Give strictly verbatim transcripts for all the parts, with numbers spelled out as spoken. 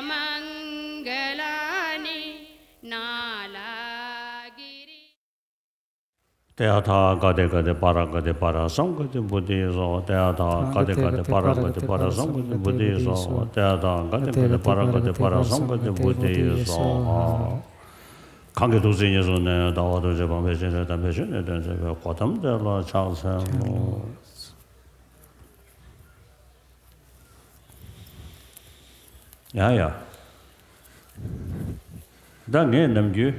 मङ्गलानि नालागिरि। ཏདྱ་ཐཱ། ག་ཏེ་ག་ཏེ་པཱ་ར་ག་ཏེ་པཱ་ར་སཾ་ག་ཏེ་བོ་དྷི་སྭཱ་ཧཱ། ཏདྱ་ཐཱ། ག་ཏེ་ག་ཏེ་པཱ་ར་ག་ཏེ་པཱ་ར་སཾ་ག་ཏེ་བོ་དྷི་སྭཱ་ཧཱ། ཏདྱ་ཐཱ། ག་ཏེ་ག་ཏེ་པཱ་ར་ག་ཏེ་པཱ་ར་སཾ་ག་ཏེ་བོ་དྷི་སྭཱ་ཧཱ། གང་གིས་ཐུགས་བརྩེ་ཉེར་བཟུང་ནས། ཟླ་བ་རྡོ་རྗེ་འཕགས་པའི་སྤྱན་རས་གཟིགས་དམ་པའི་ཆོས་ནི་སྟོན་མཛད་པའི་གོ་ཏམ་དེ་ལ་ཕྱག་འཚལ་ལོ། ཡ་ཡ། ད་ངས་ནམ་རྒྱུན་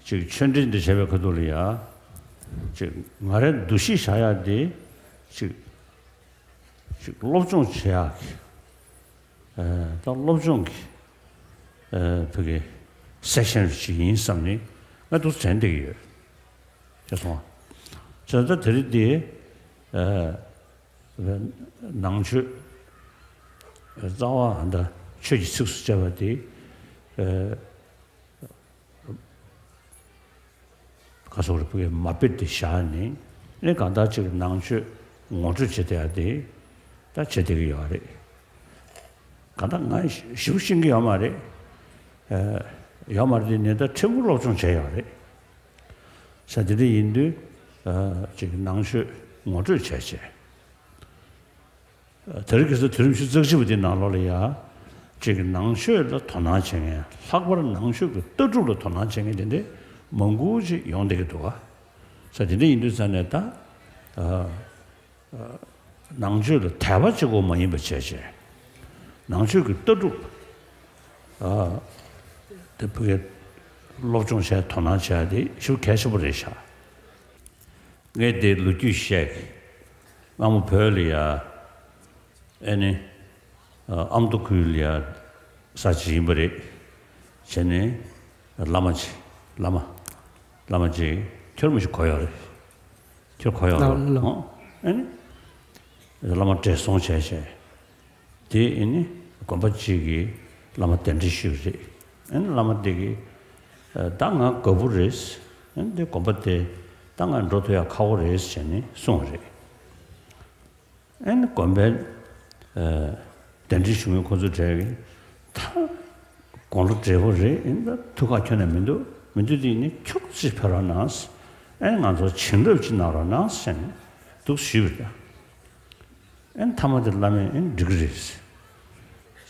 ཅིག་ཆོས་འབྲེལ་འདི་བྱས་པའི་ཁ་ཐུག་ལ་ཡ། ཅིག་ང་རའི་འདུ་ཤེས་བཞག་ཡ་འདི་ཅིག་ཅིག་སློབ་སྦྱོང་བྱེད་ཡག་གི། ཨ། ད་སློབ་སྦྱོང་གི། ཨ། བོད་ཀྱི་སེ་ཤན་ཞིག་ཡིན་བསམ་ནས་ང་འདུག་དྲན་བསྡད་ཀྱི་ཡོད། ཤེས་སོང་ང་། བྱས་ཙང་ད་དེ་རིང་འདི། ཨ། ནང་ཆོས་རྩ་བ་ད་ཆོས་ཀྱི་ཚིགས་སུ་བཅད་པ་འདི། ཨ། ག་སོགས་རེ་ཕུག་གི་མ་དཔེ་དེ་བཞག་ནས་ནི་གང་ལྟར་ཅིག་ནང་ཆོས་ངོ་སྤྲོད་བྱེད་བསྡད་ཡ་དེ་ད་བྱེད་བསྡད་ཀྱི་ཡོད་རེད། གང་ལྟར་ང་ཞིབ་ཤེས་ཀྱི་ཡོད་མ་རེད། ཨ། ཡོད་མ་རེད་དེ་ནི་ད་ཕྲན་བུ་སློབ་སྦྱོང་བྱས་ཡོད་རེད། ས་དེ་འདྲ་ཡིན་དུས། ཨ། ཅིག་ནང་ཆོས་ངོ་སྤྲོད་བྱས་བྱས། དེ་རིང་ཁ་སང་དུས་རིམ་བཅུ་རྩ་གཅིག་པ་འདི་ནང་ལོགས་ལ་ཡ། ཅིག་ནང་ཆོས་ལ་དོ་སྣང་བྱེད་མཁན། ལྷག་པར་ནང་ཆོས་ཀྱི་ལྟ་གྲུབ་ལ་དོ་སྣང་བྱེད་མཁན་དེ་འདྲ་མང་པོ་ཅིག་ཡོང་བསྡད་ཀྱི་འདུག་ག། ས་དེ་འདྲ་ཡིན་དུས་ཙང་ནས་ད། ཨ། ཨ། ནང་ཆོས་ལ་དད་པ་གཅིག་པོ་མ་ཡིན་པ་བྱས་བྱས། ནང་ཆོས་ཀྱི་ལྟ་གྲུབ། ཨ། དེ་བོད་སྐད་སློབ་སྦྱོང་བྱས་དོ་སྣང་བྱས་དེ་ཞེ་པོ་གལ་ཆེན་པོ་རེད་ཤག། ངས་དེ་ལོ་རྒྱུས་བཤད་ཀྱི། སྔ་མོ་བོད་ལ་ཡ། ཨེ་ནི། ཨ། ཨ་མདོ་ཁུལ་ལ་ཡ། ས་ཆ་ཡིན་པ་རེད། བྱས་ནས། བླ་མ་ཅིག། བླ་མ། བླ་མ་ཅིག་ཁྱོད་མི་ཞིག་གོ་ཡོད་རེད། ཁྱོད་གོ་ཡོད་རེད། ལགས། ཨོ། ཨེ་ནི། བླ་མ་བགྲེས་སོང་བྱས་བྱས། དེ་ཨེ་ནི་དགོན་པ་གཅིག་གི་བླ་མ་གདན་འདྲེན་ཞུས་པ་རེད། ཨེ་ནི་བླ་མ་དེ་གིས། ཨ། ད་ང་རྒད་པོ་རེད། ཨེ་ནི་དེ་དགོན་པ་དེ་ད་ང་འགྲོ་ཐུབ་ཡ་ཁག་པོ་རེད་ཟེར་ནས་གསུངས་པ་རེད། ཨེ་ནི་དགོན་པའི། ཨ། གདན་འདྲེན་ཞུ་མཁན་ཁོ་ཚོ་གྲས་ཀྱིས། ད་དགུང་ལོ་བགྲེས་པོ་རེད། ཨེ་ནི་ད་ཐུགས་ཁག་ཁྱོན་ནས་མི་འདུག། མི་འདུག་དེ་ཡིན་ནའི་ཁྱུག་ཙམ་ཕེབས་རོགས་གནང་། ཨེ་ནི་ང་ཚོར་བྱིན་རླབས་ཅིག་གནང་རོགས་གནང་ཟེར་ནས་འདུག་ཞུས་པ་རེད། ཨེ་ནི་མཐའ་མ་དེ་བླ་མས་ཨེ་ནི་འགྲིག་གི་རེད་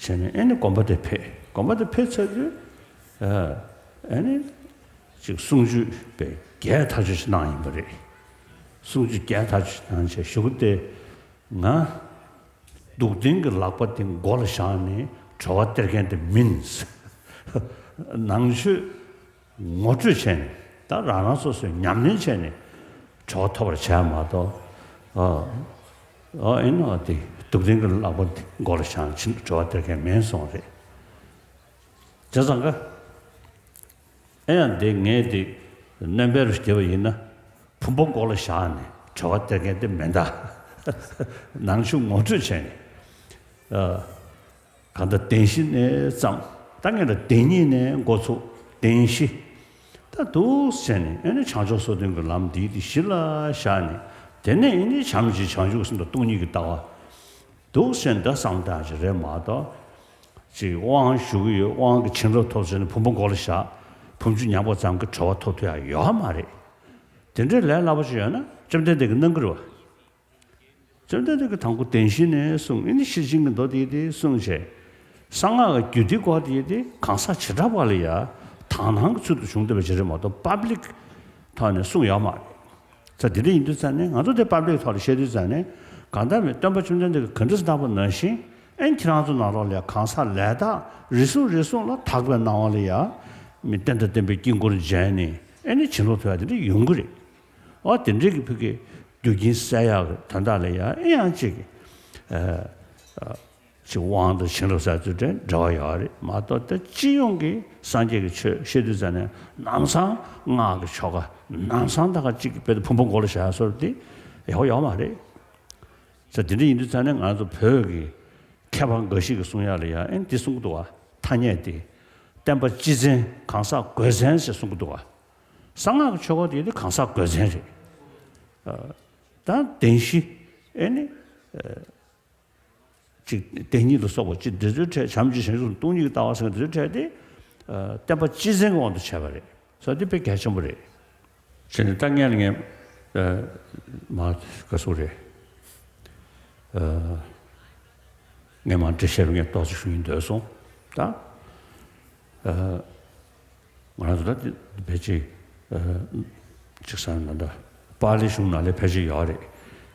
ཟེར་ནས། ཨེ་ནི་དགོན་པ་དེ་ཕེབས། དགོན་པ་དེ་ཕེབས་ཚར་དུས། ཨ། ཨེ་ནི་ཅིག་གསུང་ཆོས་དཔེ་རྒྱས་ཐག་ཆོད་ཅིག་གནང་ཡིན་པ་རེད། གསུང་ཆོས་རྒྱས་ཐག་ཆོད་གནང་བྱས། གཞུག་གུ་དེ་ང་སྡུག་བདེན་གྱི་ལག་པ་དེ་མགོ་ལ་བཞག་ནས་གྲོལ་བ་སྟེར་མཁན་དེ་མིན། ནང་ཆོས་ངོ་སྤྲོད་བྱས་ནས། ད་རང་རང་སོ་སོས་ཉམས་ལེན་བྱས་ནས་གྲོལ་བ་ཐོབ་པར་བྱས་མ་གཏོགས། ཨ། ཨ། ཨེ་ནི་ཨ་དེ་སྡུག་བདེན་གྱི་ལག་པ་དེ་མགོ་ལ་བཞག་ནས་གྲོལ་བ་སྟེར་མཁན་མིན་གསུངས་པ་རེད། བྱས་ཙང་ཀ། ཨེ་ཡང་དེ་ངས་དེ་སྣོན་པ་རུ་བརྒྱབ་པ་ཡིན་ན། བུམ་པ་མགོ་ལ་བཞག་ནས་གྲོལ་བ་སྟེར་མཁན་དེ་མིན་ད། ནང་ཆོས་ངོ་སྤྲོད་བྱས་ནས། ཨ། གང་ལྟར་བདེན་བཞི་ནས་བརྩམས། ད་ངས་ལ་བདེན་གཉིས་ནས་འགོ་ཚུགས། བདེན་བཞི། ད་འདུག་ཟེར་ནས། ཨེ་ནི་བྱང་ཕྱོགས་སོ་བདུན་གྱི་ལམ་འདི་དེ་གཞི་ལ་བཞག་ནས། དེ་ནས་ཨེ་ནི་བྱམས་ཆེན་བྱང་ཆུབ་སེམས་དང་སྟོང་ཉིད་ཀྱི་ལྟ་བ། འདུག་ཟེར་ནས་ད་བསམ་བཏང་ཞིག་རེད་མ་གཏོགས། ཅིག་དབང་ཞུ་གི་ཡོད། དབང་གི་བྱིན་རླབས་ཐོབ་ཟེར་ནས་བུམ་པ་མགོ་ལ་བཞག། བུམ་ཆུ་མྱངས་པ་ཙམ་གྱིས་གྲོལ་བ་ཐོབ་ཐུབ་ཡ་ཡོད་མ་རེད། དེ་འདྲའི་ལས་སླ་པོ་ཞིག་ཡོད་ན་བཅོམ་ལྡན་འདས་ཀྱིས་གནང་གི་རེད་བ། བཅོམ་ལྡན་འདས་ཀྱིས་དང་པོ་བདེན་བཞི་ནས་གསུངས། ཨེ་ནི་ཤེར་ཕྱིན་གྱི་མདོ་དེ་དེ་གསུངས་བྱས། གསང་སྔགས་ཀྱི་རྒྱུད་སྡེའི་སྐོར་དེ་དེ་གང་ཟག་བྱེ་བྲག་པ་ལ་ཡ་དག་སྣང་གི་ཚུལ་དུ་བྱུང་བསྡད་པ་ཞིག་རེད་མ་གཏོགས། པབ་ལིག་ཐོག་ནས་གསུངས་ཡོད་མ་རེད། ས་དེ་འདྲ་ཡིན་དུས་ཙང་ནས། ང་ཚོ་དེ་པབ་ལིག་ཐོག་ལ་བཤད་དུས་ཙང་ནས། གང་ལྟར་མི་སྟོན་པ་བཅོམ་ལྡན་འདས་ཀྱིས་ག་འདྲ་གནང་པ་ནང་བཞིན། ཨེ་ནི་ཁྱེད་རང་ཚོ་ནང་ལོགས་ལ་གང་ཟག་ལས་དག་རེ་ཟུང་རེ་ཟུང་ལ་དག་པའི་སྣང་བ་ལ་ཡ། མི་རྟེན་དང་བརྟེན་པའི་དཀྱིལ་འཁོར་མཇལ་ནས། ཨེ་ནི་བྱིན་རླབས་ཐོབ་ཡ་དེ་འདྲ་ཡོང་གི་རེད། འོ། དེ་འདྲའི་གི་ཕ་གི་རྒྱུ་རྐྱེན་སེལ་ཡག་གི་དོན་དག་ལ་ཡ་ཨེ་ཡང་ཅིག། ཨ། ཨ། ཅིག་དབང་དང་བྱིན་རླབས་ཟེར་ཚུལ་དེ་འབྲེལ་བ་ཡོད་རེད་མ་གཏོགས། ད་སྤྱི་ཡོངས་ཀྱི་སངས་རྒྱས་ཀྱི་ཆོས་བཤད་དུས་ཙང་ནས། ལམ་སང་སྔགས་ཀྱི་ཆོ་ག་ལམ་སང་ད་ག་ཅིག་གི་དཔེ་དེ་བུམ་པ་མགོ་ལ་བཞག་ཡ་སོགས་དེ་ཡག་པོ་ཡོད་མ་རེད། ས་དེ་འདྲ་ཡིན་དུས་ཙང་ནས། ང་ཚོ་བོད་ཀྱི་མཁས་པ་འགའ་ཞིག་གིས་གསུང་ཡ་ལ་ཡ་ཨེ་འདི་གསུང་གི་འདུག་བ། ཐ་སྙད་དེ། བསྟན་པ་སྤྱི་མཚན་གང་ཟག་སྒོས་མཚན་ཞེས་གསུང་གི་འདུག་བ། གསང་སྔགས་ཀྱི་ཆོ་ག་དེ་དེ་གང་ཟག་སྒོས་མཚན་རེད། ཨ། ད་བདེན་བཞི། ཨེ་ནི། ཨ། ཅིག་བདེན་གཉིས་ལ་སོགས་པ་ཅིག་འདི་ཚོའི་གྲས། བྱམས་ཀྱི་བྱང་ཆུབ་སྟོང་ཉིད་ཀྱི་ལྟ་བ་ཟེར་མཁན་འདི་ཚོའི་གྲས་དེ། ཨ། བསྟན་པ་སྤྱི་མཚན་གྱི་དབང་དུ་བྱས་པ་རེད་ཟེར། འདི་དཔེ་གལ་ཆེན་པོ་རེད། བྱས་ནས་ད་སྔོན་ལ་ངས། ཨ། མ་ག་སུ་རེད། ཨ། ངས་མ་འགྲེལ་བཤད་པ་ངས་ཏོག་ཙམ་ཞུ་སྙིང་འདོད་སོང་། ད། ཨ། ང་རང་ཚོ་ད་དེ་ཕལ་ཆེར། ཨ། ཅིག་བསམ་ན་ད། པཱ་ལི་གཞུང་ནང་ལ་ཕལ་ཆེར་ཡོད་རེད།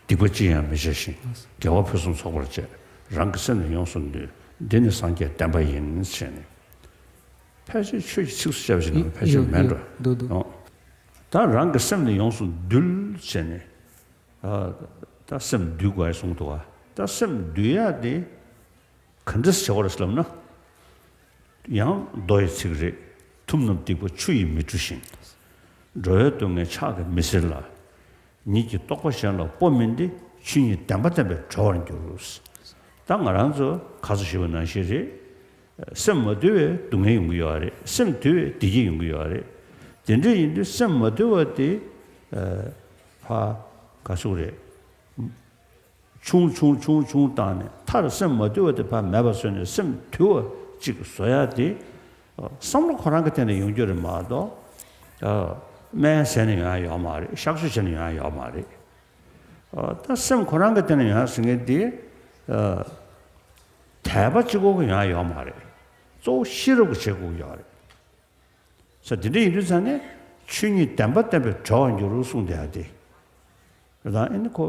སྡིག་པ་ཅི་ཡང་མི་བྱ་ཞིང་། དགེ་བ་ཕུན་སུམ་ཚོགས་པར་སྤྱད། རང་གི་སེམས་ནི་ཡོངས་སུ་འདུལ། འདི་ནི་སངས་རྒྱས་བསྟན་པ་ཡིན། ཟེར་ནས། ཕལ་ཆེར་ཆོས་ཀྱི་ཚིགས་སུ་བཅད་པ་ཞིག་ནང་ཕལ་ཆེར་ཡོད་མེད་ཡོད་འགྲོ། འདུག་འདུག་ཨོ། ད་རང་གི་སེམས་ནི་ཡོངས་སུ་འདུལ་ཟེར་ནས། ཨ། ད་སེམས་འདུལ་དགོས་གསུངས་འདུག་ག་ད་སེམས་འདུལ་ཡ་དེ་ག་འདྲས་བྱེད་དགོས་རེད་ལབ་ན། ཡང་མདོ་ཡི་ཚིག་རེད། ཐུབ་རྣམས་སྡིག་པ་ཆུ་ཡིས་མི་འཁྲུ་ཞིང་། འགྲོ་བའི་སྡུག་བསྔལ་ཕྱག་གིས་མི་སེལ་ལ། ཉིད་ཀྱི་རྟོག་པ་གཞན་ལ་སྤོ་མིན་ཏེ། ཆོས་ཉིད་བདེན་པ་བསྟན་པས་གྲོལ་བར་འགྱུར། ད་ང་རང་ཚོ་ཁ་སང་ཞུས་པ་ནང་བཞིན་རེད། སེམས་མ་དུལ་བའི་སྡུག་བསྔལ་ཡོང་གི་ཡོད་རེད། སེམས་དུལ་བའི་བདེ་སྐྱིད་ཡོང་གི་ཡོད་རེད། དེ་འདྲ་ཡིན་དུས་སེམས་མ་དུལ་བ་དེ། ཨ། ཕ་ག་ཟུག་རེད། ཆུང་ཆུང་ཆུང་ཆུང་བཏང་ནས། མཐར་སེམས་མ་དུལ་བ་དེ་ཕར་མེད་པ་བཟོས་ནས་སེམས་དུལ་བ་ཅིག་བཟོ་ཡ་དེ། བསམ་བློ་ཁོ་རང་གི་སྟེང་ནས་ཡོང་རྒྱུ་རེད་མ་གཏོགས། ཨ། སྨན་ཟས་ནས་ཡོང་ཡ་ཡོད་མ་རེད། གཤག་བཅོས་བྱས་ནས་ཡོང་ཡ་ཡོད་མ་རེད། ཨ། ད་སེམས་ཁོ་རང་གི་སྟེང་ནས་ཡོང་ཡ་ཟེར་མཁན་དེ། ཨ། དད་པ་གཅིག་པོ་གིས་ཡོང་ཡ་ཡོད་མ་རེད། གཙོ་བོ་ཤེས་རབ་ཀྱིས་བྱེད་དགོས་ཀྱི་ཡོད་རེད། ས་དེ་འདྲ་ཡིན་དུས་ཙང་ནས། ཆོས་ཉིད་བདེན་པ་བསྟན་པས་གྲོལ་བར་འགྱུར་གསུངས་བསྡད་ཡ་དེ། ད་ཨ་ནི་ཁོ་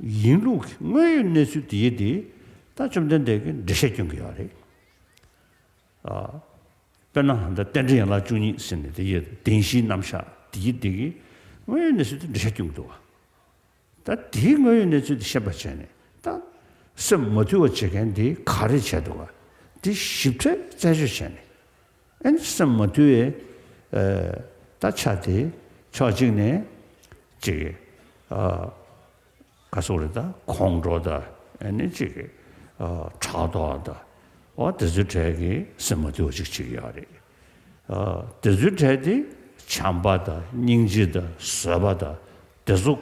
ཡིན་ལུགས་ཀྱི་དངོས་ཡོད་གནས་ཚུལ་དེ་ཡི་དེ། ད་བཅོམ་ལྡན་འདས་ཀྱིས་འགྲེལ་བཤད་སྐྱོན་གྱི་ཡོད་རེད། ཨ། དཔེར་ན་ད་རྟེན་འབྲེལ་ཡན་ལག་བཅུ་གཉིས་ཟེར་ནས་དེ་ཡི་བདེན་བཞིའི་རྣམ་གཞག་དེ་ཡི་དེ་གི་དངོས་ཡོད་གནས་ཚུལ་དེ་འགྲེལ་བཤད་སྐྱོན་གྱི་འདུག་བ། ད་དེའི་དངོས་ཡོད་གནས་ཚུལ་དེ་ཤེས་པ་བྱས་ནས། ད་སེམས་མ་དུལ་བ་བྱེད་མཁན་དེ་ག་རེ་བྱས་འདུག་ག་དེ་ཞིབ་ཕྲ་རྩད་གཅོད་བྱས་ནས། ཨ་ནི་སེམས་མ་དུལ་བའི། ཨ། ད་ཆ་དེ་ཕྱོགས་གཅིག་ནས་ཅིག་ཨ། ག་ཟེར་རེད། ད་ཁོང་ཁྲོ་དང་། ཨ་ནི་ཅིག་ཨ། ཕྲག་དོག་དང་། འོ་དེ་ཚོའི་གྲས་ཀྱི་སེམས་མ་དུལ་བ་ཅིག་ཅིག་ཡོད་རེད། ཨ། དེ་ཚོའི་གྲས་དེ་བྱམས་པ་དང་སྙིང་རྗེ་དང་བཟོད་པ་དང་དེ་ཚོ་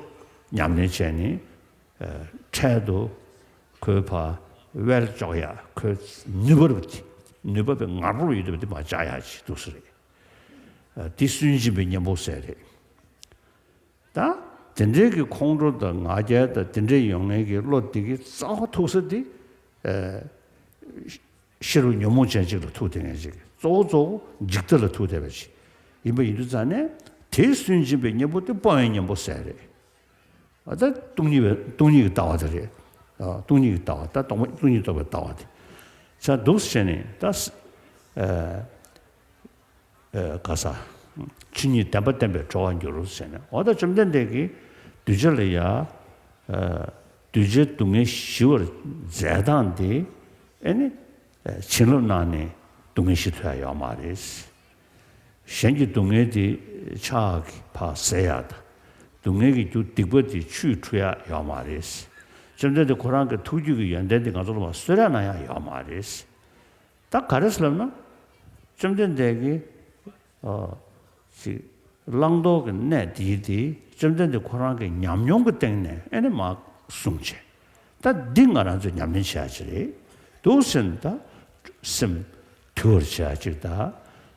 ཉམས་ལེན་བྱས་ནས། ཨ། འཕྲལ་དུ་ཁོའི་ཕར་དབལ་གཅོག་ཡ། ཁོའི་ནུས་པ་རུ་དེ། ནུས་པ་དཔེ་ངར་པོ་ཡོད་དུས་དེ་མར་བཅག་ཡ་ཅིག་འདུག་སེ་རེད། ཨ། དེ་སུན་འབྱིན་པའི་གཉེན་པོ་ཟེར་རེད། ད་དེ་འདྲའི་གི་ཁོང་ཁྲོ་དང་ང་རྒྱལ་དང་དེ་འདྲའི་ཡོང་མཁན་གྱི་བློ་དེ་གི་རྩ་བ་ཐུག་ས་དེ། ཨ། ཤེས་རབ་ཉོན་མོངས་ཅན་ཅིག་ལ་ཐུག་བསྡད་མཁན་ཅིག་གཙོ་བོ་གཙོ་བོ་འཇིག་ལྟ་ལ་ཐུག་བསྡད་པ་ཅིག་ཡིན་པ་ཡིན་དུས་ཙང་ནས། དེ་སུན་འབྱིན་པའི་གཉེན་པོ་དེ་སྤོང་བའི་གཉེན་པོ་ཟེར་རེད། ཨ། ད་སྟོང་ཉིད་པའི། སྟོང་ཉིད་ཀྱི་ལྟ་བ་དེ་རེད། ཨ། སྟོང་ཉིད་ཀྱི་ལྟ་བ། ད་སྟོང་པ། སྟོང་ཉིད་རྟོགས་པའི་ལྟ་བ་དེ་ཆ་འདུག་སེ་བྱས་ནས། ད་ཨ། ཨ། ག་ས། ཆོས་ཉིད་བདེན་པ་བསྟན་པས་གྲོལ་བར་འགྱུར་ཟེར་ནས། འོ་ད་བཅོམ་ལྡན་འདས་ཀྱིས་གདུལ་བྱ་ལ་ཡ། ཨ། གདུལ་བྱའི་སྡུག་བསྔལ་ཞི་བར་མཛད་སྟངས་དེ། ཨ་ནི། ཨ། བྱིན་རླབས་གནང་ནས་སྡུག་བསྔལ་ཞི་ཐུབ་ཡ་ཡོད་མ་རེད། གཞན་གྱི་སྡུག་བསྔལ་དེ་ཕྱག་གིས་ཕར་སེལ་ཡ་དང་། སྡུག་བསྔལ་གྱི་རྒྱུ་སྡིག་པ་དེ་ཆུས་འཁྲུ་ཡ་ཡོད་མ་རེད། བཅོམ་ལྡན་འདས་ཁོ་རང་གི་ཐུགས་རྒྱུད་ཀྱི་ཡོན་ཏན་དེ་ང་ཚོ་ལ་མར་གསོལ་རས་གནང་ཡ་ཡོད་མ་རེད། ད་ག་རེ་ཟེར་ལབ་ན། བཅོམ་ལྡན་འདས་ཀྱིས། ཨ། ཅིག་བླང་དོར་གྱི་གནས་དེ་ཡི་དེ་བཅོམ་ལྡན་འདས་ཁོ་རང་གི་ཉམས་མྱོང་གི་སྟེང་ནས། ཨ་ནི་མར་གསུངས་བྱས། ད་འདི་ང་རང་ཚོས་ཉམས་ལེན་བྱེད་ཡ་ཅིག་རེད་འདུག་ཟེར་ནས། ད་སེམས་དུལ་བར་བྱེད་ཡ་ཅིག་དང་།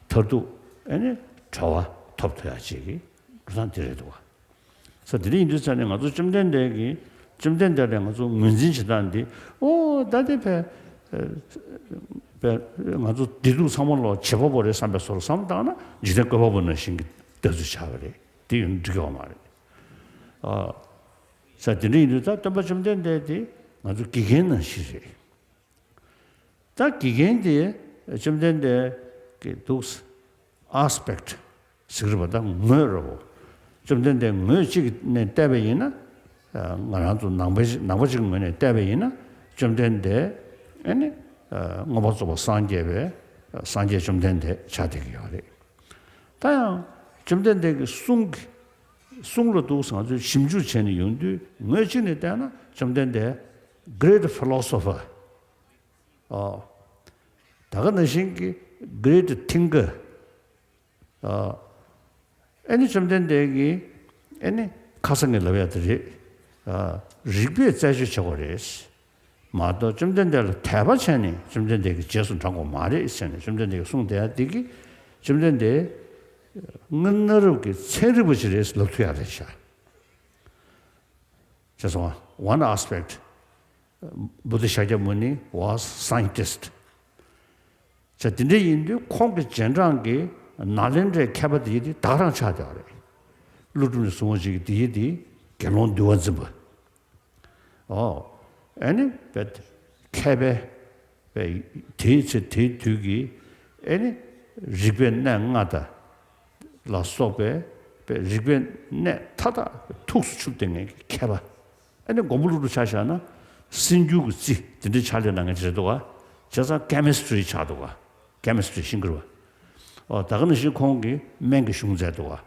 མཐར་ཐུག་ཨ་ནི་གྲོལ་བ་ཐོབ་ཐུབ་ཡ་ཅིག་གི་འགྲོ་སྟངས་དེ་རེད་འདུག་བ། ས་དེ་འདྲ་ཡིན་དུས་ཙང་ནས་ང་ཚོ་བཅོམ་ལྡན་འདས་ཀྱིས། བཅོམ་ལྡན་འདས་ལ་ང་ཚོ་ངོས་འཛིན་བྱེད་སྟངས་འདི། ཨོ་ད་དེ་ཕལ། ཨ། ཕལ་ང་ཚོ་བདེ་སྡུག་ཚང་མ་ལོག་བྱེད་པ་པོ་རེད་བསམ་པའི་བཟོ་འདྲ་བསམ་བཏང་ན། འཇིག་རྟེན་བཀོད་པ་པོ་ནང་བཞིན་གྱི་ལྟ་ཚུལ་ཆགས་པ་རེད། དེ་ཡང་འགྲིག་གི་ཡོད་མ་རེད། ཨ། ས་དེ་འདྲ་ཡིན་དུས་ད་སྟོན་པ་བཅོམ་ལྡན་འདས་དེ་ང་ཚོ་དགེ་རྒན་ནང་བཞིན་རེད། ད་དགེ་རྒན་དེ་བཅོམ་ལྡན་འདས་ཀྱི་འདུག་ཨ་སི་པེག་ཊི་ཟེར་གྱི་རེད་པ། ད་ངོས་རེད་པ། བཅོམ་ལྡན་འདས་ངོས་གཅིག་ནས་བལྟས་པ་ཡིན་ན། ཨ། ང་རང་ཚོ་ནང་པ་ཞིག་ནང་པ་ཅིག་གི་ངོས་ནས་བལྟས་པ་ཡིན་ན། བཅོམ་ལྡན་འདས། ཨ་ནི། ཨ། མངོན་པར་རྫོགས་པར་སངས་རྒྱས་པའི་སངས་རྒྱས་བཅོམ་ལྡན་འདས་ཆགས་བསྡད་ཀྱི་ཡོད་རེད། ད་ཡང་བཅོམ་ལྡན་འདས་ཀྱི་གསུང་གི་གསུང་ལ་འདུག་ང་ཚོས་ཞིབ་འཇུག་བྱས་ནས་ཡོང་དུས། ངོས་གཅིག་ནས་བལྟས་ན་བཅོམ་ལྡན་འདས་great philosopher། ཨོ། ད་ག་ནང་བཞིན་གྱི་great thinker། ཨ། ཨ་ནི་བཅོམ་ལྡན་འདས་ཀྱིས། ཨ་ནི་ཁ་སང་ངས་ལབ་ཡ་དེ་རེད། ཨ། རིགས་པས་རྩད་གཅོད་བྱེད་དགོས་རེད། མ་གཏོགས་བཅོམ་ལྡན་འདས་ལ་དད་པ་བྱས་ནས་བཅོམ་ལྡན་འདས་ཀྱི་རྗེས་སུ་འབྲང་དགོས་མ་རེད་ཟེར་ནས། བཅོམ་ལྡན་འདས་ཀྱིས་གསུངས་བསྡད་ཡ་འདི་གིས་བཅོམ་ལྡན་འདས་སྔོན་གནའ་རབས་ཀྱི་ཚན་རིག་པ་ཞིག་རེད་ལབ་ཐུབ་ཡ་རེད་ཤག་བྱས་སོང་ང་། One aspect, Buddha Shakyamuni was scientist. བྱས་དེ་འདྲ་ཡིན་དུས་ཁོང་གི་རྗེས་འབྲང་གི་ནཱ་ལེནྡྲའི་མཁས་པ་དེ་ཡི་དེ་ད་ག་རང་ཆགས་བསྡད་པ་རེད། ཀླུ་སྒྲུབ་ནས་བཟུང་བ་ཅིག་གིས་དེ་ཡི་དེ་དགེ་སློང་འདུལ་བ་འཛིན་པ། ཨོ། ཨ་ནི་པས་མཁས་པའི་པས་དེའི་ཚེ་དེའི་དུས་ཀྱི་ཨ་ནི་རིག་པའི་གནས་ལྔ་དང་ལ་སོགས་པའི་པས་རིག་པའི་གནས་མཐའ་དག་ཐུགས་སུ་ཆུད་བསྡད་མཁན་གྱི་མཁས་པ། ཨ་ནི་མགོན་པོ་ཀླུ་སྒྲུབ་ཆ་བཞག་ན་གསེར་འགྱུར་གྱི་རྩི་དེ་འདྲའི་ཕྱག་ལས་གནང་མཁན་ཅིག་རེད་འདུག་ག་བྱས་ཙང་ཀེ་མི་སི་ཊི་རི་ཆགས་འདུག་ག་ཀེ་མི་སི་ཊི་རི་ཤིང་ཀུན་པ། ཨོ་ད་ག་ནང་བཞིན་ཁོང་གིས་སྨན་གྱི་གཞུང་མཛད་འདུག་ག་བྱས་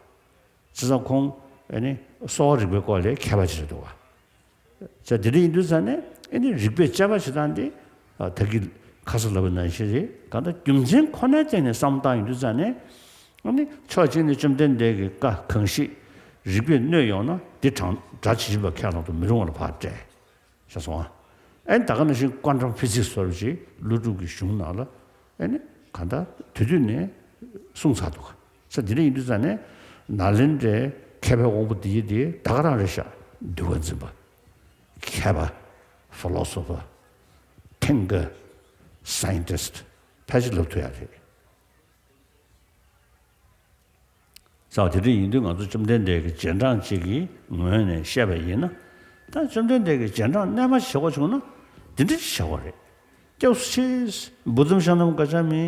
ཙང་ཁོང་ཨ་ནི་གསོ་བ་རིག་པའི་སྐོར་ལ་མཁས་པ་ཅིག་རེད་འདུག་ག་བྱས་དེ་འདྲ་ཡིན་དུས་ཙང་ནས་ཨ་ནི་རིག་པའི་དཔྱད་པ་བྱེད་སྟངས་འདི་ད་གིན་ཁ་སང་ལབ་པ་ནང་བཞིན་རེད། གང་ལྟར་རྒྱུ་མཚན་ཁོ་ནའི་སྟེང་ནས་བསམ་བློ་བཏང་ཡོང་དུས་ཙང་ནས་ཨ་ནི་ཕྱོགས་གཅིག་ནས་བཅོམ་ལྡན་འདས་ཀྱི་བཀའ་གང་བཞིན་རིག་པས་གནོད་ཡོང་ན་འདི་དྲང་སྒྲ་ཇི་བཞིན་པ་ཁས་བླངས་དུ་མི་རུང་བ་ལ་ཕར་སྤྲད། ཤེས་སོང་ཨ། ཨེ་ད་ག་ནང་བཞིན་ཀོན་ཊམ་ཕི་ཛིག་སི་སོགས་ཀྱི་ཀླུ་སྒྲུབ་ཀྱི་གཞུང་ནང་ལ་ཨེ་ནི་གང་ལྟར་དེ་དུས་ནས་གསུངས་ཚར་འདུག་ག་ས་འདི་འདྲ་ཡིན་དུས་ཙང་ནས་ནཱ་ལེནྡྲའི་མཁས་པའི་དབང་པོ་འདི་ཡི་དེ་ད་ག་རང་རེད་ཤག་འདུལ་བ་འཛིན་པ། མཁས་པ། ཕི་ལོ་སོ་ཕར། ཐིང་ཀར། སའིན་ཊིསི་ཊི། ཕལ་ཆེར་ལབ་ཐུབ་ཡ་རེད། ས་དེ་འདྲ་ཡིན་དུས་ང་ཚོ་བཅོམ་ལྡན་འདས་ཀྱི་རྗེས་འབྲང་གཅིག་གི་ངོས་ནས་བཤད་པ་ཡིན་ན། ད་བཅོམ་ལྡན་འདས་ཀྱི་རྗེས་འབྲང་རྣལ་མ་བྱེད་དགོས་བྱུང་ན་འདི་འདྲ་བྱེད་དགོས་རེད། སྐྱབས་སུ་མཆི། བུདྡྷམ་ཤཱ་ནམ་ག་ཙཱ་མི།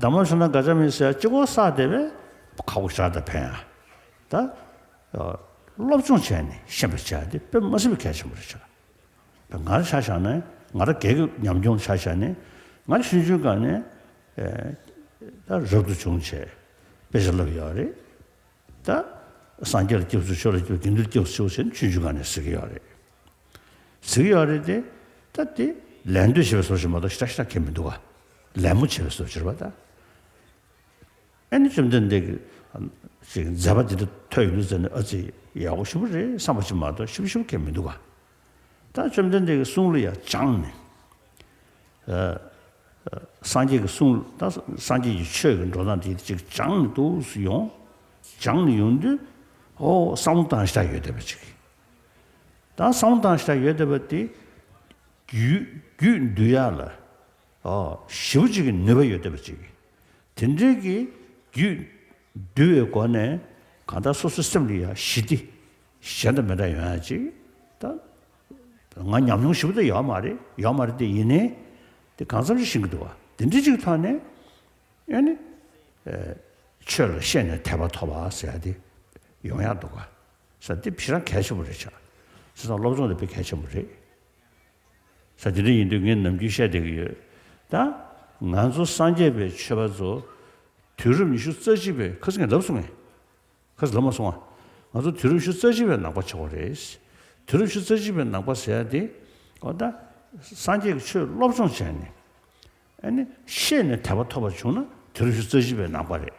དྷརྨམ་ཤཱ་ནམ་ག་ཙཱ་མི་ཟེར་གཅིག་པོ་བསགས་བསྡད་པས་ཁག་པོ་ཞེ་དྲག་ཕན་ཡ། ད་སློབ་སྦྱོང་བྱས་ནས་ཤེས་པར་བྱ་ཡ་དེ་དཔེ་མ་སྲིད་པའི་གལ་ཆེན་པོ་རེད་ཤག་ང་རང་ཆ་བཞག་ན། ང་རང་སྒེར་གྱི་ཉམས་མྱོང་ཆ་བཞག་ན། ང་ཆུང་ཆུང་སྒང་ནས་ཨེ་ད་རབ་ཏུ་བྱུང་བྱས་དཔེ་ཆ་བསླབས་ཡོད་རེད། ད་སངས་རྒྱས་ལ་སྐྱབས་སུ་མཆིའོ་ལ་སྐྱབས་དགེ་འདུན་ལ་སྐྱབས་སུ་མཆིའོ་ཟེར་ནས་ཆུང་ཆུང་སྒང་ནས་ཟེར་གྱི་ཡོད་རེད། ཟེར་གྱི་ཡོད་རེད་དེ། ད་དེ་ལད་ཟློས་བྱེད་པའི་བཟོ་ཞིག་མ་གཏོགས་ཞེ་དྲག་ཞེ་དྲག་གང་མི་འདུག་ག་ལད་མོ་བྱེད་པའི་བཟོ་ཞིག་རེད་པ་ད། ཨེ་ནི་བཅོམ་ལྡན་འདས་ཀྱི་ཅིག་མཛད་པ་འདི་འདྲ་ཐོས་ཡོང་དུས་ཙམ་ནས་ཨ་ཙི་ཡག་པོ་ཞེ་པོ་རེད་བསམ་པ་ཅིག་མ་གཏོགས་ཞེ་པོ་ཞེ་པོ་གང་མི་འདུག་ག་ད་བཅོམ་ལྡན་འདས་ཀྱི་གསུང་ལ་ཡང་སྦྱངས་ནས། ཨ་ཨ་སངས་རྒྱས་ཀྱི་གསུང་ད་སངས་རྒྱས་ཀྱི་ཆོས་ཀྱི་འགྲོ་སྟངས་དེ་ཅིག་སྦྱངས་ནས་འདུག་སེ་ཡོང་། སྦྱངས་ནས་ཡོང་དུས་ཨོ་བསམ་བློ་བཏང་ཞེ་དྲག་ཡོད་བསྡད་པ་ཅིག་ད་བསམ་བློ་བཏང་ཞེ་དྲག་ཡོད་བསྡད་པ་དེ་རྒྱུད་རྒྱུད་འདུལ་ཡག་ལ་ཨོ་ཞེ་པོ་ཅིག་གི་ནུས་པ་ཡོད་བསྡད་པ་ཅིག་དེ་འདྲའི་གི་རྒྱུད་འདུལ་བའི་སྒོ་ནས་གང་ལྟར་སོ་སོའི་སེམས་ལ་ཡང་ཞི་བདེ་གཞན་དང་མི་འདྲ་ཡོང་ཡ་ཅིག་ད་ང་ཉམས་མྱོང་ཞེ་པོ་ཅིག་ཡོད་མ་རེད། ཡོད་མ་རེད་དེ་ཡིན་ནའི་དེ་གང་འཚམ་ཞིག་ཤེས་ཀྱི་འདུག་བ། དེ་འདྲའི་ཅིག་ཐོག་ནས་ཨ་ནི་ཨེ་ཆོས་ལ་ཤེས་ནས་དད་པ་ཐོབ་པ་ཟེར་ཡ་དེ་ཡོང་ཡག་འདུག་ག་ས་དེ་ཞེ་དྲག་གལ་ཆེན་པོ་རེད་ཤག་བྱས་ཙང་སློབ་སྦྱོང་དེ་དཔེ་གལ་ཆེན་པོ་རེད། ས་དེ་འདྲ་ཡིན་དུས་ངས་ནམ་རྒྱུན་བཤད་བསྡད་ཀྱི་ཡོད། ད་ང་ཚོ་སངས་རྒྱས་པའི་ཆོས་པ་ཚོ་དུས་རབས་ཉི་ཤུ་རྩ་གཅིག་པའི་ཁ་སང་ངས་ལབ་སོང་ངས། ཁ་སང་ལབ་མ་སོང་ང་། ང་ཚོ་དུས་རབས་ཉི་ཤུ་རྩ་གཅིག་པའི་ནང་པ་ཆགས་པ་རེད། དུས་རབས་ཉི་ཤུ་རྩ་གཅིག་པའི་ནང་པ་ཟེར་ཡ་དེ་ཨོ་ད་སངས་རྒྱས་ཀྱི་ཆོས་སློབ་སྦྱོང་བྱས་ནས་ཨ་ནི་ཤེས་ནས་དད་པ་ཐོབ་པ་བྱུང་ན་དུས་རབས་ཉི་ཤུ་རྩ་གཅིག་པའི་ནང་པ་རེད།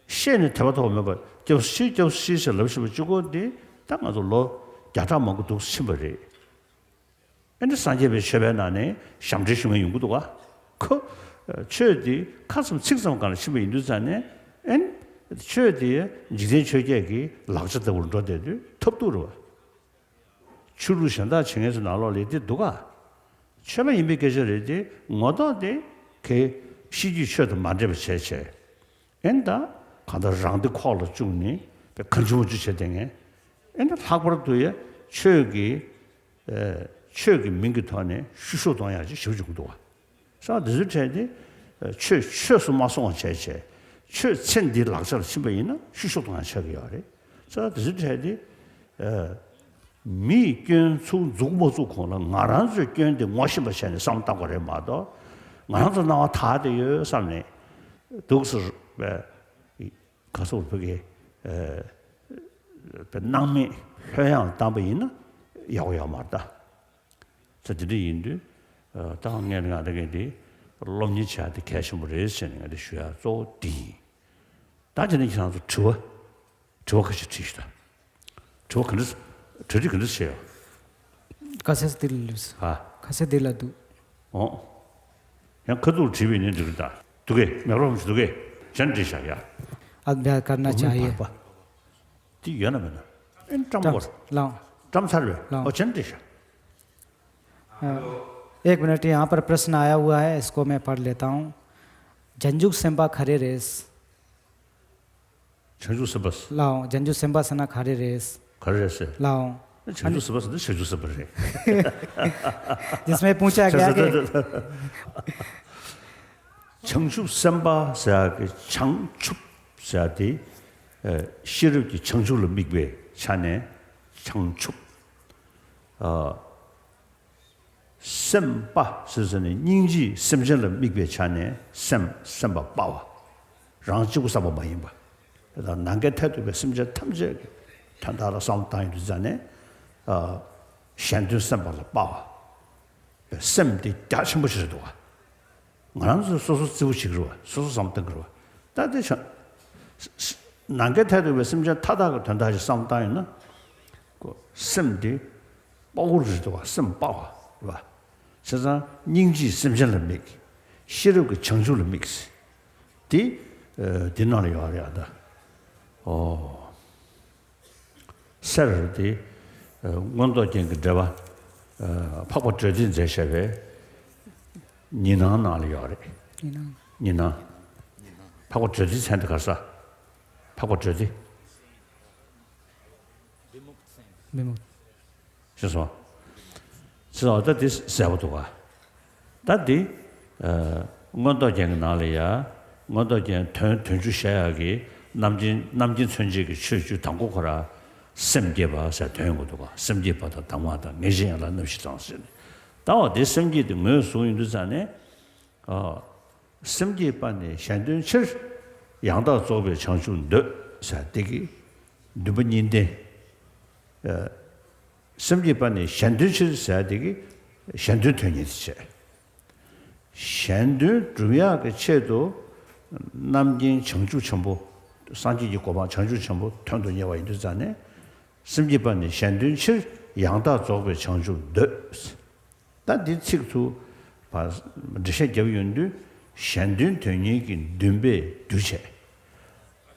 ཤེས་ནས་དད་པ་ཐོབ་པ་མེད་པར་སྐྱབས་སུ་མཆི་སྐྱབས་སུ་མཆི་ཟེར་ལབ་བཞིན་པ་གཅིག་པོ་འདི་ད་ང་ཚོ་ལོ་བརྒྱ་ཕྲག་མང་པོ་འདུག་ཕྱིན་པ་རེད། ཨ་ནི་སངས་རྒྱས་པའི་ཆོས་པའི་ནང་ནས་ཞབས་འདྲེན་ཞུ་མཁན་ཡོང་གི་འདུག་ག་ཁོ་ཆོས་འདི་ཁ་ཙམ་ཚིག་ཙམ་སྒང་ལ་ཕྱིན་པ་ཡིན་དུས་ཙང་ནས་ཨ་ནི་ཆོས་འདི་འཇིག་རྟེན་ཆོས་བརྒྱད་ཀྱི་ལག་ཆ་ལྟ་བུར་འགྲོ་བསྡད་དུས་ཐབས་སྡུག་རེད་བ། ཆོས་ལུགས་གཞན་དག་བྱེད་མཁན་ཚོའི་ནང་ལོགས་ལ་དེ་འདུག་ག་ཆོས་པ་ཡིན་པའི་སྐད་ཆ་རེད་དེ་ངོ་ཐོག་དེ་གའི་ཤེས་རྒྱུད་ཆོས་དང་མ་འདྲེས་པ་བྱས་བྱས། ཨེ་ད་གང་ལྟར་རང་སྡེ་ཁོག་ལ་བཅུག་ནས་པའི་གང་བྱུང་མང་བྱུང་བྱས་བསྡད་མཁན། ཨེ་ད་ལྷག་པར་དུ་ཡ་ཆོས་ཀྱི་ཨེ་ཆོས་ཀྱི་མིང་གི་ཐོག་ནས་བཤུ་གཞོག་གཏོང་ཡག་ཅིག་ཞེ་པོ་ཅིག་འདུག་ག་ས་དེ་ཚོའི་གྲས་དེ་ཆོས་ཆོས་སུ་མ་སོང་བ་བྱས་བྱས་ཆོས་ཚེ་འདིའི་ལག་ཆ་ལ་ཕྱིན་པ་ཡིན་ན་བཤུ་གཞོག་གཏོང་ཡག་ཆགས་ཀྱི་ཡོད་རེད། ས་དེ་ཚོའི་གྲས་དེ་མིས་སྐྱོན་ཚུགས་འཛུགས་མ་ཚུགས་གོང་ལ་ང་རང་ཚོའི་སྐྱོན་དེ་ངོ་ཤེས་པ་བྱས་ནས་བསམ་བློ་བཏང་དགོས་རེད་མ་གཏོགས་ང་རང་ཚོ་སྣང་བ་དག་དེ་ཡོད་བསམ་ནས་འདུག་ཟེར་བས་ག་སོགས་བོད་ཀྱི་སྣང་མེད་ལྷོད་ཡངས་བཏང་པ་ཡིན་ན་ཡག་པོ་ཡོད་མ་རེད་ད། ཚེ་འདི་འདྲ་ཡིན་དུས་ད་ངས་ང་རང་གི་འདི་སློབ་གཉེར་བྱ་དེ་གལ་ཆེན་པོ་རེད་ཟེར་ནས་ང་འདི་ཞུ་ཡག་གཙོ་བོ་འདི་ཡིན། ད་དེ་ནས་ཁྱེད་རང་ཚོ་དྲི་བ། དྲི་བ་ཁ་ཤས་དྲིས་ཤིག་དང་། དྲི་བ་ག་འདྲ། གྲ་སྒྲིག་ག་འདྲ་བྱས་ཡོད། ཁ་ཤས་དེ་ལ་ལུས། ཨ། ཁ་ཤས་དེ་ལ་འདུག། ཨོ། ཡང་ཁ་ཐུག་བྲིས་པའི་ཉིན་འགྲིག་གི་ད། འདུག་གས། མེག་རོ་མི་འདུག་གས། གཞན་བྲིས་བཞག་ཡ། अब क्या करना चाहिए? དེ་ཡོད་ན་མེད་ན། ཨེ་བཀྲམ་བཀོར། ལའོ། བཀྲམ་ཚར་བས། ལའོ། ཨོ་གཞན་བྲིས་བཞག། हाँ। एक मिनट, यहाँ पर प्रश्न आया हुआ है, इसको मैं पढ़ लेता हूँ। झंझुक सेम्बा खरे रेस। བྱང་ཆུབ་སེམས་དཔའ། ལའོ། བྱང་ཆུབ་སེམས་དཔའ་ཟེར་ན་ག་རེ་རེད། ག་རེ་རེད་ཟེར། ལའོ། བྱང་ཆུབ་སེམས་དཔའ་ཟེར་ན་བྱང་ཆུབ་སེམས་དཔའ་རེད། जिसमें पूछा गया कि བྱང་ཆུབ་སེམས་དཔའ་ཟེར་ཡག་གི་བྱང་ཆུབ་ཟེར་ཡག་དེ། ཨ། ཤེས་རབ་ཀྱི་བྱང་ཆུབ་ལ་དམིགས་པའི་ཆ་ནས་བྱང་ཆུབ། ཨ། སེམས་དཔའ་ཟེར་ཟེར་ནས་སྙིང་རྗེས་སེམས་ཅན་ལ་དམིགས་པའི་ཆ་ནས་སེམས་སེམས་པ་དཔའ་བ། རང་གཅིག་པུ་བསམ་པ་མ་ཡིན་པ། ད་ནམ་མཁའི་མཐས་གཏུགས་པའི་སེམས་ཅན་ཐམས་ཅད་ཀྱི་དོན་དག་ལ་བསམ་བློ་བཏང་ཡོང་དུས་ཙ་ནས། ཨ། གཞན་དོན་སེམས་པ་ལ་དཔའ་བ། སེམས་དེ་རྒྱ་ཆེན་པོ་ཞིག་རེད་འདུག་བ། ང་རང་ཚོ་སོ་སོ་རྩིས་པོ་བྱེད་ཀྱི་རེད་བ། སོ་སོ་བསམ་བློ་གཏོང་གི་རེད་བ། ད་དེ་ཆ། ནམ་མཁའི་མཐས་གཏུགས་པའི་སེམས་ཅན་མཐའ་དག་གི་དོན་དག་ཞིག་བསམ་བློ་བཏང་ཡོང་ན། ཁོ་སེམས་དེ་དཔའ་བོ་རེད་འདུག་བ། སེམས་དཔའ་བ་རེད་བ། བྱས་ཙང་སྙིང་རྗེས་སེམས་ཅན་ལ་དམིགས། ཤེས་རབ་ཀྱི་བྱང་ཆུབ་ལ་དམིགས། དེ། ཨ། དེ་ནང་ལ་ཡོད་རེད་ཨ་ད། ཨོ། གསེར་དེ། ཨ། མངོན་རྟོགས་རྒྱན་གྱི་འགྲེལ་པ། ཨ། འཕགས་པ་གྲོལ་སྡེས་མཛད་བཞག་པའི་ཉི་སྣང་ནང་ལ་ཡོད་རེད། ཉི་སྣང་། ཉི་སྣང་། འཕགས་པ་གྲོལ་སྡེའི་མཚན་དེ་ག་རེ་ཟེར། འཕགས་པ་གྲོལ་སྡེ། བི་མུག་ཏ་སེམས། བི་མུག་ཏ། ཤེས་སོང་། ཤེས་སོང་། ད་དེ་གསལ་པོ་འདུག་ག། ད་དེ། ཨ། མངོན་རྟོགས་རྒྱན་གྱི་ནང་ལ་ཡ། མངོན་རྟོགས་རྒྱན་དོན་དོན་བཅུ་བཤད་ཡག་གི་རྣམ་མཁྱེན་རྣམ་མཁྱེན་མཚོན་བྱེད་ཀྱི་ཆོས་བཅུ་དང་པོ་ཁོ་ར། སེམས་བསྐྱེད་པ་ཟེར་དོན་ཡོང་གི་འདུག་ག། སེམས་བསྐྱེད་པ་དང་གདམས་ངག་དང་ངེས་ཤེས་ཡན་ལག་རྣམ་བཞི་དང་ཟེར་ནས། ད་འོ་དེ་སེམས་བསྐྱེད་དེ་ངོས་བཟུང་ཡོང་དུས་ཙ་ནས། ཨ། སེམས་བསྐྱེད་པ་ནི་གཞན་དོན་ཕྱིར། ཡང་དག་རྫོགས་པའི་བྱང་ཆུབ་འདོད་ཟེར་དེ་གི་འདུན་པ་གཉིས་ལྡན། ཨ། སེམས་བསྐྱེད་པ་ནི་གཞན་དོན་ཕྱིར་ཟེར་དེ་གི་གཞན་དོན་དོན་གཉེར་དེ་བྱས། གཞན་དོན་སྒྲུབ་ཡག་གི་ཆེད་དུ་རྣམ་མཁྱེན་བྱང་ཆུབ་ཆེན་པོ། སངས་རྒྱས་ཀྱི་གོ་འཕང་བྱང་ཆུབ་ཆེན་པོ་དོན་དུ་གཉེར་བ་ཡིན་དུས་ཙ་ནས། སེམས་བསྐྱེད་པ་ནི་གཞན་དོན་ཕྱིར། ཡང་དག་རྫོགས་པའི་བྱང་ཆུབ་འདོད། ད་འདི་ཚིག་ཚུར་འགྲེལ་བཤད་བརྒྱབ་ཡོང་དུས། གཞན་དོན་དོན་གཉེར་གྱི་འདུན་པས་རྒྱུ་བྱས།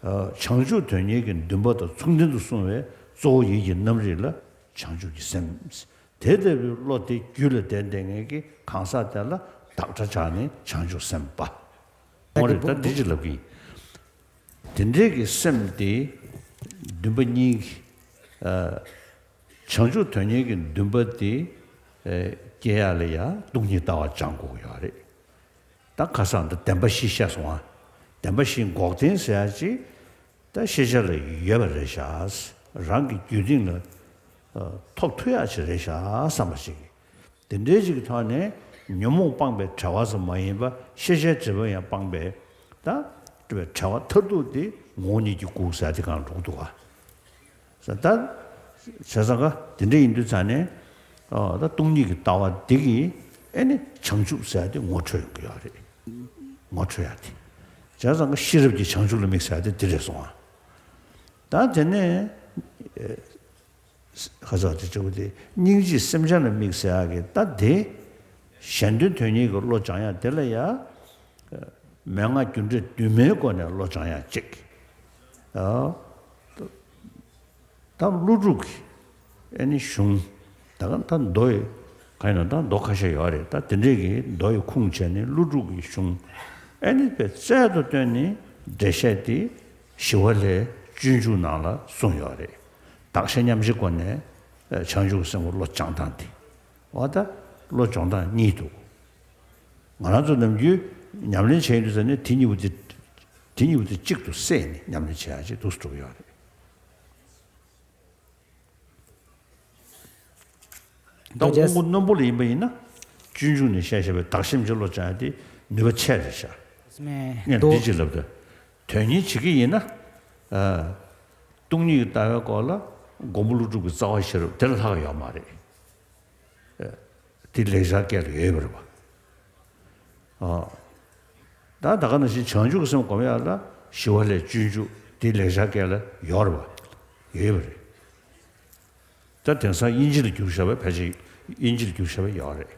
ཨ། བྱང་ཆུབ་དོན་གཉེར་གྱི་འདུན་པ་དང་ཚུལ་ལྡན་དུ་སོང་བས་གཙོ་བོ་ཡིད་ཀྱི་རྣམ་རིག་ལ་བྱང་ཆུབ་ཀྱི་སེམས། དེ་ལྟ་བུའི་བློ་དེ་རྒྱུད་ལ་ལྡན་ལྡན་ངེས་ཀྱི་གང་ཟག་དེ་ལ་བདག་སྒྲ་སྦྱར་ནས་བྱང་ཆུབ་སེམས་དཔའ། འོ་རེད། ད་འདི་ཅིག་ལབ་ཀྱི་ཡིན། དེ་འདྲའི་གི་སེམས་དེ་འདུན་པ་གཉིས་ཀྱི། ཨ། བྱང་ཆུབ་དོན་གཉེར་གྱི་འདུན་པ་དེ། ཨ། སྐྱེ་ཡག་ལ་ཡ་སྟོང་ཉིད་ལྟ་བ་སྦྱང་དགོས་ཀྱི་ཡོད་རེད། ད་ཁ་སང་འདི་བདེན་པ་བཞི་བཤད་སོང་ང་། བདེན་པ་བཞིའི་འགོག་བདེན་ཟེར་ཡག་ཅིག། ད་ཤེས་བྱ་ལ་ཡོད་པ་རེད་ཤག། རང་གི་རྒྱུད་སྟེང་ལ། ཨ། ཐོབ་ཐུབ་ཡག་ཅིག་རེད་ཤག་བསམ་པ་ཞིག། དེ་འདྲའི་ཅིག་གི་ཐོག་ནས་ཉོན་མོངས་སྤངས་པའི་བྲལ་བ་ཙམ་མ་ཡིན་པར་ཤེས་བྱའི་སྒྲིབ་པ་ཡང་སྤངས་པའི། ད་བྲལ་བ་མཐར་ཐུག་དེ་ངོ་བོ་ཉིད་ཀྱི་སྐུ་ཟེར་དེ་གང་འགྲོ་འདུག་ག། ཟེར་ད། བྱས་ཙང་ག་དེ་འདྲ་ཡིན་དུས་ཙ་ནས། ཨ། ད་སྟོང་ཉིད་ཀྱི་ལྟ་བ་འདི་གིས་ཨེ་ནི་བྱང་ཆུབ་ཟེར་དེ་ངོ་འཕྲོད་ཡོང་གི་ཡོད་རེད། ངོ་འཕྲོད་ཡག་དེ། བྱས་ཙང་ག་ཤེས་རབ་ཀྱི་བྱང་ཆུབ་ལ་དམིགས་ཟེར་དེ་འདི་རེད་སོང་ང་། ད་དེ་ནས། ཨེ། ཁ་ཚ་དེ་གཅིག་པུ་དེ་སྙིང་རྗེས་སེམས་ཅན་ལ་དམིགས་ཟེར་ཡག་གི་ད་དེ། གཞན་དོན་དོན་གཉེར་གྱི་བློ་སྦྱང་ཡག་དེ་ལ་ཡ། མན་ངག་རྒྱུ་འབྲས་བདུན་མའི་སྒོ་ནས་བློ་སྦྱང་ཡག་གཅིག། ཨ། ད་ཀླུ་སྒྲུབ་ཀྱི་ཨེ་ནི་གཞུང་། ད་ག་ད་མདོ་ཡི། ག་ཡིན་ན་ད་མདོ་ཁ་ཤས་ཡོད་རེད། ད་དེ་འདྲས་ཀྱི་མདོ་ཡི་ཁུངས་བྱས་ནས་ཀླུ་སྒྲུབ་ཀྱི་གཞུང་ཨེ་ནི་དཔེ་རྩལ་དུ་བཏོན་ནས་འགྲེལ་བཤད་དེ་ཞི་བ་ལྷའི་སྤྱོད་འཇུག་ནང་ལ་གསུངས་ཡོད་རེད། བདག་བཞག་མཉམ་བཞག་སྒོ་ནས་བྱང་ཆུབ་སེམས་ཀྱི་བློ་སྦྱང་སྟངས་དེ། འོ་ད་བློ་སྦྱོང་སྟངས་གཉིས་འདུག། ང་རང་ཚོ་ནམ་རྒྱུན་ཉམས་ལེན་བྱེད་ཡོང་དུས་ཙ་ནས་དེ་གཉིས་པོ་དེ། དེ་གཉིས་པོ་དེ་གཅིག་ཏུ་བསྲེས་ནས་ཉམས་ལེན་བྱེད་ཡག་ཅིག་འདུག་སེ་འགྲོ་གི་ཡོད་རེད། ད་དབང་པོ་རྣོན་པོ་ལ་ཡིན་པ་ཡིན་ན། སྤྱོད་འཇུག་ནས་བཤད་བཞག་པའི་བདག་བཞག་མཉམ་བཞག་བློ་སྦྱང་ཡག་དེ་ནུས་པ་ཆེ་རེད་ཤག། ངས་འདི་ཅིག་ལབ་དུས། དོན་གཉེར་བྱེད་ཀྱི་ཡིན་ན། ཨ། སྟོང་ཉིད་ཀྱི་ལྟ་བའི་སྐོར་ལ་མགོན་པོ་ཀླུ་སྒྲུབ་ཀྱི་རྩ་བ་ཤེས་རབ་དེ་ལས་ལྷག་ཡོད་མ་རེད། ཨ། དེ་ལེགས་སྦྱར་སྐད་ལ་ཡོད་པ་རེད་པ། ཨ། ད་ད་ག་ནང་བཞིན་བྱང་ཆུབ་ཀྱི་སེམས་སྒོམ་ཡག་ལ་ཞི་བ་ལྷའི་སྤྱོད་འཇུག་དེ་ལེགས་སྦྱར་སྐད་ལ་ཡོད་རེད་པ། ཡོད་པ་རེད། ད་དེང་སང་དབྱིན་ཇི་ལ་བསྒྱུར་བཞག་པའི་ཕལ་ཆེར་ དབྱིན་ཇིར་བསྒྱུར་བཞག་པ་ཡོད་རེད།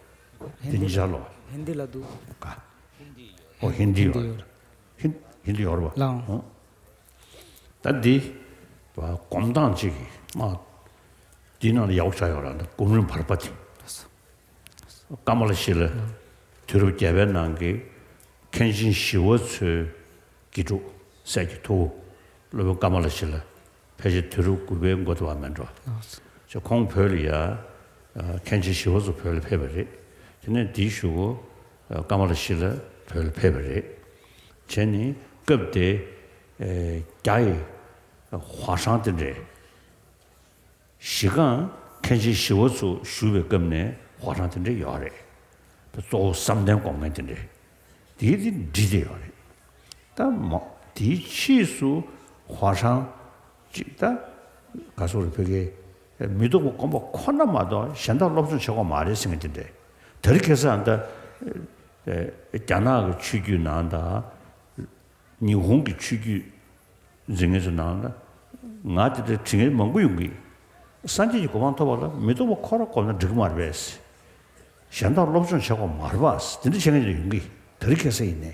དེ་གཉིས་ཆར་ལོ། ཧིན་དི་ལ་འདུག་ག། ཨོ་ཧིན་དི་ཡོད་རེད། ཧིན་ཧིན་དི་ཡོད་རེད་པ། ལགས། ཨོ། ད་འདི་གོམ་སྟངས་གཅིག་གིས་མ་འདི་ནང་ལ་ཡག་པོ་ཆགས་ཡོད་རེད། གོམ་རིམ་བར་པ་དེ། ཀ་མ་ལ་ཤི་ལ་དུས་རབས་བརྒྱད་པའི་ནང་གི་མཁན་ཆེན་ཞི་བ་འཚོའི་དགེ་ཕྲུག་སྲས་ཀྱི་ཐུ་བོ་སློབ་དཔོན་ཀ་མ་ལ་ཤི་ལ་ཕལ་ཆེར་དུས་རབས་དགུ་པའི་འགོ་དེ་བ་མེད་འགྲོ། ཨ་ཙི། ཁོང་བོད་ལ་ཡ་མཁན་ཆེན་ཞི་བ་འཚོ་བོད་ལ་ཕེབས་པ་རེད། དེ་ནས་དེའི་གཞུག་གུ་ཀ་མ་ལ་ཤི་ལ་བོད་ལ་ཕེབས་པ་རེད། བྱས་ནས་སྐབས་དེ་རྒྱ་ཡི་ཧྭ་ཤང་དེ་འདྲས། གཞི་རྐང་མཁན་ཆེན་ཞི་བ་འཚོ་བཞུགས་པའི་སྐབས་ནས་ཧྭ་ཤང་དེ་འདྲ་ཡོད་རེད། ད་གཙོ་བོ་བསམ་གཏན་སྒོམ་མཁན་དེ་འདྲ། དེའི་དེ་འབྲི་བསྡད་ཡོད་རེད། ད་མ་དེའི་ཕྱིས་སུ་ཧྭ་ཤང་ཅིག་ད་ག་སོག་རེད། བོད་སྐད་མི་ལྡོག་པ་སྒོམ་པ་ཁོ་ན་མ་གཏོགས་གཞན་དག་སློབ་སྦྱོང་བྱེད་དགོས་མ་རེད་ཟེར་མཁན་དེ་འདྲ། དེ་རིང་ཁ་སང་ད་རྒྱ་ནག་གི་ཆོས་བརྒྱུད་ནང་དང་། ཉི་ཧོང་གི་ཆོས་བརྒྱུད་འཛིན་མཁན་ཚོ་ནང་ལ་ང་དེ་འདྲ་དྲི་མཁན་མང་པོ་ཡོང་གི། སངས་རྒྱས་ཀྱི་གོ་འཕང་ཐོབ་པ་ལ་མི་ལྡོག་པ་ཁོ་རང་སྒོམ་ན་འགྲིག་གི་མ་རེད་པས། གཞན་དག་སློབ་སྦྱོང་བྱེད་དགོས་མ་རེད་པས། དེ་འདྲ་བྱེད་མཁན་ཚོ་ཡོང་གི། དེ་རིང་ཁ་སང་ཡིན་ནའི།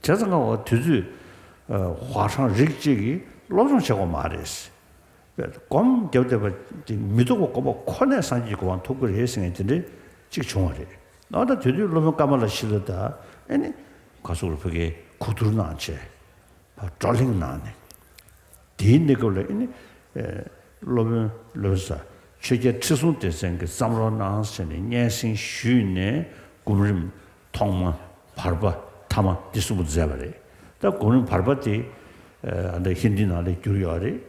བྱས་ཙང་ང་བ་དུས་ཚོད་ཧྭ་ཤང་རིགས་གཅིག་གིས་སློབ་སྦྱོང་བྱེད་དགོས་མ་རེད། སྒོམ་རྒྱབ་བསྡད་པ་དེ་མི་ལྡོག་པ་སྒོམ་པ་ཁོ་ནས་སངས་རྒྱས་ཀྱི་གོ་འཕང་ཐོབ་ཀྱི་རེད་ཟེར་མཁན་དེ་འདྲ་གཅིག་བྱུང་བ་རེད། ཨ་ད་དེ་དུས་སློབ་དཔོན་ཀ་མ་ལ་ཤི་ལ་དང་ཨེ་ནི་ག་སོག་རེད། བོད་སྐད་གོ་བསྡུར་གནང་བྱས་བགྲོ་གླེང་གནང་ནས། དེའི་གནས་སྐབས་ལ་ཨེ་ནི་སློབ་དཔོན་བློ་བཟང་ཆོས་རྒྱལ་ཁྲི་སྲོང་ལྡེ་བཙན་གྱིས་བརྩམས་རོགས་གནང་ཟེར་ནས་སྙན་སེང་ཞུས་ནས་སྒོམ་རིམ་ཐོག་མ་བར་པ་ཐ་མ་འདི་གསུམ་པོ་མཛད་པ་རེད། ད་སྒོམ་རིམ་བར་པ་དེ་ཨ་ད་ཧིན་དི་ནང་ལ་བསྒྱུར་ཡོད་རེད།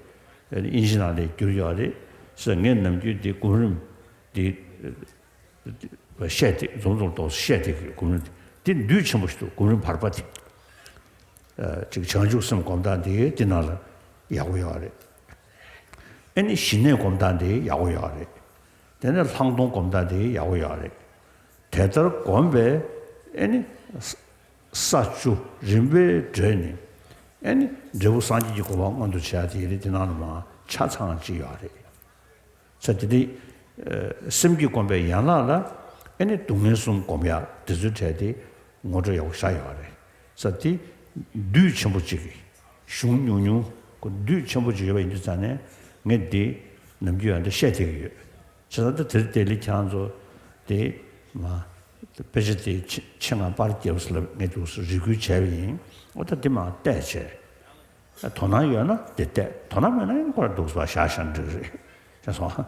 ཨིན་ཇི་ནང་ལ་བསྒྱུར་ཡོད་རེད། ཟེར་ངས་ནམ་རྒྱུན་འདི་སྒོམ་རིམ་འདི་བཤད་དེ་འཛོམས་འཛོམས་ཏོག་བཤད་དེ་གི་སྒོམ་རིམ་འདི་འདུས་ཆེན་པོ་ཞིག་འདུག་སྒོམ་རིམ་བར་པ་དེ། ཅིག་བྱང་ཆུབ་སེམས་སྒོམ་སྟངས་འདི་འདི་ནང་ལ་ཡག་པོ་ཡོད་རེད། ཨེ་ནི་ཞི་གནས་སྒོམ་སྟངས་འདི་ཡག་པོ་ཡོད་རེད། དེ་ནས་ལྷག་མཐོང་སྒོམ་སྟངས་འདི་ཡག་པོ་ཡོད་རེད། དེ་ལྟར་བསྒོམས་པས་ཨེ་ནི་ས་ས་བཅུ་རིམ་པས་བགྲོད་ནས་ཨེ་ནི་འབྲས་བུ་སངས་རྒྱས་ཀྱི་གོ་འཕང་མངོན་དུ་བྱ་དེ་རེད། དེ་ནང་ལ་མ་ཆ་ཚང་ཅིག་ཡོད་རེད། ས་དེ་དེ་སེམས་ཀྱིས་བསྒོམས་པའི་ཡན་ལག་ལ་ཨེ་ནི་སྡུག་བསྔལ་གསུམ་སྒོམ་ཡག་དེ་ཚོའི་གྲས་དེ་ངོ་སྤྲོད་ཡག་པོ་བཞག་ཡོད་རེད། ས་དེ་འདུས་ཆེན་པོ་གཅིག་གི་གཞུང་ཉུང་ཉུང་གི་འདུས་ཆེན་པོ་གཅིག་ཡོད་པ་ཡིན་དུས་ཙང་ནས་ངས་འདི་ནམ་རྒྱུན་ཡང་འདི་བཤད་བསྡད་ཀྱི་ཡོད། བྱས་ཙང་ད་དེར་དེ་ལས་ཁྱེད་རང་ཚོ་དེ་མ་དཔེ་ཆ་དེ་ཆེ་ཆེད་མངགས་པར་རྒྱབ་ཟེར་ལབ་ངས་འདུག་སེ་རེ་སྐུལ་བྱས་པ་ཡིན། འོ་ད་དེ་མ་བལྟས་བྱས། དོ་སྣང་ཡོད་ན་དེ་བལྟས། དོ་སྣང་མེད་ན་ཡང་ཁོ་རང་འདུག་སེ་བཞག་བཞག་འགྲིག་རེད། ཤེས་སོང་།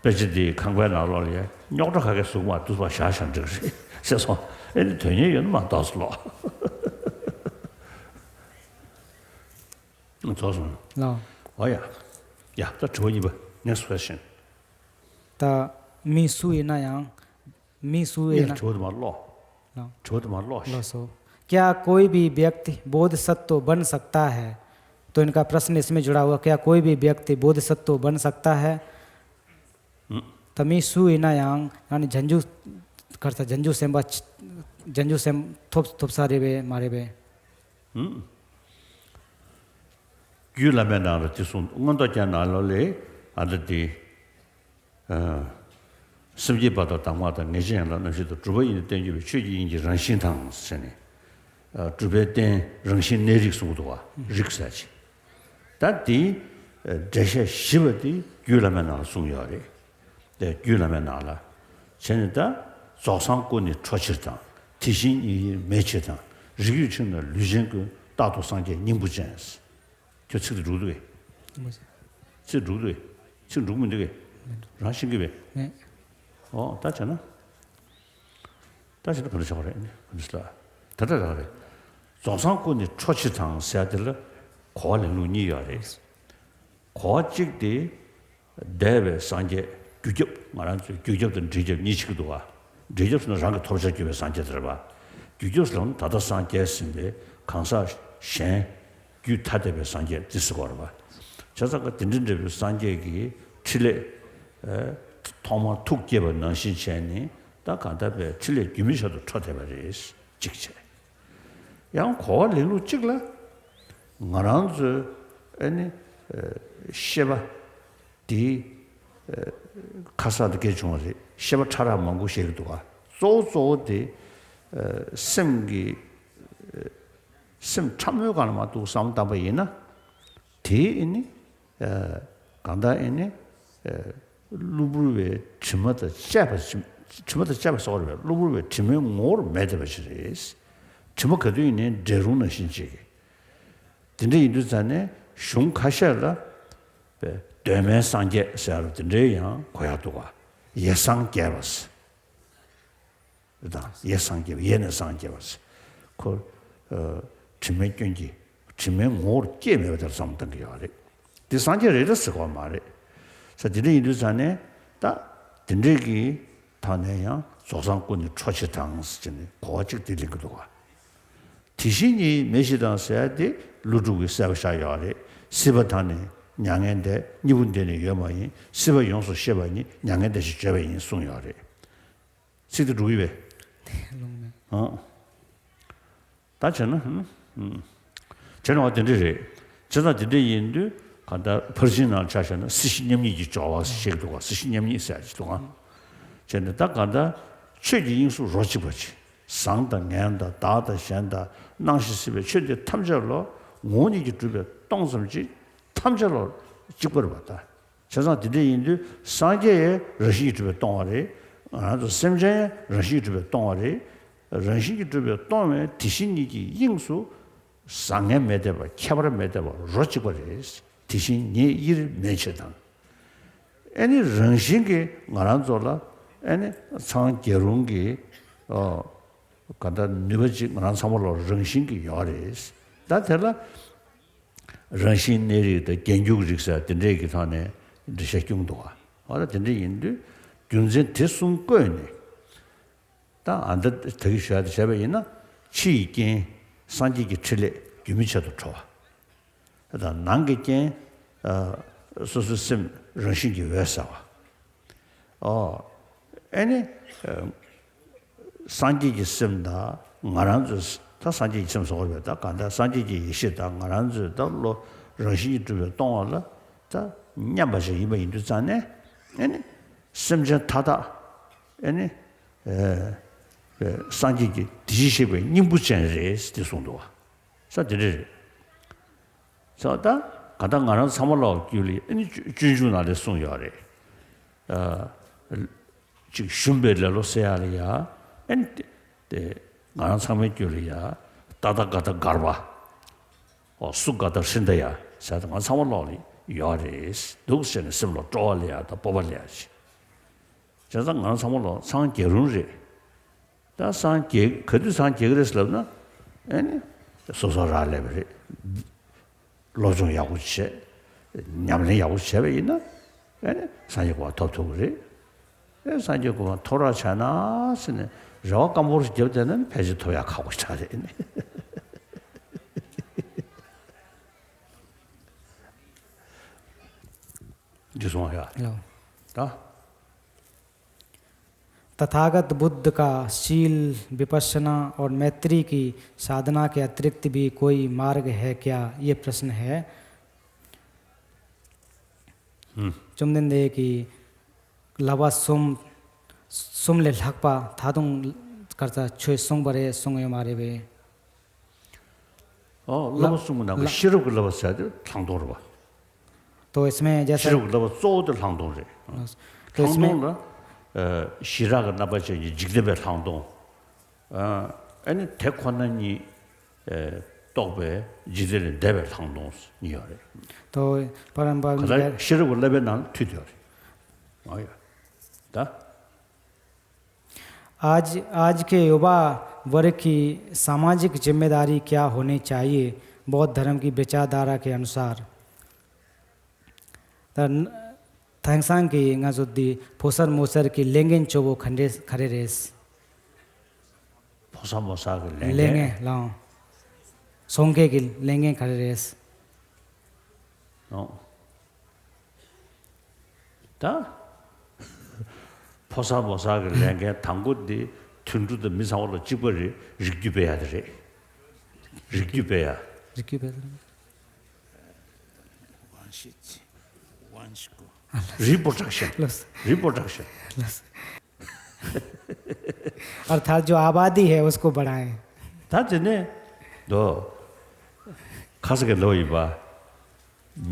དཔེ་ཆ་དེ་ཁང་པའི་ནང་ལོགས་ལ་ཡང་རྙོག་དྲ་ག་གེ་བཟོ་གི་མ་འདུག་སེ་བཞག་བཞག་འགྲིག་རེད། ཤེས་སོང་། ཨེ་ནི་དོན་གཉེར་ཡོད་ན་མ་འདུག་སེ་ལོག་རྫོགས་སོང་། ལགས། འོ་ཡ། ཡ་ད་དྲི་བ་གཉིས་པ། Next question. ད་མི་སུ་ཡིན་ན་ཡང་། མི་སུ་ཡིན་ན། དྲི་བ་དེ་མར་ཀློག་ལགས། དྲི་བ་དེ་མར་ཀློག་ལགས་སོ། क्या कोई भी व्यक्ति बोधिसत्व बन सकता है? तो इनका प्रश्न इसमें जुड़ा हुआ, क्या कोई भी व्यक्ति बोधिसत्व बन सकता है? ད་མི་སུ་ཡིན་ན་ཡང་ཡང་ན་བྱང་ཆུབ་ག་རེ་ཟེར། བྱང་ཆུབ་སེམས་དཔའ་བྱང་ཆུབ་སེམས་ཐོབ་ཐོབ་ས་རེད་པས་མ་རེད་པས། རྒྱུད་བླ་མའི་ནང་ལ་དེ་གསུངས། མངོན་རྟོགས་རྒྱན་ནང་ལོགས་ལ་ཨ་ད་དེ། སེམས་བསྐྱེད་པ་དང་གདམས་ངག་དང་། ངེས་ཤེས་ཡན་ལག་རྣམ་བཞི་དང་། གྲུབ་པ་ཡིས་ནི་བསྟན་གྱུར་པའི། ཆོས་ཀྱི་དབྱིངས་ཀྱི་རང་བཞིན་དང་ཟེར་ནས། གྲུབ་པའི་རྟེན་རང་བཞིན་གནས་རིགས་གསུང་གི་འདུག་བ། རིགས་ཟེར་ཅིག་ད་དེའི་འགྲེལ་བཤད་ཞིབ་པ་དེ་རྒྱུད་བླ་མའི་ནང་ལ་གསུངས་ཡོད་རེད། དེ་རྒྱུད་བླ་མའི་ནང་ལ། བྱས་ནས་ད་རྫོགས་སངས་སྐུ་ནི་འཕྲོག་ཕྱིར་དང་། དེ་བཞིན་ཉིད་དབྱེར་མེད་ཕྱིར་དང་། རིགས་རུས་ཕྱིར་ན་ལུས་ཅན་ཀུན། རྟག་ཏུ་སངས་རྒྱས་སྙིང་པོ་ཅན། ཁྱོད་ཚིག་དེ་འགྲུབ་འདུག་གས། མ་ཟད། ཚིག་འགྲུབ་འདུག་གས། ཚིག་འགྲུབ་མི་འདུག་གས། མེད་འགྲོ། རང་ཤེས་ཀྱི་བས། མེད། ཨོ་ད་བྱས་ན། ད་བྱས་ན་ག་འདྲ་བྱ་བ་རེད། ག་འདྲ་ལ། ད་ལྟ་རང་རེད། རྫོགས་སངས་སྐུ་ནི་འཕྲོག་ཕྱིར་དང་ཟེར་དེ་ལ་གོ་བ་ལེན་ལུགས་གཉིས་ཡོད་རེད། གོ་བ་གཅིག་དེ། འདས་པའི་སངས་རྒྱས་རྒྱུ་ཁྱབ། ང་རང་ཚོས་རྒྱུ་ཁྱབ་དང་འབྲས་ཁྱབ་གཉིས་ཕྱེ་གི་འདུག་བ། འབྲས་ཁྱབ་ཟེར་ན་རང་གི་ཐོབ་བྱར་གྱུར་པའི་སངས་རྒྱས་དེ་རེད་བ། རྒྱུ་ཁྱབ་ཟེར་ན་ད་ལྟ་སངས་རྒྱས་ཟིན་པའི་གང་ཟག་གཞན་རྒྱུད་ཐ་དད་པའི་སངས་རྒྱས་དེ་ཟེར་གོ་རེད་བ། བྱས་ཙང་ཀ་དེ་འདྲ་འདྲ་བའི་སངས་རྒྱས་ཀྱི་ཕྲིན་ལས། ཐོག་མར་ཐུགས་བསྐྱེད་པ་ནང་བཞིན་བྱས་ནས་ད་གང་ལྟར་པའི་ཕྲིན་ལས་རྒྱུན་མི་ཆད་དུ་འཕྲོ་བསྡད་པ་རེད། གཅིག་བྱས། ཡང་གོ་བ་ལེན་ལུགས་གཅིག་ལ། ང་རང་ཚོའི་ཨ་ནི་ཤེས་པ་དེ་ ཁ་གསལ་དུ་སྐད་བྱུང་བ་རེད། བཤད་པ་ཕྲ་རགས་མང་པོ་བཤད་ཀྱི་འདུག་ག་གཙོ་བོ་གཙོ་བོ་དེ་སེམས་ཀྱི་སེམས་ཕྲ་མོའི་སྒང་ལ་མ་གཏོགས་བསམ་བཏང་པ་ཡིན་ན། དེའི་ཨེ་ནི་གང་ལྟར་ཨེ་ནི་གློ་བུར་བའི་དྲི་མ་དང་བཅས་པ། དྲི་མ་དང་བཅས་པ་སོགས་རེད་པས། གློ་བུར་བའི་དྲི་མའི་ངོ་བོར་མེད་བསྡད་པ་ཞིག་རེད། དྲི་མ་ག་དུས་ཡིན་ནའི་འབྲས་རུང་ནང་བཞིན་ཅིག་དེ་འདྲ་ཡིན་དུས་ཙང་ནས་གཞུང་ཁ་ཤས་ལ་གདོད་མའི་སངས་རྒྱས་ཟེར་བ་དེ་འདྲའི་ཡང་གོ་ཡག་འདུག་ག་ཡེ་སངས་རྒྱས་པ་ཟེར། དང་ཡེ་སངས་རྒྱས་པ། ཡེ་ནས་སངས་རྒྱས་པ་ཟེར། ཁོ་དྲི་མའི་སྐྱོན་གྱིས་དྲི་མའི་ངོ་བོར་སྐྱེས་མེད་པ་དེར་བསམ་བློ་གཏང་གི་ཡོད་རེད། དེ་སངས་རྒྱས་རེད་ལ་ཟེར་གོ་མ་རེད། ས་དེ་འདྲ་ཡིན་དུས་ཙང་ནས་ད་དེ་འདྲས་ཀྱི་ཐོག་ནས་ཡང་རྫོགས་སངས་སྐུ་ནི་འཕྲོ་ཆེ་དང་ཟེར་ནས་གོ་བ་གཅིག་དེ་ལེན་གྱི་འདུག་ག་དེ་བཞིན་ཉིད་མེད་ཞེས་དང་ཟེར་ཡ་དེ་ཀླུ་སྒྲུབ་ཀྱིས་གསལ་པོ་བཞག་ཡོད་རེད། སྲིད་པ་དང་ནི་མྱ་ངན་འདས། གཉིས་པོ་འདི་ནི་ཡོད་མ་ཡིན། སྲིད་པ་ཡོངས་སུ་ཤེས་པ་ཉིད་མྱ་ངན་འདས་ཞེས་བརྗོད་པ་ཡིན་གསུངས་ཡོད་རེད། ཚིག་དེ་འགྲོ་གི་ཡོད་པས། ལུང་མེད། ཨང་། ད་བྱས་ན། ཨང་། བྱས་ན་བ་དེ་འདྲ་རེད། བྱས་ཙང་དེ་འདྲ་ཡིན་དུས་གང་ལྟར་ཕར་ཕྱིན་ནང་ཆ་བཞག་ན་སྲིད་ཞི་མཉམ་ཉིད་ཀྱི་སྦྱོར་བ་ཞིག་འདུག་ག་སྲིད་ཞི་མཉམ་ཉིད་ཟེར་ཅིག་འདུག་ག་བྱས་ནས་ད་གང་ལྟར་ཆོས་ཀྱི་དབྱིངས་སུ་རོ་གཅིག་པ་ཅིག་ཟང་དང་ངན་དང་བདག་དང་གཞན་དང་སྣང་ཞིང་སྲིད་པའི་ཆོས་འདི་ཐམས་ཅད་ལོ་ངོ་བོ་ཉིད་ཀྱིས་གྲུབ་པས་སྟོང་ཙམ་ཅིག་ཐམས་ཅད་ལོ་གཅིག་པ་རེད་པ་ད། བྱས་ཙང་དེ་འདྲ་ཡིན་དུས་སངས་རྒྱས་ཡང་རང་བཞིན་གྱིས་གྲུབ་པས་སྟོང་བ་རེད། ང་རང་ཚོ་སེམས་ཅན་ཡང་རང་བཞིན་གྱིས་གྲུབ་པས་སྟོང་བ་རེད། རང་བཞིན་གྱིས་གྲུབ་པས་སྟོང་བའི་དེ་བཞིན་ཉིད་ཀྱི་དབྱིངས་སུ་བཟང་ངན་མེད་བསྡད་པ། ཁྱད་པར་མེད་བསྡད་པ་རོ་གཅིག་པ་རེད། དེ་བཞིན་ཉིད་དབྱེར་མེད་ཕྱིར་དང་། ཨེ་ནི་རང་བཞིན་གྱིས་ང་རང་ཚོ་ལ་ཨེ་ནི་སངས་རྒྱས་རུང་གི་ཨོ་ག་འདྲ་ནུས་པ་ཅིག་ང་རང་ཚང་མ་ལ་རང་བཞིན་གྱིས་ཡོད་རེད། ད་དེ་ལ། རང་བཞིན་གནས་རིགས་དང་རྒྱན་གྱུར་རིགས་ཟེར་དེ་འདྲས་ཀྱི་ཐོག་ནས་འགྲེལ་བཤད་སྐྱོན་འདུག་ག་འོ་ད་དེ་འདྲས་ཡིན་དུས་རྒྱུ་མཚན་དེ་གསུམ་བཀོད་ནས་ད་ཨ་འདི་ད་གི་ཞུ་ཡ་དེ་བྱས་པ་ཡིན་ན། ཕྱི་ཡི་རྐྱེན། སངས་རྒྱས་ཀྱི་ཕྲིན་ལས་རྒྱུན་མི་ཆད་དུ་འཕྲོ་བ། ད་ནང་གི་རྐྱེན། སོ་སོའི་སེམས་རང་བཞིན་གྱིས་འོད་གསལ་བ། ཨོ། ཨེ་ནི། སངས་རྒྱས་ཀྱི་སེམས་དང་ང་རང་ཚོའི་ད་སངས་རྒྱས་ཀྱི་སེམས་སོགས་རེད། ད་གང་ལྟར་སངས་རྒྱས་ཀྱི་ཡེ་ཤེས་དང་ང་རང་ཚོའི་ད་བློ་རང་བཞིན་གྱིས་གྲུབ་པའི་སྟོང་བ་ལ་ད་མཉམ་པ་ཞིག་ཡིན་པ་ཡིན་དུས་ཙང་ནས། ཨེ་ནི། སེམས་ཅན་མཐའ་དག་ཨེ་ནི། སངས་རྒྱས་ཀྱི་དེ་བཞིན་གཤེགས་པའི་སྙིང་པོ་ཅན་རེད་དེ་གསུངས་འདུག་བ། ས་དེ་འདྲ་རེད། ས་ད་ག་ད་ང་རང་ཚང་མ་ལོག་རྒྱུད་ལ་ཨེ་ནི་སྤྱོད་འཇུག་ནང་ལས་གསུངས་ཡོད་རེད། ཅིག་ཞུམ་པའི་ལེ་ལོ་ཟེར་ཡ་ལ་ཡ། ཨེ་ནི་དེ་ང་རང་ཚང་མའི་རྒྱུད་ལ་ཡ། ཏ་ཏ་ག་ད་གརྦ། ཨོ་སུ་ག་ད་ཧྲིན་ད་ཡ་ཟེར་ད་ང་ཚང་མ་ལོག་ལ་ཡོད་རེད། འདུག་ཟེར་ནས་སེམས་ལ་སྤྲོ་བ་ལ་ཡ་དང་སྤོབས་པ་ལ་ཡ་ཞིག་བྱས་ཙང་ང་རང་ཚང་མ་ལོག་སངས་རྒྱས་རུང་རེད། ད་སངས་རྒྱས་ག་དུས་སངས་རྒྱས་ཀྱི་རེད་ལབ་ན། ཨེ་ནི། སོ་སོ་རག་ལས་པ་རེད། སློབ་སྦྱོང་ཡག་པོ་བྱས། ཉམས་ལེན་ཡག་པོ་བྱས་པ་ཡིན་ན། ཨེ་ནི་སངས་རྒྱས་གོ་འཕང་ཐོབ་ཐུབ་ཀྱི་རེད། ཨེ་སངས་རྒྱས་གོ་འཕང་ཐོབ་རོགས་བྱས་ན་ཟེར་ནས་རེ་བ་སྐམ་པོ་ཞིག་བརྒྱབ་བསྡད་ན་ཕལ་ཆེར་ཐོབ་ཡག་ཁག་པོ་ཆགས་རེད། འདི་སོང་ཡ། ལགས། ད། तथागत बुद्ध का शील, विपश्यना और मैत्री की साधना के अतिरिक्त भी कोई मार्ग है क्या? ये प्रश्न है। ཨུམ། བཅོམ་ལྡན་འདས་ཀྱིས་བསླབ་པ་གསུམ། གསུམ་ལས་ལྷག་པ་ད་དུང་ག་རེ་ཟེར་ཆོས་གསུངས་པ་རེད་གསུངས་ཡོད་མ་རེད་པས། ཨོ། བསླབ་པ་གསུམ་གྱི་ནང་གི་ཤེས་རབ་ཀྱི་བསླབ་པ་ཟེར་དེ་ལྷག་མཐོང་རེད་པ། तो इसमें जैसा ཤེས་རབ་ཀྱི་བསླབ་པ་གཙོ་བོ་དེ་ལྷག་མཐོང་རེད། तो ལྷག་इसमें མཐོང་ལ། ཨ། ཞི་རགས་ཀྱི་རྣམ་པ་ཅན་གྱི་འཇིག་རྟེན་པའི་ལྷག་མཐོང་། ཨ། ཨ་ནི་དེ་ཁོ་ན་ཉིད། ཨ། རྟོགས་པའི་འཇིག་རྟེན་ལས་འདས་པའི་ལྷག་མཐོང་གཉིས་ཡོད་རེད། तो परम ག་ལ་ཤེས་རབ་ཀྱི་བསླབ་པའི་ནང་མཐུད་དེ་ཡོད་རེད། ཨ་ཡ། ད། आज, आज के युवा वर्ग की सामाजिक जिम्मेदारी क्या होनी चाहिए बौद्ध धर्म की विचारधारा के अनुसार? ད་ཐེངས་སང་གི་ང་ཚོ་འདི་ཕོ་གསར་མོ་གསར་གྱི་ལས་འགན་གཙོ་བོ་ག་འདྲས་ག་རེ་རེད། ཕོ་གསར་མོ་གསར་གྱི་ལས་ལས་འགན། འགན་ལའང་། སོང་སྐད་ཀྱི་ལས་འགན་ག་རེ་རེད། ཨོ། ད། ཕོ་གསར་མོ་གསར་གྱི་ལས་འགན་དང་པོ་འདི་དུད་འགྲོ་དང་མི་ཚང་མ་ལ་གཅིག་པ་རེད། རིགས་རྒྱུད་སྤེལ་ཡ་དེ་རེད། རིགས་རྒྱུད་སྤེལ་ཡ། རིགས་རྒྱུད་སྤེལ་ཡ། 关系，关系过。रिप्रोडक्शन। रिप्रोडक्शन। अर्थात जो आबादी है उसको बढ़ाएं। ད་དེ་ནས་དོ། ཁ་ས་གི་ལོ་ཡིན་པ།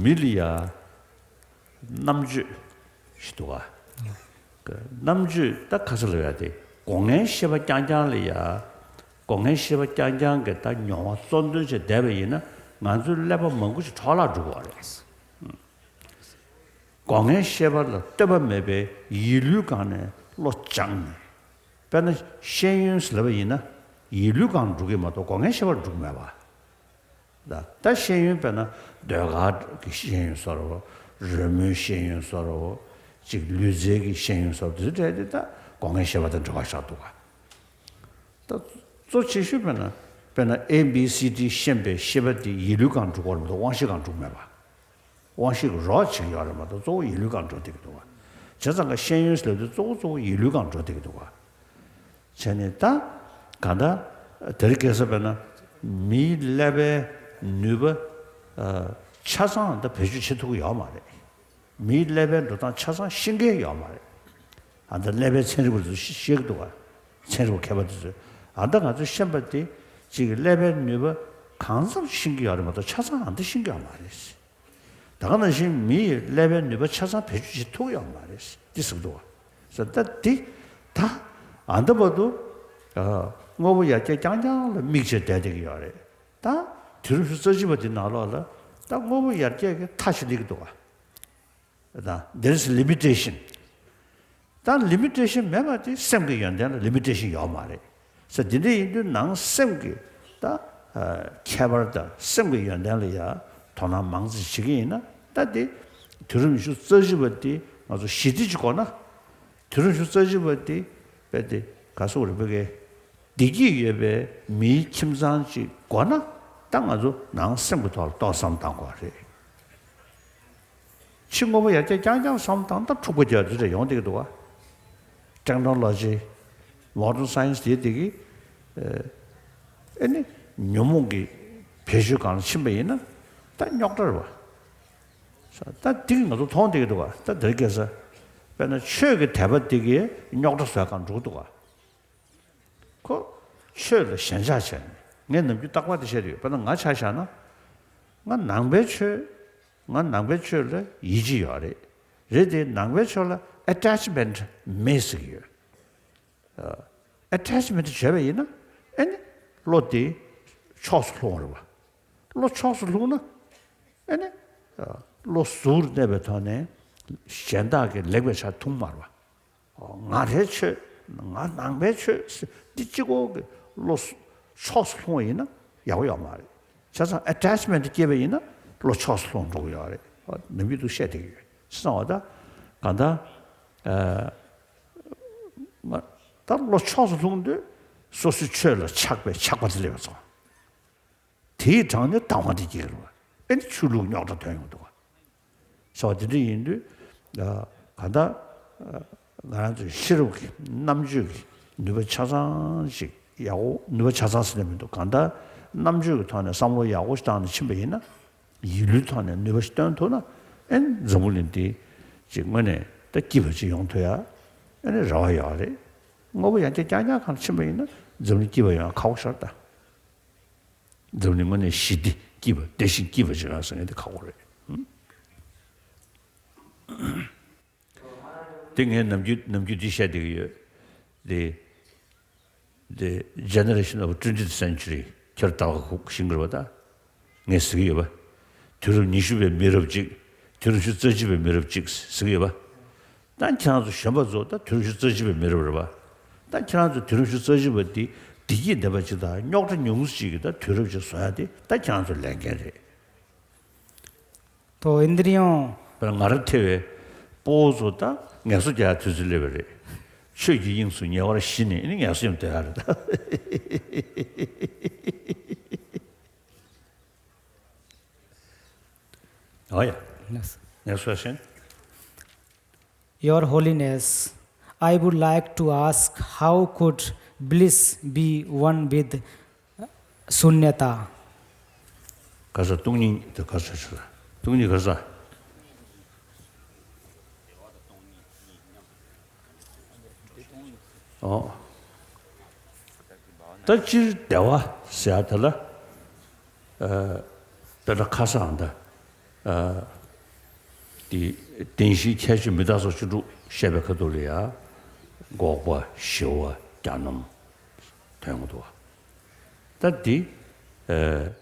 མི་ལ་ཡ་རྣམ་དཔྱོད་ཞིག་འདུག་ག་རྣམ་དཔྱོད་ད་ཁ་ས་ལ་ཡ་དེ་སྒོ་ལྔའི་ཤེས་པ་རྐྱང་རྐྱང་ལ་ཡ། སྒོ་ལྔའི་ཤེས་པ་རྐྱང་རྐྱང་གི་ད་མྱོང་བ་གཙོ་འདོན་བྱས་བསྡད་པ་ཡིན་ན། ང་ཚོའི་ཀླད་པ་མང་པོ་ཞིག་འཕྲོ་བརླག་འགྲོ་གི་རེད། སྒོ་ལྔའི་ཤེས་པ་ལ་ལྟོས་པ་མེད་པའི་ཡིད་ལུས་སྒང་ནས་བློ་སྦྱངས་ནས། དཔེར་ན་ཤེས་ཡོན་ཟེར་ལབ་པ་ཡིན་ན། ཡིད་ལུས་སྒང་འགྲོ་གི་མ་གཏོགས་སྒོ་ལྔའི་ཤེས་པར་འགྲོ་གི་མེད་པ། ད་ད་ཤེས་ཡོན་དཔེར་ན་ཟློས་གར་གྱི་ཤེས་ཡོན་བཟོ་འདྲ་བོ། རོལ་མོའི་ཤེས་ཡོན་བཟོ་འདྲ་བོ། ཅིག་ལུས་རྩལ་གྱི་ཤེས་ཡོན་བཟོ་འདྲ་བོ། དེ་ཚོ་གྲས་དེ་ད་སྒོ་ལྔའི་ཤེས་པ་དང་འབྲེལ་བ་ཆགས་འདུག་ག་ད་གཙོ་ཆེ་ཤོས་དཔེར་ན། དཔེར་ན་ཨེ་བི་སི་ཌི་ཤེས་པའི་ཤེས་པ་དེ་ཡིད་ལུས་སྒང་འགྲོ་གི་ཡོད་རེད་མ་གཏོགས་དབང་ཤེས་སྒང་འགྲོ་གི་མེད་པ། དབང་ཤེས་ཀྱི་རོགས་བྱེད་ཀྱི་ཡོད་རེད་མ་གཏོགས་གཙོ་བོ་ཡིད་ལུས་སྒང་འགྲོ་བསྡད་ཀྱི་འདུག་ག་བྱས་ཙང་ཀ་ཤེས་ཡོན་ཟེར་ལབ་དུས་གཙོ་བོ་གཙོ་བོ་ཡིད་ལུས་སྒང་འགྲོ་བསྡད་ཀྱི་འདུག་ག་བྱས་ནས་ད་གང་ལྟར་དེ་རིང་ཁ་སང་དཔེར་ན་མིའི་ཀླད་པའི་ནུས་པ་ཆ་ཚང་ད་བེད་སྤྱོད་བྱེད་ཐུབ་ཀྱི་ཡོད་མ་རེད། མིའི་ཀླད་པའི་འགྲོ་སྟངས་ཆ་ཚང་ཤེས་མཁན་ཡོད་མ་རེད། ཨ་ད་ཀླད་པའི་ཚན་རིག་པ་ཚོས་ཤེས་ཀྱི་འདུག་ག་ཚན་རིག་པ་མཁས་པ་དེ་ཚོས་ཨ་ད་ང་ཚོས་ཤེས་པ་དེ་གཅིག་གི་ཀླད་པའི་ནུས་པ་གང་ཙམ་ཤེས་ཀྱི་ཡོད་རེད་མ་གཏོགས་ཆ་ཚང་ཨ་ད་ཤེས་ཀྱི་ཡོད་མ་རེད། ད་ག་ནང་བཞིན་མི་ཡི་ཀླད་པའི་ནུས་པ་ཆ་ཚང་བེད་སྤྱོད་བྱེད་ཐུབ་ཡོད་མ་རེད། འདི་ཟེར་གྱི་འདུག་ག་ད་འདི་ད་ཨ་ད་བར་དུ་དངོས་པོ་ཡར་རྒྱས་རྐྱང་རྐྱང་ལ་དམིགས་བྱས་བསྡད་བསྡད་ཀྱི་ཡོད་རེད། ད་དུས་རབས་ཉི་ཤུ་རྩ་གཅིག་པ་འདི་ནང་ལོགས་ལ་ད་དངོས་པོ་ཡར་རྒྱས་ཀྱི་མཐའ་ཞིག་སླེབས་ཀྱི་འདུག་ག་ད་there is limitation. ད་ལི་མི་ཊེ་ཤན་མེད་པ་དེ་སེམས་ཀྱི་ཡོན་ཏན་ལ་ལི་མི་ཊེ་ཤན་ཡོད་མ་རེད་ཟེར། དེ་འདྲ་ཡིན་དུས་ནང་སེམས་ཀྱི་ད་ཁྱད་པར་དང་སེམས་ཀྱི་ཡོན་ཏན་ལ་ཡང་དོ་སྣང་མང་ཙམ་བྱེད་ཀྱི་ཡིན་ན། ད་དེ་དུས་རབས་ཉི་ཤུ་རྩ་གཅིག་པ་དེ་ང་ཚོ་ཞི་བདེ་ཅིག་དགོས་ན། དུས་རབས་ཉི་ཤུ་རྩ་གཅིག་པ་དེ་དཔེ་དེ་ག་སོག་རེད་པེ་ཀའི་བདེ་སྐྱིད་ཡོད་པའི་མིའི་ཁྱིམ་ཚང་ཅིག་དགོས་ན། ད་ང་ཚོ་ནང་སེམས་ཀྱི་ཐོག་ལ་ཏོག་བསམ་བཏང་དགོས་རེད། ཕྱི་དངོས་པོ་ཡར་རྒྱས་རྐྱང་རྐྱང་བསམ་བཏང་ད་འཁྲུག་པ་རྒྱག་དུས་རེ་ཡོང་བསྡད་ཀྱི་འདུག་ག་ཊེག་ནོ་ལོ་ཇི། མོ་ཌན་སའེན་སི་དེ་དེ་གི་ཨེ་ནི་ཉོན་མོངས་ཀྱི་བེད་སྤྱོད་སྒང་ལ་ཕྱིན་པ་ཡིན་ན་ད་རྙོག་དྲ་རེད་པ། ད་དེ་གི་ང་ཚོ་མཐོང་བསྡད་ཀྱི་འདུག་ག་ད་དེ་རིང་ཁ་སང་དཔེར་ན་ཆོས་ཀྱི་དད་པ་དེ་གི་རྙོག་དྲ་བཟོ་ཡ་སྒང་འགྲོ་གི་འདུག་ག་ཁོ་ཆོས་ལ་ཞེན་ཆགས་བྱས་ནས། ངས་ནམ་རྒྱུན་རྟག་པར་དེ་བཤད་ཀྱི་ཡོད། དཔེར་ན་ང་ཆ་བཞག་ན། ང་ནང་པའི་ཆོས། ང་ནང་པའི་ཆོས་ལ་ཡིད་ཆེས་ཡོད་རེད། རེད་དེ་ནང་པའི་ཆོས་ལ་ཨེ་ཊེཆ་མེན་ཊི་མེད་ཟེར་གྱི་ཡོད། ཨེ་ཊེཆ་མེན་ཊི་བྱས་པ་ཡིན་ན་ཨེ་ནི་བློ་དེ་ཕྱོགས་སུ་ལྷུང་རེད་པ། བློ་ཕྱོགས་སུ་ལྷུང་ན་ཨེ་ནི་བློ་གཟུགས་གནས་པའི་ཐོག་ནས་གཞན་དག་གིས་ལེགས་པའི་ཆ་མཐོང་མ་རེད་པ། ང་རའི་ཆོས། ང་ནང་པའི་ཆོས་འདི་གཅིག་པོ་གི་བློ་ཕྱོགས་སུ་ལྷུང་བ་ཡིན་ན་ཡག་པོ་ཡོད་མ་རེད། བྱས་ཙང་ཨེ་ཊེཆ་མེན་ཊི་སྐྱེས་པ་ཡིན་ན་བློ་ཕྱོགས་སུ་ལྷུང་འགྲོ་གི་ཡོད་རེད། ནམ་རྒྱུན་དུ་བཤད་བསྡད་ཀྱི་ཡོད། བྱས་ཙང་བ་ད་གང་ལྟར་ང་ད་བློ་ཕྱོགས་སུ་ལྷུང་དུས་སོ་སོའི་ཆོས་ལ་ཆགས་པའི་ཆགས་པ་དེ་སླེབས་པ་སོང་། དེའི་གྲངས་ནི་དང་བ་དེ་སྐྱེ་རུ་བ། ཨེ་ནི་ཆོས་ལུགས་རྙོག་དྲ་ཐོན་ཡོང་འདུག་བ། ཟེར་བ་དེ་འདྲ་ཡིན་དུས། གང་ལྟར་ང་རང་ཚོའི་ཤེས་རབ་ཀྱི་རྣམ་དཔྱོད་ཀྱི་ནུས་པ་ཆ་ཚང་ཞིག་ཡག་པོ། ནུས་པ་ཆ་ཚང་ཟེར་ནས་མི་འདུག་གང་ལྟར་རྣམ་དཔྱོད་ཀྱི་ཐོག་ནས་བསམ་བློ་ཡག་པོ་ཞིག་བཏང་ནས་ཕྱིན་པ་ཡིན་ན། ཡིད་ལུས་ཐོག་ནས་ནུས་པ་ཞིག་སྟོན་ཐུབ་ན། ཨེ་ནི་འཛམ་བུ་གླིང་འདི་ཅིག་དངོས་གནས་ད་སྐྱིད་པ་ཅིག་ཡོང་ཐུབ་ཡ་ཨེ་ནི་རེ་བ་ཡོད་རེད། དངོས་པོ་ཡར་རྒྱས་རྐྱང་རྐྱང་སྒང་ཕྱིན་པ་ཡིན་ན་འཛམ་གླིང་སྐྱིད་པ་ཡོང་ཡ་ཁག་པོ་ཤར་ད། འཛམ་གླིང་དངོས་གནས་ཞི་བདེ་སྐྱིད་པ། བདེ་ཞིང་སྐྱིད་པ་ཅིག་ཡོང་ཟེར་མཁན་དེ་ཁག་པོ་རེད། དེ་ངས་ནམ་རྒྱུན་ནམ་རྒྱུན་འདི་བཤད་བསྡད་ཀྱི་ཡོད། དེ་དེ་Generation of Twentieth Century ཁྱེད་ད་ག་ཤིང་གི་རེད་པ་ད། ངས་ཟེར་གྱི་ཡོད་པ། དུས་རབས་ཉི་ཤུ་པའི་མི་རབས་གཅིག་དུས་རབས་ཉི་ཤུ་རྩ་གཅིག་པའི་མི་རབས་གཅིག་ཟེར་གྱི་ཡོད་པ། ད་ཁྱེད་རང་ཚོ་གཞོན་པ་ཚོ་ད་དུས་རབས་ཉི་ཤུ་རྩ་གཅིག་པའི་མི་རབས་རེད་པ། ད་ཁྱེད་རང་ཚོ་དུས་རབས་ཉི་ཤུ་རྩ་གཅིག་པ་འདི་བདེ་སྐྱིད་ལྡན་པ་ཅིག་དང་རྙོག་དྲ་ཉུང་ངུ་ཅིག་གི་ད་དུས་རབས་ཅིག་བཟོ་ཡ་དེ་ད་ཁྱེད་རང་ཚོའི་ལས་འགན་རེད། तो इंद्रियों ང་རང་ཐེ་བའི་སྤོ་བོ་ཚོ་ད་ངལ་གསོ་རྒྱག་ཡ་དུས་ཚོད་སླེབས་པ་རེད། ཆོས་ཀྱི་དབྱིངས་སུ་ཉེ་བར་ཞི་ནས་ཨེ་ནི་ངལ་གསོ་ཡང་སྡོད་ཡ་རེད་ད། ཨོ་ཡ། ངལ་གསོ་ཡ་ཞན། Your Holiness, I would like to ask, how could bliss be one with sunyata? ག་ས་སྟོང་ཉིད་དེ་ག་ས་ཆ་ལ་སྟོང་ཉིད་ག་ས། ཨོ། ད་སྤྱིར་བདེ་བ་ཟེར་ཡ་དེ་ལ། ཨ། དཔེར་ན་ཁ་སང་ད། ཨ། དེ་བདེན་བཞིའི་ཁྱད་ཆོས་མི་རྟག་སོགས་བཅུ་དྲུག་བཤད་པའི་ཁ་ཐུག་ལ་ཡ། འགོག་པ་ཞི་བ་གྱ་ནོམ་ཐོན་གྱི་འདུག་བ། ད་དེ། ཨ།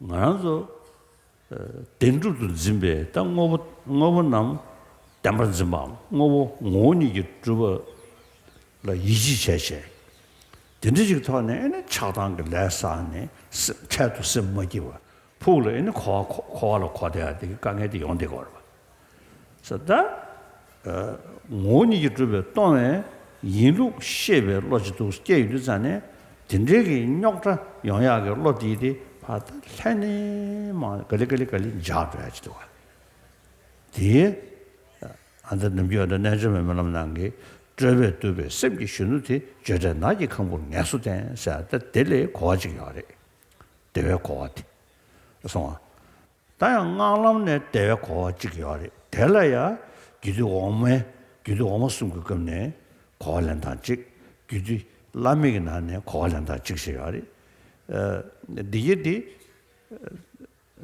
ང་རང་ཚོ། ཨ། བདེན་གྲུབ་ཏུ་འཛིན་པའི་ད་དངོས་པོ་དངོས་པོ་རྣམས་བདེན་པར་འཛིན་པའམ། དངོས་པོ་ངོ་བོ་ཉིད་ཀྱིས་གྲུབ་པ་ལ་ཡིད་ཆེས་བྱས་བྱས། དེ་འདྲ་ཅིག་ཐོག་ནས་ཨེ་ནི་ཆགས་སྡང་གི་ལས་བསགས་ནས་སེམས་འཕྲལ་དུ་སེམས་མ་སྐྱིད་པ། ཕུགས་ལ་ཨེ་ནི་འཁོར་བ་འཁོར་བ་ལ་འཁོར་བསྡད་ཡ་དེ་གི་དཀའ་ངལ་དེ་ཡོང་བསྡད་ཀྱི་ཡོད་རེད་པ། ས་ད། ཨ། ངོ་བོ་ཉིད་ཀྱིས་གྲུབ་པའི་སྟོང་པའི་ཡིན་ལུགས་ཤེས་པའི་བློ་ཅིག་འདུག་སྐྱེས་ཡོང་དུས་ཙང་ནས། དེ་འདྲའི་གི་རྙོག་དྲ་ཡོང་ཡག་གི་བློ་དེ་དེ་ཕར་ད་ལྷན་ནེ་མ་ག་ལེ་ག་ལེ་ག་ལེ་འཇགས་འགྲོ་ཡ་ཅིག་འདུག་བ། དེ། ཨ། ད་ནམ་རྒྱུན་ཨ་ད་རྣལ་འབྱོར་པའི་སྨོན་ལམ་ནང་གི། སྤྲོས་པས་བཏུལ་བའི་སེམས་ཀྱི་གཞོན་ནུ་དེ། བརྗོད་བྲལ་ནགས་ཀྱི་ཁང་བུར་ངལ་གསོ་བསྟེན་ཟེར། ད་དེ་ལས་གོ་བ་ཅིག་ཡོད་རེད། བདེ་བའི་གོ་བ་དེ། སོང་བ། ད་ཡང་སྔགས་ལམ་ནས་བདེ་བའི་གོ་བ་གཅིག་ཡོད་རེད། དེ་ལ་ཡང་རྒྱུད་སྡེ་འོག་མའི། རྒྱུད་སྡེ་འོག་མ་གསུམ་གྱི་སྐབས་ནས་གོ་བ་ལེན་སྟངས་གཅིག་རྒྱུད་སྡེ་བླ་མེད་ཀྱི་ནང་ནས་གོ་བ་ལེན་སྟངས་གཅིག་བྱས་ཡོད་རེད། ཨ། འདི་གྱིས་འདི།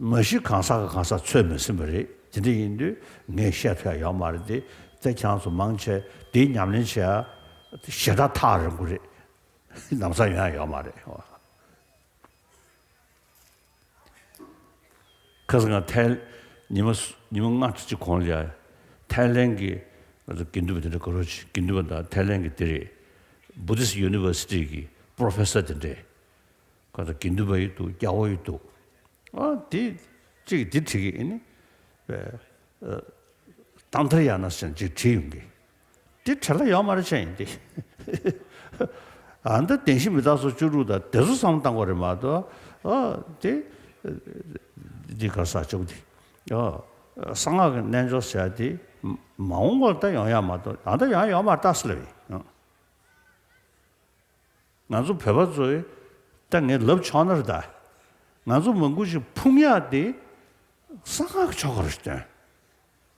མ་གཞི་གང་ཟག་གི་གང་ཟག་ཚོད་མི་ཟིན་པ་རེད། དེ་འདྲ་ཡིན་དུས་ངས་བཤད་ཐུབ་ཡ་ཡོད་མ་རེད་དེ། དེ་ཁྱེད་རང་ཚོ་མང་ཆེ་དེའི་ཉམས་ལེན་བྱེད་ཡ་ཞེ་དྲག་ཐག་རིང་པོ་རེད། ལམ་སང་ཡོང་ཡ་ཡོད་མ་རེད། ཁ་སང་ང་ཐའི། ཉི་མ་ཉི་མ་ལྔ་དྲུག་ཅིག་གོང་ལ་ཡ། ཐའི་ལན་གྱི་དགེ་འདུན་པ་དེ་འདྲ་ག་རེ་ཟེར། དགེ་འདུན་པ་དང་ཐའི་ལན་གྱི་དེ་རེད། Buddhist University གི་professor དེ་འདྲས། ཁོ་ཚོ་དགེ་འདུན་པ་ཡོད་འདུག་རྒྱལ་པོ་ཡོད་འདུག་ཨ། དེ་གཅིག་དེ་བྲིས་ཀྱི་ཨེ་ནི། ཨ། ཏན་ཏྲ་ཡ་ན་ཟེར་ཅིག་བྲིས་ཡོང་གི། དེ་བྲེལ་བ་ཡོད་མ་རེད་ཆ་ཡིན་ཏེ། ཨ། འདི་བདེན་བཞི་མི་རྟག་སོགས་བཅུ་དྲུག་དང་དེ་ཚོ་བསམ་བློ་བཏང་དགོས་རེད་མ་གཏོགས། ཨ། དེ་འདི་ག་ས་ཅོག་དེ། ཨ། གསང་སྔགས་ཀྱི་རྣལ་འབྱོར་ཟེར་ཡ་དེ་མ་འོངས་པར་ད་ཡོང་ཡ་མ་གཏོགས། ཨ། ད་ཡོང་ཡ་ཡོད་མ་རེད་ད་ཟེར་ལབ་ཡིན། ང་ཚོ་བོད་པ་ཚོས་ད་ངས་ལབ་ཆོག་ན་རེད་ད། ང་ཚོ་མང་པོ་ཞིག་ཕུང་ཡག་དེ་གསང་སྔགས་ཀྱི་ཆོ་ག་རེད་བསྟན།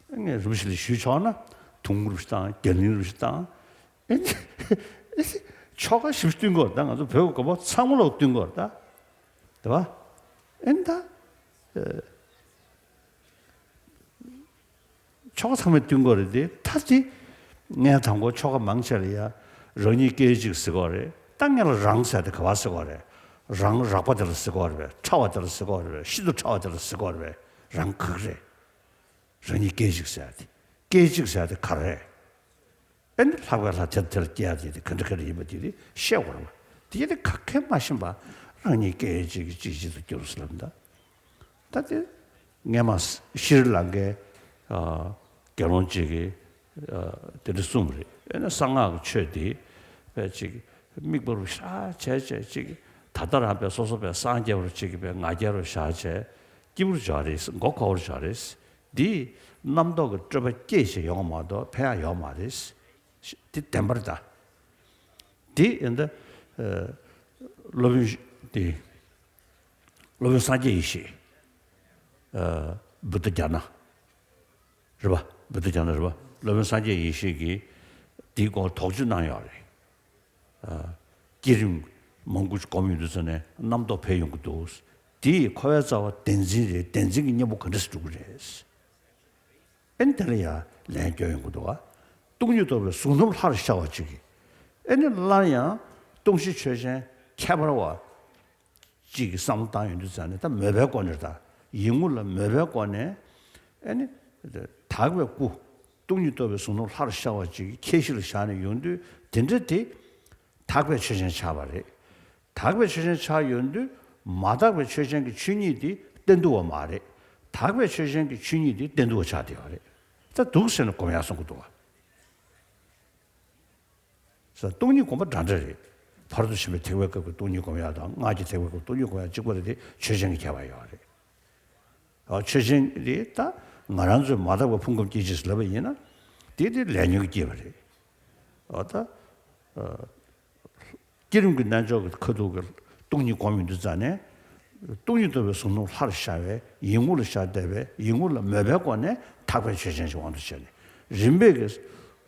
ངས་རིམ་བཞིན་ཞུས་ཆོག་ན། དུང་རུ་བཞི་དང་རྒྱ་གླིང་རུ་བཞི་དང་། ཨེ་ནི། ཨེ་ནི། ཆོ་ག་ཞིབ་བསྟུན་དགོས་ད། ང་ཚོ་བོད་ཀྱི་དགོན་པ་ཚང་མ་ལོག་བསྟུན་དགོས་ད། དེ་བ། ཨེ་ནི་ད། ཨེ། ཆོ་ག་ཚང་མས་བསྟུན་དགོས་རེད་དེ། ད་དེ་ངས་དང་པོ་ཆོ་ག་མང་ཆེ་ལ་ཡ་རང་ཉིད་སྐད་ཅིག་ཟེར་གོ་རེད། ད་ངས་ལ་རང་ཟེར་དེ་ག་བ་ཟེར་གོ་རེད། རང་རགས་པ་དེ་ལ་ཟེར་གོ་རེད། ཕྲ་བ་དེ་ལ་ཟེར་གོ་རེད། ཤིན་ཏུ་ཕྲ་བ་དེ་ལ་ཟེར་གོ་རེད། རང་ག་གི་རེད། རང་ཉིད་སྐད་ཅིག་ཟེར་དེ། སྐད་ཅིག་ཟེར་དེ་ག་རེད། ཨེ་ནི་ལྷག་པའི་ལྷ་དེ་དེ་ལ་སྐྱེ་ཡ་དེ་དེ་ག་འདྲ་ག་འདྲ་ཡིན་པ་དེ་དེ་ཤེས་དགོས་རེད་བ། དེ་ཡ་དེ་ག་གེ་མ་ཤེས་པ་རང་ཉིད་སྐད་ཅིག་གིས་གཅིག་གཅིག་ཏུ་གྱུར་ཟེར་ལབ་ད། ད་དེ་སྔས་མ་ཤྲི་ལང་ཀའི་ཨ་དགེ་སློང་གཅིག་གིས་ཨ་དེ་འདྲ་གསུངས་པ་རེད། ཨེ་ན་གསང་སྔགས་ཀྱི་ཆོས་འདི་དཔེ་ཅིག་དམིགས་པ་རུ་ཤར་བྱས་བྱས་ཅིག་ད་ལྟ་རང་དཔེ་སོ་སོ་དཔེ་སངས་རྒྱས་པ་རུ་ཅིག་གི་དཔེ་ང་རྒྱལ་རུ་ཤར་བྱས་སྐྱིད་པོ་རུ་བྱུང་བ་རེད། མགོ་འཁོར་བ་རུ་བྱུང་བ་རེད། འདིས་རྣམ་རྟོག་གི་སྤྲོས་པ་སྐྱེས་བྱས་ཡོང་བ་མ་གཏོགས་ཕན་ཡག་ཡོད་མ་རེད། འདི་བདེན་པ་རེད་ད། འདི་ཡིན་ད། ཨ་སློབ་དཔོན་འདི། སློབ་དཔོན་སངས་རྒྱས་ཡེ་ཤེས། ཨ་བུདྡྷ་ཛྙཱ་ན། རེད་པ། བུདྡྷ་ཛྙཱ་ན་རེད་པ། སློབ་དཔོན་སངས་རྒྱས་ཡེ་ཤེས་ཀྱིས་འདིའི་སྐོར་དོགས་གཅོད་གནང་ཡོད་རེད། ཨ་བསྐྱེད་རིམ་མང་པོ་སྒོམ་ཡོང་དུས་ཙམ་ནས་རྣམ་རྟོག་འཕེལ་ཡོང་གི་འདུག་དེས་འཁོར་བའི་རྩ་བ་བདེན་འཛིན་རེད། བདེན་འཛིན་གྱི་གཉེན་པོ་ག་འདྲ་སེ་སྒྲུབ་ཀྱི་རེད། ཨེ་ནི་དེ་ལ་ཡང་ལན་སྐྱོན་ཡོང་གི་འདུག་ག་སྟོང་ཉིད་རྟོགས་པའི་གཟུགས་རྣམས་ལྷར་ཤར་བ་ཅིག་གིས། ཨེ་ནི་སླར་ཡང་སྟོང་གཞི་ཆོས་ཅན་ཁྱད་པར་བ་ཅིག་གི་བསམ་བློ་བཏང་ཡོང་དུས་ཙམ་ནས། ད་མོས་པའི་སྒོ་ནས། ད་ཡིད་ངོ་ལ་མོས་པའི་སྒོ་ནས། ཨེ་ནི་དག་པའི་སྐུ། སྟོང་ཉིད་རྟོགས་པའི་གཟུགས་རྣམས་ལྷར་ཤར་བ་ཅིག་གི་ཁྱད་གཞི་ལ་བཞག་ནས་ཡོང་དུས། དེ་འདྲ་དེ་དག་པའི་ཆོས་ཅན་ཆགས་པ་རེད། དག་པའི་ཆོས་ཅན་ཆགས་ཡོང་དུས་མ་དག་པའི་ཆོས་ཅན་གྱི་ཆོས་ཉིད་དེ་གཏན་དུ་བ་མ་རེད། དག་པའི་ཆོས་ཅན་གྱི་ཆོས་ཉིད་དེ་གཏན་དུ་བ་ཆགས་བསྡད་པ་རེད། ད་འདུག་ཟེར་ནས་སྒོམ་ཡག་གསུང་གི་འདུག་བ། ས་སྟོང་ཉིད་སྒོམ་པ་འདྲ་འདྲ་རེད། ཕ་རོལ་ཏུ་ཕྱིན་པའི་ཐེག་པའི་སྐབས་ཀྱི་སྟོང་ཉིད་སྒོམ་ཡག་དང་སྔགས་ཀྱི་ཐེག་པའི་སྐབས་སྟོང་ཉིད་སྒོམ་ཡག་གཅིག་པ་རེད་དེ། ཆོས་ཅན་གྱི་ཁྱད་པར་ཡོད་རེད། ཨ་ཆོས་ཅན་དེ་ད་ང་རང་ཚོའི་མ་དག་པའི་ཕུང་ཁམས་སྐྱེ་མཆེད་ཟེར་ལབ་པ་ཡིན་ན། དེ་དེ་ལས་ཉོན་གྱིས་སྐྱེས་པ་རེད། ཨ་ད། ཨ། བསྐྱེད་རིམ་གྱི་རྣལ་འབྱོར་གྱི་ཁ་ཐུག་གི་སྟོང་ཉིད་སྒོམ་ཡོང་དུས་ཙམ་ནས། སྟོང་ཉིད་རྟོགས་པའི་གཟུགས་རྣམས་ལྷར་ཤར་བའི་ཡིད་ངོ་ལ་ཤར་བསྡད་པའི་ཡིད་ངོ་ལ་མོས་པའི་སྒོ་ནས་དག་པའི་ཆོས་ཅན་གྱི་དབང་དུ་བྱས་ནས། རིམ་པས་ཀྱི་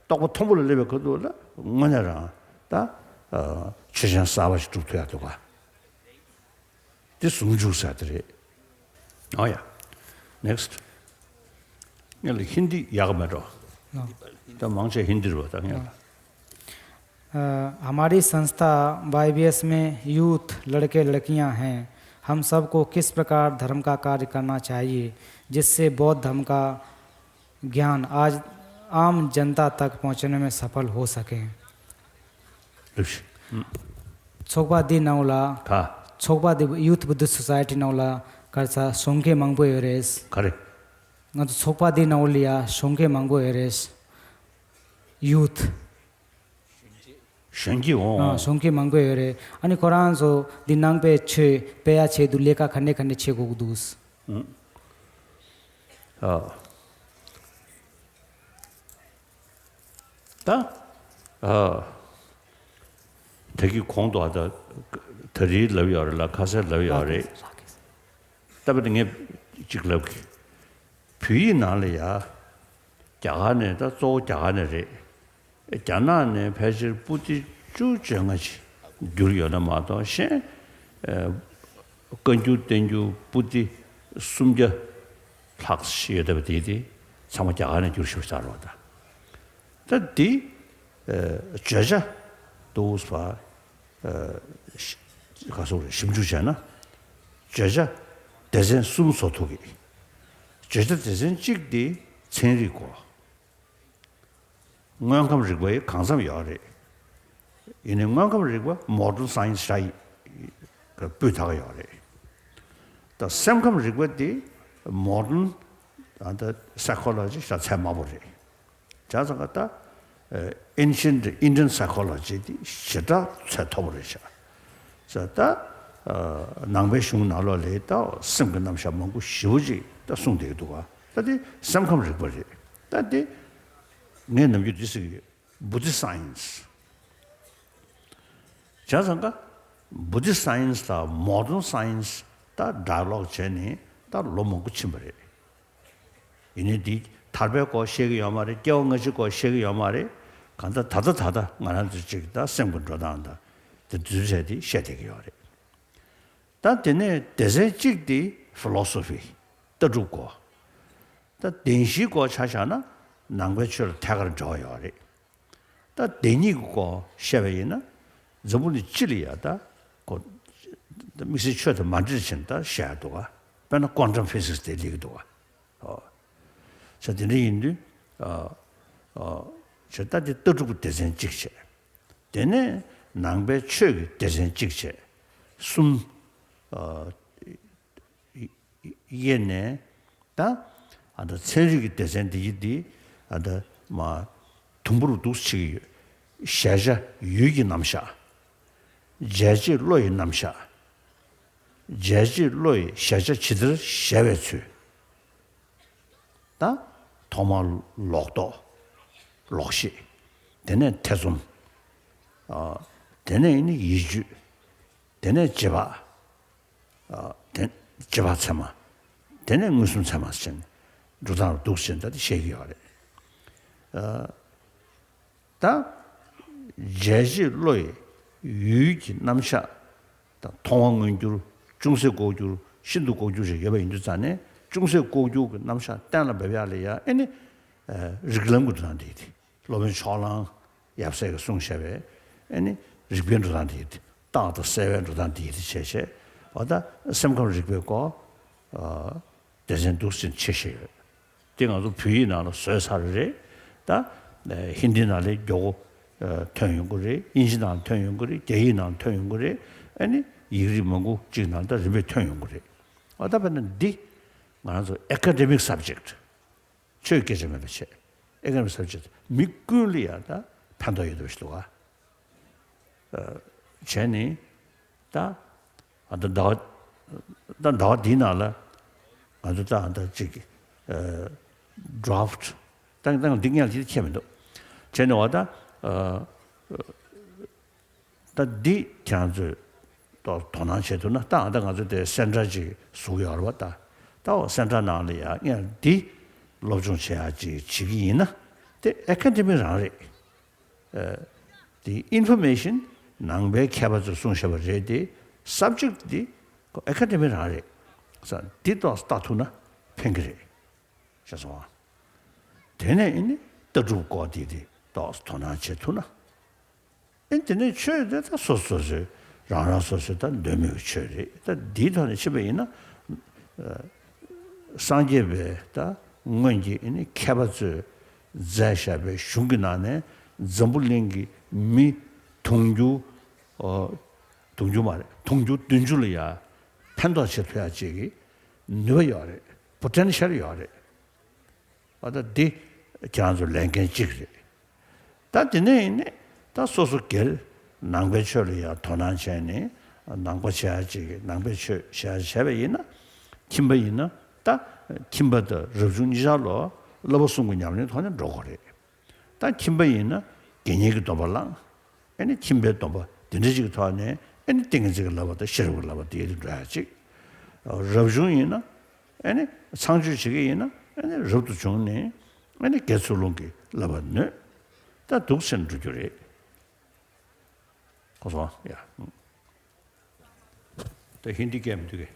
རྟོགས་པ་མཐོན་པོ་ལ་སླེབས་པའི་ཁ་ཐུག་ལ་དངོས་གནས་རང་ ད་ཨ་ཆོས་ཅན་གསར་པ་ཞིག་སྒྲུབ་ཐུབ་ཡག་འདུག་ག། དེ་ཟུང་འཇུག་ཟེར་དེ་རེད། ཨོ་ཡ། Next། ངས་ལ་ཧིན་དི་ཡག་ག་མེད་འགྲོ། ད་མང་ཆེ་ཧིན་དི་རེད་པ། ད་ངས་ལ། अ, हमारी संस्था वाईबीएस में यूथ लड़के लड़कियां हैं। हम सबको किस प्रकार धर्म का कार्य करना चाहिए, जिससे बौद्ध धर्म का ज्ञान आज आम जनता तक पहुंचने में सफल हो सके? ལུས། ཚོགས་པ་འདི་ནང་ལ། ག་ཚོགས་པ་འདི་Youth Buddhist Society ནང་ལ་ག་རེ་ཟ་གཞོན་སྐྱེས་མང་པོ་ཡོད་རེད། ག་རེ། ང་ཚོ་ཚོགས་པ་འདི་ནང་ལ་ཡ་གཞོན་སྐྱེས་མང་པོ་ཡོད་རེད། Youth། གཞོན་སྐྱེས་འོང་། ཨ་གཞོན་སྐྱེས་མང་པོ་ཡོད་རེད། ཨ་ནི་ཁོ་རང་ཚོ་འདི་ནང་པའི་ཆོས་སྤེལ་ཡ་ཆེད་དུ་ལས་ཀ་ག་འདྲ་ག་འདྲ་བྱེད་དགོས་ཀྱི་འདུག་ཨ། ད། ཨ། ད་གི་གོང་དུ་ཨ་ད། ད་རེས་ལབ་ཡོད་རེད་ལ་ཁ་སང་ལབ་ཡོད་རེད། ད་བར་དུ་ངས་གཅིག་ལབ་གི། བོད་ཡིག་ནང་ལ་ཡ། རྒྱ་གར་ནས་ད་གཙོ་བོ་རྒྱ་གར་ནས་རེད། རྒྱ་ནག་ནས་ཕལ་ཆེར་པོ་ཏི་བཅུ་བཅོ་ལྔ་ཅིག་བསྒྱུར་ཡོད་ན་མ་གཏོགས་གཞན། ཨ། བཀའ་འགྱུར་བསྟན་འགྱུར་པོ་ཏི་སུམ་བརྒྱ་ལྷག་ཡོད་བསྡད་པ་དེ་དེ་ཚང་མ་རྒྱ་གར་ནས་བསྒྱུར་ཞིག་ཆགས་རོགས་ད། ད་འདི། ཨ། བརྗོད་བྱ་འདུག་ཟེར་བ། ཨ། ཞི- ག་སོགས་རེད། ཞིབ་འཇུག་བྱས་ན། བརྗོད་བྱ་སྡེ་ཚན་གསུམ་བཟོ་ཐུབ་ཀྱི། བརྗོད་བྱ་སྡེ་ཚན་གཅིག་དེ་ཚན་རིག་གོ། དངོས་ཁམས་རིག་པ་ཡི་གང་འཚམ་ཡོད་རེད། ཡིན་ནའི་དངོས་ཁམས་རིག་པ་མོ་ཌན་སའེན་སི་ཞེས་སྤུས་དག་ཡོད་རེད། ད་སེམས་ཁམས་རིག་པ་དེ་མོ་ཌན་ད་སའི་ཁོ་ལོ་ཇི་ཞེས་ཚད་དམའ་པོ་རེད། བྱས་ཙང་ཀ་ད། ཨ། Ancient Indian Psychology དེ་ཞེ་དྲག་ཚད་མཐོ་པོ་རེད་ཤག་ས་ད། ཨ། ནང་པའི་གཞུང་ནང་ལོགས་ལ་ད་སེམས་ཀྱི་རྣམ་གཞག་མང་པོ་ཞེ་པོ་ཅིག་ད་གསུངས་བསྡད་ཀྱི་འདུག་ག། ད་དེ་སེམས་ཁམས་རིག་པ་རེད། ད་དེ་ངས་ནམ་རྒྱུན་འདི་ཟེར་གྱི་ཡོད། Buddhist Science། བྱས་ཙང་ཀ་Buddhist Science དང་Modern Science ད་dialogue བྱས་ནས་ད་ལོ་མང་པོ་ཕྱིན་པ་རེད། ཡིན་ནའི་འདི་ཐར་པའི་སྐོར་བཤད་ཀྱི་ཡོད་མ་རེད། སྐྱེ་བ་སྔ་ཕྱིའི་སྐོར་བཤད་ཀྱི་ཡོད་མ་རེད། གང་ལྟར་ད་ལྟ་ད་ལྟ་ང་རང་ཚོ་གཅིག་ད་སེམས་ཀྱི་འགྲོ་སྟངས་དང་དེ་འདུས་ཚད་དེ་བཤད་བསྡད་ཀྱི་ཡོད་རེད། ད་དེ་ནས་སྡེ་ཚན་གཅིག་དེ་Philosophy ལྟ་གྲུབ་སྐོར། ད་བདེན་བཞིའི་སྐོར་ཆ་བཞག་ན་ནང་པའི་ཆོས་ལ་ཐད་ཀར་འབྲེལ་བ་ཡོད་རེད། ད་བདེན་གཉིས་ཀྱི་སྐོར་བཤད་པ་ཡིན་ན་འཛམ་བུ་གླིང་སྤྱི་ལ་ཡ་ད་ཁོ་དམིགས་བསལ་ཆོས་དང་མ་འབྲེལ་ཕྱིན་ད་བཤད་ཡ་འདུག་ག། དཔེར་ན་Quantum Physics དེ་ལེགས་འདུག་ག། ཨོ། ས་དེ་འདྲ་ཡིན་དུས། ཨ། ཨ། ཆ་ད་དེ་ལྟ་གྲུབ་ཀྱི་སྡེ་ཚན་གཅིག་བྱས། དེ་ནས་ནང་པའི་ཆོས་ཀྱི་སྡེ་ཚན་གཅིག་བྱས། གསུམ། ཨ། དབྱེ་ནས་ད་ཨ་ད་ཚན་རིག་གི་སྡེ་ཚན་འདི་ཡི་འདི་ཨ་ད་མ་དུམ་བུར་འདུག་ཅིག་ཡོད། གཞལ་བྱ་ཡུལ་གྱི་རྣམ་གཞག། འཇལ་བྱེད་བློ་ཡི་རྣམ་གཞག། འཇལ་བྱེད་བློ་ཡི་གཞལ་བྱ་ཇི་ལྟར་གཞལ་བའི་ཚུལ། ད་ཐོག་མར་ལོག་རྟོག། ལོག་ཤེས། དེ་ནས་ཐེ་ཚོམ། ཨ། དེ་ནས་ནི་ཡིད་དཔྱོད། དེ་ནས་རྗེས་དཔག། ཨ། དེ་རྗེས་དཔག་ཚད་མ། དེ་ནས་མངོན་སུམ་ཚད་མ་ཟེར་ནས་འགྲོ་སྟངས་ལ་འདུག་ཟེར་ད་དེ་བཤད་ཀྱི་ཡོད་རེད། ཨ། ད་འཇལ་བྱེད་བློ་ཡི་ཡུལ་གྱི་རྣམ་གཞག་དང་མཐོང་བ་མངོན་གྱུར། ཅུང་ཟད་ལྐོག་གྱུར། ཤིན་ཏུ་ལྐོག་གྱུར་ཞིག་ཡོད་པ་ཡིན་དུས་ཙང་ནས་ཅུང་ཟད་ལྐོག་གྱུར་གྱི་རྣམ་གཞག་གཏན་ལ་འབེབས་ཡག་ལ་ཡ་ཨེ་ནི། ཨ། རིགས་ལམ་གྱི་འགྲོ་སྟངས་དེ་ཡིན་ཏེ། སློབ་དཔོན་ཕྱོགས་གླང་ཡབ་སྲས་ཀྱིས་གསུངས་བཞག་པའི་ཨེ་ནི་རིགས་པའི་འགྲོ་སྟངས་དེ་ཡིན་ཏེ། རྟགས་དང་གསལ་བའི་འགྲོ་སྟངས་དེ་ཡིན་ཏེ་བྱས་བྱས། འོ་ད་སེམས་ཁམས་རིག་པའི་སྐོར། ཨ། སྡེ་ཚན་འདུག་ཟིན་ཆེ་ཤོས་ཡོད། དེ་ང་ཚོ་བོད་ཡིག་ནང་ལ་བཟོས་ཚར་རེད། ད་ཧིན་དི་ནང་ལ་མགྱོགས་པོ་ཐོན་ཡོང་གི་རེད། དབྱིན་ཇི་ནང་ལ་ཐོན་ཡོང་གི་རེད། རྒྱ་ཡིག་ནང་ལ་ཐོན་ཡོང་གི་རེད། ཨ་ནི་ཡིག་རིགས་མང་པོ་ཅིག་ནང་ལ་ད་རིམ་པས་ཐོན་ཡོང་གི་རེད། འོ་ད་དཔེར་ན་འདི་ང་རང་ཚོ་academic subject ཆོས་སྐད་ཆ་མེད་པ་བྱས། academic subject མི་ཀུན་ལ་ཡང་ད་ཕན་ཐོགས་ཡོད་པ་ཞིག་འདུག་ག། ཨ། བྱས་ནས་ད་ཨ་ད་ཟླ་བ་ད་ཟླ་བ་འདིའི་ནང་ལ་ང་ཚོ་ད་ཨ་ད་ཅིག་ཨ་draft ད་ད་འདི་སྔོན་ལ་ཅིག་ཁྱེར་མི་འདུག། བྱས་ནས་འོ་ད་ཨ་ད་འདི་ཁྱེད་རང་ཚོས་དོ་དོ་སྣང་བྱེད་ཐུབ་ན། ད་ཨ་ད་ང་ཚོ་དེ་center ཅིག་བཟོ་གི་ཡོད་རེད་པ། ད་ད་འོ་center ནང་ལ་ཡ་སྔོན་ལ་འདི་སློབ་སྦྱོང་བྱེད་ཡག་ཅིག་བྱེད་ཀྱི་ཡིན་ན་དེ་academic རང་རེད། ཨ། དེ་ཨིན་ཕོར་མེ་ཤིན་ནང་པའི་མཁས་པ་ཚོས་གསུངས་བཞག་པ་རེད་དེ། སབ་ཇེག་དེ་ཨེ་ཀ་ཌེ་མི་རང་རེད། ས་འདི་ཏོག་ཙམ་ལྟ་ཐུབ་ན་ཕན་གི་རེད། ཤེས་སོང་ཨ། དེ་ནས་ཨེ་ནི་ལྟ་གྲུབ་སྐོར་དེ་དེ་ཏོག་ཙམ་དོ་སྣང་བྱེད་ཐུབ་ན། ཨེ་དེ་ནས་ཆོས་དེ་ད་སོ་སོ་སོའི་རང་རང་སོ་སོའི་ད་འདོད་མོས་ཀྱི་ཆོས་རེད། ད་འདིའི་ཐོག་ནས་ཕྱིན་པ་ཡིན་ན། སངས་རྒྱས་པའི་ད་སྔོན་གྱི་ཨེ་ནི་མཁས་པ་ཚོས་མཛད་བཞག་པའི་གཞུང་གི་ནང་ནས་འཛམ་བུ་གླིང་གི་མི་དུང་ཕྱུར། ཨོ། དུང་ཕྱུར་མ་རེད། དུང་ཕྱུར་བདུན་ཅུ་ལ་ཡ་ཕན་ཐོགས་བྱེད་ཐུབ་ཡ་ཅིག་གི་ནུས་པ་ཡོད་རེད། པོ་ཊེན་ཤལ་ཡོད་རེད། ཨ་ད་འདི་ཁྱེད་རང་ཚོ་ལས་འགན་གཅིག་རེད། ད་དེ་ནས་ཡིན་ནས་ད་སོ་སོ་སྒེར་ནང་པའི་ཆོས་ལ་ཡང་དོ་སྣང་བྱས་ནས་ནང་པ་བྱེད་ཡ་ཅིག་ནང་པའི་ཆོས་བྱེད་ཡ་བྱས་པ་ཡིན་ན། ཁྱིམ་པ་ཡིན་ན་ད་ཁྱིམ་པ་དང་རབ་བྱུང་གཉིས་ཆར་ལོ་བསླབ་པ་གསུམ་གྱི་ཉམས་ལེན་ཐོག་ནས་འགྲོ་དགོས་རེད། ད་ཁྱིམ་པ་ཡིན་ན་དགེ་བསྙེན་གྱི་སྡོམ་པ་བླངས། ཨེ་ནི་ཁྱིམ་པའི་སྡོམ་པ་འདི་འདྲ་ཅིག་གི་ཐོག་ནས་ཨེ་ནི་ཏིང་ངེ་འཛིན་གྱི་བསླབ་པ་དང་ཤེས་རབ་ཀྱི་བསླབ་པ་དེ་ཡི་དུ་འགྲོ་ཡ་ཅིག་རབ་བྱུང་ཡིན་ན་ཨེ་ནི་ཚངས་སྤྱོད་བྱེད་ཀྱི་ཡིན་ན་ཨེ་ནི་རབ་ཏུ་བྱུང་ནས་ཨེ་ནི་དགེ་ཚུལ་སློང་གི་བསླབ་པ་ནོད། ད་འདུག་སེ་འགྲོ་རྒྱུ་རེད། གོ་སོང་ཡ། ད་ཧིན་དི་སྐད་མི་འདུག་གས།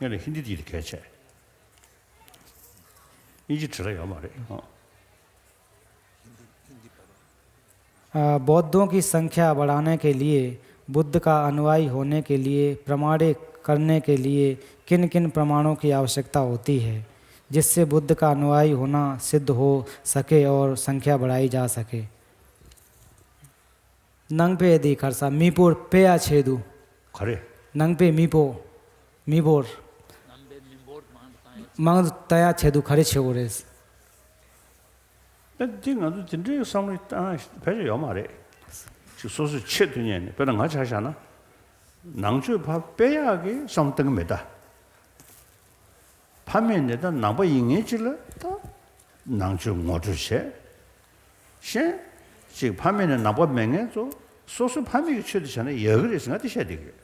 ངས་ལ་ཧིན་དི་དེ་གལ་ཆེ། དབྱིན་ཇི་བྲིས་ལ་ཡོད་མ་རེད་ཨ། अ, बौद्धों की संख्या बढ़ाने के लिए, बुद्ध का अनुयायी होने के लिए, प्रमाणित करने के लिए किन किन प्रमाणों की आवश्यकता होती है, जिससे बुद्ध का अनुयायी होना सिद्ध हो सके और संख्या बढ़ाई जा सके? ནང་པའི་དེ་གར་ས་མི་པོར་དཔེ་ཡ་ཆེད་དུ། ག་རེ། ནང་པའི་མི་པོ། མི་པོར། མང་དུ་བཏང་ཡ་ཆེད་དུ་ག་རེ་བྱེད་དགོས་རེད། ད་འདི་ང་ཚོ་དེ་འདྲའི་བསམ་བློ་བཏང་ཕལ་ཆེར་ཡོད་མ་རེད། ཅིག་སོ་སོའི་ཆེད་དུ་ཉན་ནས་དཔེར་ན་ང་ཆ་བཞག་ན། ནང་ཆོས་ཕར་སྤེལ་ཡག་གི་བསམ་བློ་བཏང་གི་མེད་ད། ཕ་མེས་ནས་ད་ནང་པ་ཡིན་ངེས་ཅིག་ལ་ད། ནང་ཆོས་ངོ་སྤྲོད་བྱས། གཞན། ཅིག་ཕ་མེས་ནས་ནང་པ་མེད་ངེས་ཚོ། སོ་སོའི་ཕ་མེས་ཀྱི་ཆོས་དེ་བྱས་ན་ཡག་གི་རེད་ཟེར་ང་དེ་བཤད་བསྡད་ཀྱི་ཡོད།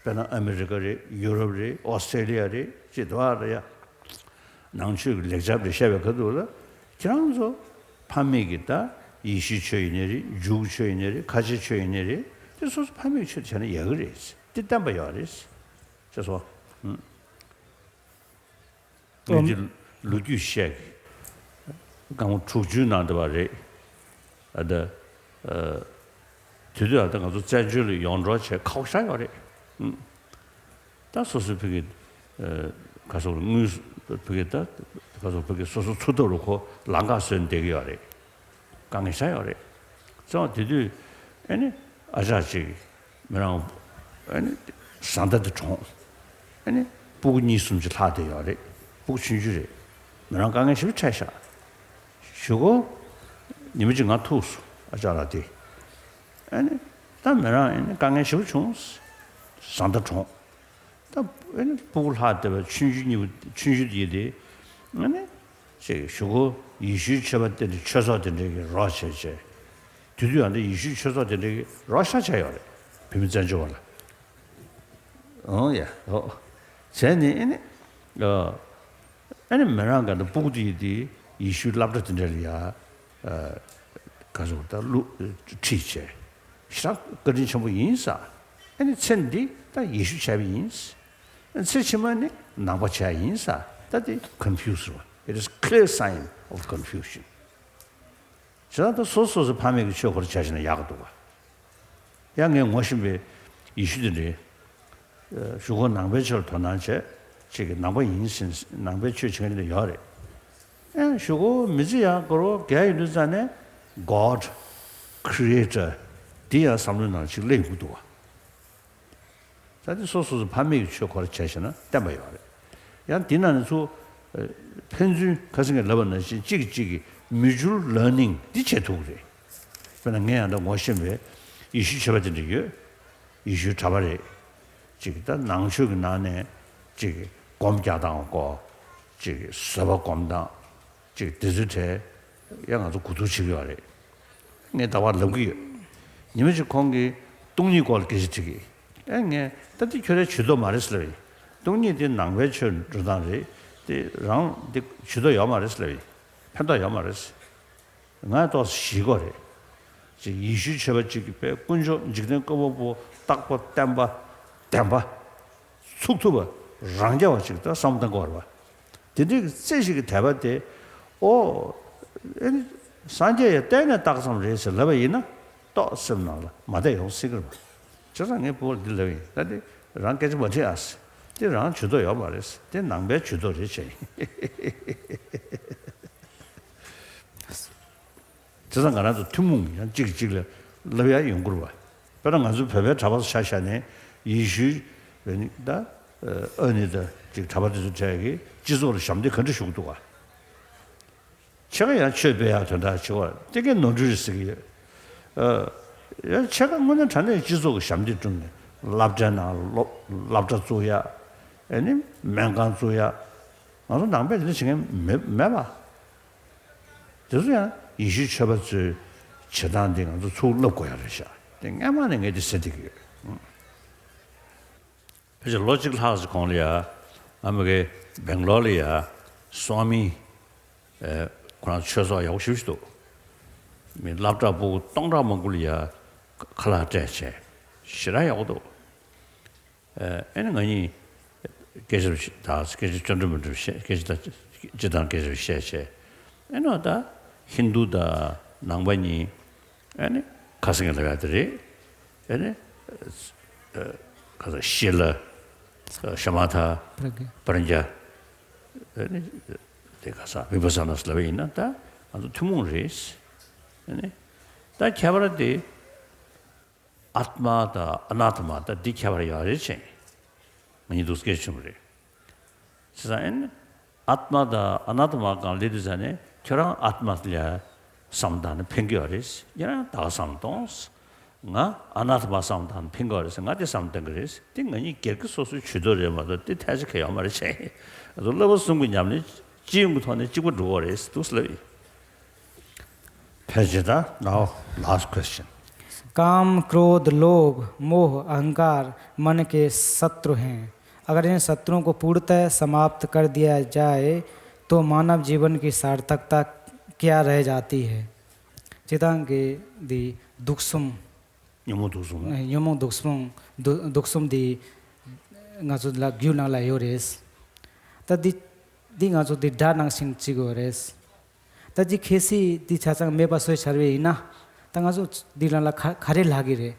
དཔེར་ན་ཨ་མི་རི་ཀ་རེད། ཡུ་རོབ་རེད། ཨོ་སི་ཀྲེ་ལི་ཡ་རེད། ཅེས་དུ་བ་རེད་ཡ། ནང་ཆོས་ཀྱི་ལེགས་སྦྱར་རེད་བཤད་པའི་ཁ་ཐུག་ལ། ཁྱེད་རང་ཚོ་ཕ་མེས་ཀྱི་ད་ཡེ་ཤུའི་ཆོས་ཡིན་ནའི་རེད། འཇུའུ་ཆོས་ཡིན་ནའི་རེད། ཁ་ཆེ་ཆོས་ཡིན་ནའི་རེད། དེ་སོ་སོ་ཕ་མེས་ཀྱི་ཆོས་དེ་བྱས་ན་ཡག་གི་རེད། དེ་བསྟན་པ་ཡོད་རེད། ཅེས་སོ། ཨུམ། ངེད་ཀྱི་ལོ་རྒྱུས་བཤད་ཀྱི། སྒང་དྲུག་ཅུའི་ནང་དུ་བ་རེད། ཨ་ད། ཨ། དེ་དུས་ཨ་ད་ང་ཚོ་བཙན་བྱོལ་ལ་ཡོང་འགྲོ་བྱས་ཁག་པོ་ཞེ་དྲག་ཡོད་རེད། ཨུམ། ད་སོ་སོའི་ཕ་གི། ཨ། ག་སོགས་དངུལ་ཕ་གི་ད། ག་སོགས་ཕ་གི་སོ་སོ་འཚོ་ཐབས་རུ་ཁོ་ལམ་ཁ་བཟོས་ནས་བསྡད་ཀྱི་ཡོད་རེད། དཀའ་ངལ་ཞེ་དྲག་ཡོད་རེད། ཙང་དེ་དུས་ཨ་ནི་ཨ་ཅག་ཅིག་མི་རང་ཨ་ནི་བཟའ་ཟླ་དེ་གྲོངས། ཨ་ནི་སྤུ་གུ་གཉིས་གསུམ་ཅིག་ལྷག་བསྡད་ཡོད་རེད། སྤུ་གུ་ཆུང་ཆུང་རེད། མི་རང་དཀའ་ངལ་ཞེ་པོ་འཕྲད་ཤག་གཞུག་གུ་ཉི་མ་གཅིག་ང་ཐུག་སོང་། ཨ་ཅག་ལགས་དེ། ཨ་ནི་ད་མི་རང་ཨ་ནི་དཀའ་ངལ་ཞེ་པོ་བྱུང་། བཟའ་ཟླ་གྲོངས། ད་ཨ་ནི་སྤུ་གུ་ལྷག་བསྡད་པ་ཆུང་ཆུང་གཉིས་པོ་ཆུང་ཆུང་དེ་དེ་ཨ་ནི་ཅིག་གཞུག་གུ་ཡེ་ཤུའི་ཆོས་པ་དེ་འདྲ་ཆོས་ཚོགས་དེ་འདྲ་གི་རོགས་བྱས་བྱས། དེ་དུས་ཡང་འདི་ཡེ་ཤུའི་ཆོས་ཚོགས་དེ་འདྲ་གི་རོགས་ཤ་ཆ་ཡོད་རེད། བོད་མི་བཙན་བྱོལ་བ་ལ། ཨོ་ཡ་ཨོ། བྱས་ནས་ཨ་ནི་ཨ་ནི་མི་རང་ག་འདི་སྤུ་གུ་དེ་ཡི་དེ་ཡེ་ཤུའི་སློབ་གྲྭ་དེ་འདྲ་ལ་ཡ། ག་ཚོད་ད་བླུགས་ཁྲིད་བྱས། ཞེ་དྲག་བཀའ་དྲིན་ཆེན་པོ་ཡིན་ས། ཨ་ནི་ཚེ་འདི་ད་ཡེ་ཤུ་བྱས་པ་ཡིན། ཚེ་ཕྱི་མ་ནི་ནང་པ་བྱས་ཡིན་ས། ད་དེ་confuse རེད་བ། It is clear sign of confusion. བྱས་ཙང་ད་སོ་སོ་སོ་ཕ་མེས་ཀྱི་ཆོས་སྐོར་བྱས་ཤེ་ན་ཡག་གི་འདུག་བ། ཡང་ངས་ངོ་ཤེས་པའི་ཡེ་ཤུ་དེ་འདྲའི། གཞུག་གུ་ནང་པའི་ཆོས་ལ་དོ་སྣང་བྱས། ཅིག་གིས་ནང་པ་ཡིན་ཟེར་ནང་པའི་ཆོས་བྱེད་མཁན་དེ་འདྲ་ཡོད་རེད། ཨེ་གཞུག་གུ་མི་ཚེ་ཡང་སྐོར་བ་རྒས་ཡོང་དུས་ཙ་ནས་God Creator འདི་ཡང་བསམ་བློའི་ནང་ཅིག་སླེབས་ཡོང་གི་འདུག་བ། ད་དེ་སོ་སོ་སོ་ཕ་མེས་ཀྱི་ཆོས་སྐོར་བྱས་ཤེ་ན་བསྟན་པ་ཡོད་རེད། ཡང་དེ་ནང་ནས་ཚུར་ཕན་ཚུན་ཁ་སང་གི་ལབ་པ་ནང་བཞིན་གཅིག་གིས་གཅིག་གི་mutual learning འདི་བྱེད་ཐུབ་ཀྱི་རེད། དཔེར་ན་ངས་ཡང་ད་ངོ་ཤེས་པའི་ཡེ་ཤུའི་ཆོས་པ་དེ་འདྲ་ཡོད། ཡེ་ཤུའི་གྲྭ་པ་རེད། གཅིག་གིས་ད་ནང་ཆོས་ཀྱི་ནང་ནས་གཅིག་གིས་སྒོམ་རྒྱག་སྟངས་སྐོར། གཅིག་གིས་བཟོད་པ་སྒོམ་སྟངས། ཅིག་དེ་ཚོའི་གྲས་ཡང་ང་ཚོ་གོ་བསྡུར་བྱེད་ཀྱི་ཡོད་རེད། ངས་ད་བར་ལབ་ཀྱི་ཡོད། ཉི་མ་གཅིག་ཁོང་གིས་སྟོང་ཉིད་སྐོར་ལ་སྐད་ཆ་དྲིས་ཀྱི། ཨེ་ངས་ད་འདི་ཁྱོད་རའི་ཇུས་གཏོགས་མ་རེད་ཟེར་ལབ་ཡིན། སྟོང་ཉིད་དེ་ནང་པའི་ཆོས་འགྲོ་སྟངས་རེད། དེ་རང་འདི་ཇུས་གཏོགས་ཡོད་མ་རེད་ཟེར་ལབ་ཡིན། ཕན་ཐོགས་ཡོད་མ་རེད་ཟེར། ང་ཏོག་ཙམ་ཞིག་གོ་རེད། ཡེ་ཤུའི་ཆོས་པ་གཅིག་གིས་དཔེ་དཀོན་མཆོག་འཇིག་རྟེན་བཀོད་པ་པོ་རྟག་པ་བརྟན་པ་བདེན་པ་ཚུགས་ཐུབ་པ་རང་རྐྱ་བ་ཅིག་ད་བསམ་བློ་གཏོང་གི་ཡོད་རེད་པ། དེ་འདྲའི་རྩེ་ཞིག་གི་དད་པ་དེ། ཨོ། ཨེ་ནི། སངས་རྒྱས་ཡང་བལྟས་ནས་བཏགས་ཙམ་རེད་ཟེར་ལབ་པ་ཡིན་ན། ཏོག་སེམས་ནང་ལ་མ་བསྡད་ཡོང་སྲིད་ཀྱི་རེད་པ། བྱས་ཙང་ངས་བུ་ལ་འདི་ལབ་ཡིན། ད་འདི་རང་སྐད་ཆ་མ་དྲིས་ཨ་ཟེར། འདི་རང་ཇུས་གཏོགས་ཡོད་མ་རེད་ཟེར། འདི་ནང་པའི་ཇུས་གཏོགས་རེད་བྱས་ཡིན། བྱས་ཙང་ང་རང་ཚོ་ཐུན་མོང་ཡང་གཅིག་གིས་གཅིག་ལ་ལབ་ཡ་ཡོང་གི་རེད་པ། དཔེར་ན་ང་ཚོའི་བོད་པའི་གྲྭ་པ་ཚོ་ཆ་བཞག་ནས་ཡེ་ཤུའི་ཨ་ནི་ད་ཨ་ནི་ད་ཅིག་གྲྭ་པ་དེ་ཚོ་གྲས་ཀྱིས་སྤྱི་ཚོགས་ལ་ཞབས་འདེགས་ག་འདྲ་ཞུ་གི་འདུག་ག། ཕྱེད་ཀ་ཡང་ཆོས་སྤེལ་ཡག་དོན་དག་བྱེད་པ་དེ་གའི་ནོར་འཁྲུལ་རེད་ཟེར་གྱི་ཡོད། ཨ། ཡང་ཕྱེད་ཀ་དངོས་གནས་དྲང་གནས་སྤྱི་ཚོགས་ཀྱི་ཞབས་འདེགས་བསྐྲུན་ནས་སློབ་གྲྭའི་ནང་སློབ་སློབ་གྲྭ་བཙུགས་ཡག། ཨ་ནི་སྨན་ཁང་བཙུགས་ཡག། ང་ཚོ་ནང་པས་དེ་འདྲ་བྱེད་མཁན་མེད་མེད་པ། དེ་ཚོ་ཡང་ཡེ་ཤུའི་ཆོས་པ་ཚོའི་བྱེད་སྟངས་འདི་ང་ཚོ་ཚུར་བསླབ་དགོས་ཡ་རེད་ཤག། དེ་སྔན་མ་ནས་ངས་འདི་ཟེར་བསྡད་ཀྱི་ཡོད། ཕལ་ཆེར་ལོ་གཅིག་ལྷག་ཙམ་གོང་ལ་ཡ། ཨ་མི་རི་ཀའི་སྦེང་ལོར་ལ་ཡ། སོ་མི། ཨེ། ཁོ་རང་ཆོས་ཚོགས་ཡག་པོ་ཞེ་པོ་ཞིག་འདུག། མི་སློབ་གྲྭ་ཕྲུ་གུ་སྟོང་ཕྲག་མང་པོ་ལ་ཡ་ཁ་ལག་སྤྲད་བྱས། ཞེ་དྲག་ཡག་པོ་འདུག། ཨེ། ཨེ་ནི་ང་གཉིས་སྐད་ཆ་ཞིག་ད་སྐད་ཆ་ཅོ་འདྲི་མོ་འདྲི་བཤད། སྐད་ཆ་ད་སྤྱིར་བཏང་སྐད་ཆ་བཤད་བྱས། ཨེ་ནི་ད་ཧིན་དུ་དང་ནང་པ་གཉིས། ཨེ་ནི་ཁ་སང་གི་ལབ་ཡ་དེ་རེད། ཨེ་ནི་ཨ་ཁ་སང་ཤི་ལ། ཤ་མ་ཐ། པྲཛྙཱ། པྲཛྙཱ། ཨེ་ནི་དེ་ག་ས་བི་པ་ས་ན་ལབ་པ་ཡིན་ན་ད་ང་ཚོ་ཐུན་མོང་རེད། ཨེ་ནི་ད་ཁྱད་པར་དེ་ཨཱཏྨ་དང་ཨ་ནཱཏྨ་ད་འདི་ཁྱད་པར་ཡོད་རེད་ཅེས། ང་གཉིས་འདུག་སྐད་ཆ་བྱུང་བ་རེད། བྱས་ཙང་ཨེ་ནི་ཨཱཏྨ་དང་ཨ་ནཱཏྨ་སྒང་ལ་སླེབས་དུས་ཙ་ནས་ཁྱོད་རང་ཨཱཏྨ་ལ་བསམ་བཏང་ནས་ཕན་གྱི་ཡོད་རེད། ཡིན་ན་ད་ག་བསམ་གཏོང་། ང་ཨ་ནཱཏྨ་བསམ་བཏང་ནས་ཕན་གྱི་ཡོད་རེད་ཟེར་ང་དེ་བསམ་གཏོང་གི་རེད། དེ་ང་གཉིས་སྒེར་གྱི་སོ་སོའི་ཇུས་གཏོགས་རེད་མ་གཏོགས་དེ་ཐལ་ཆ་གང་ཡང་ཡོད་མ་རེད་ཅེས། ང་ཚོ་བསླབ་པ་གསུམ་གྱི་ཉམས་ལེན་སྤྱི་ཡོངས་ཀྱི་ཐོག་ནས་གཅིག་པ་འགྲོ་གི་རེད་འདུག་ཟེར་ལབ་ཡིན། ཕལ་ཆེར་ད། Now last question. काम, क्रोध, लोभ, मोह, अहंकार मन के शत्रु हैं। अगर इन शत्रुओं को पूर्णतः समाप्त कर दिया जाए, तो मानव जीवन की सार्थकता क्या रह जाती है? སྤྱིར་བཏང་གི་འདི་དུག་གསུམ། ཉོན་མོངས་དུག་གསུམ་ལ། ཉོན་མོངས་དུག་གསུམ། དུ་དུག་གསུམ་འདི་ང་ཚོ་ལ་རྒྱུད་ནང་ལ་ཡོད་རེད། ད་འདི་འདི་ང་ཚོ་འདི་དགྲ་ནང་བཞིན་བརྩི་དགོས་རེད། ད་འདི་གལ་སྲིད་འདི་ཆ་ཚང་མེད་པ་བཟོས་ཚར་བ་ཡིན་ན། ད་ང་ཚོ་འདི་ནང་ལ་ག་ག་རེ་ལྷག་གི་རེད།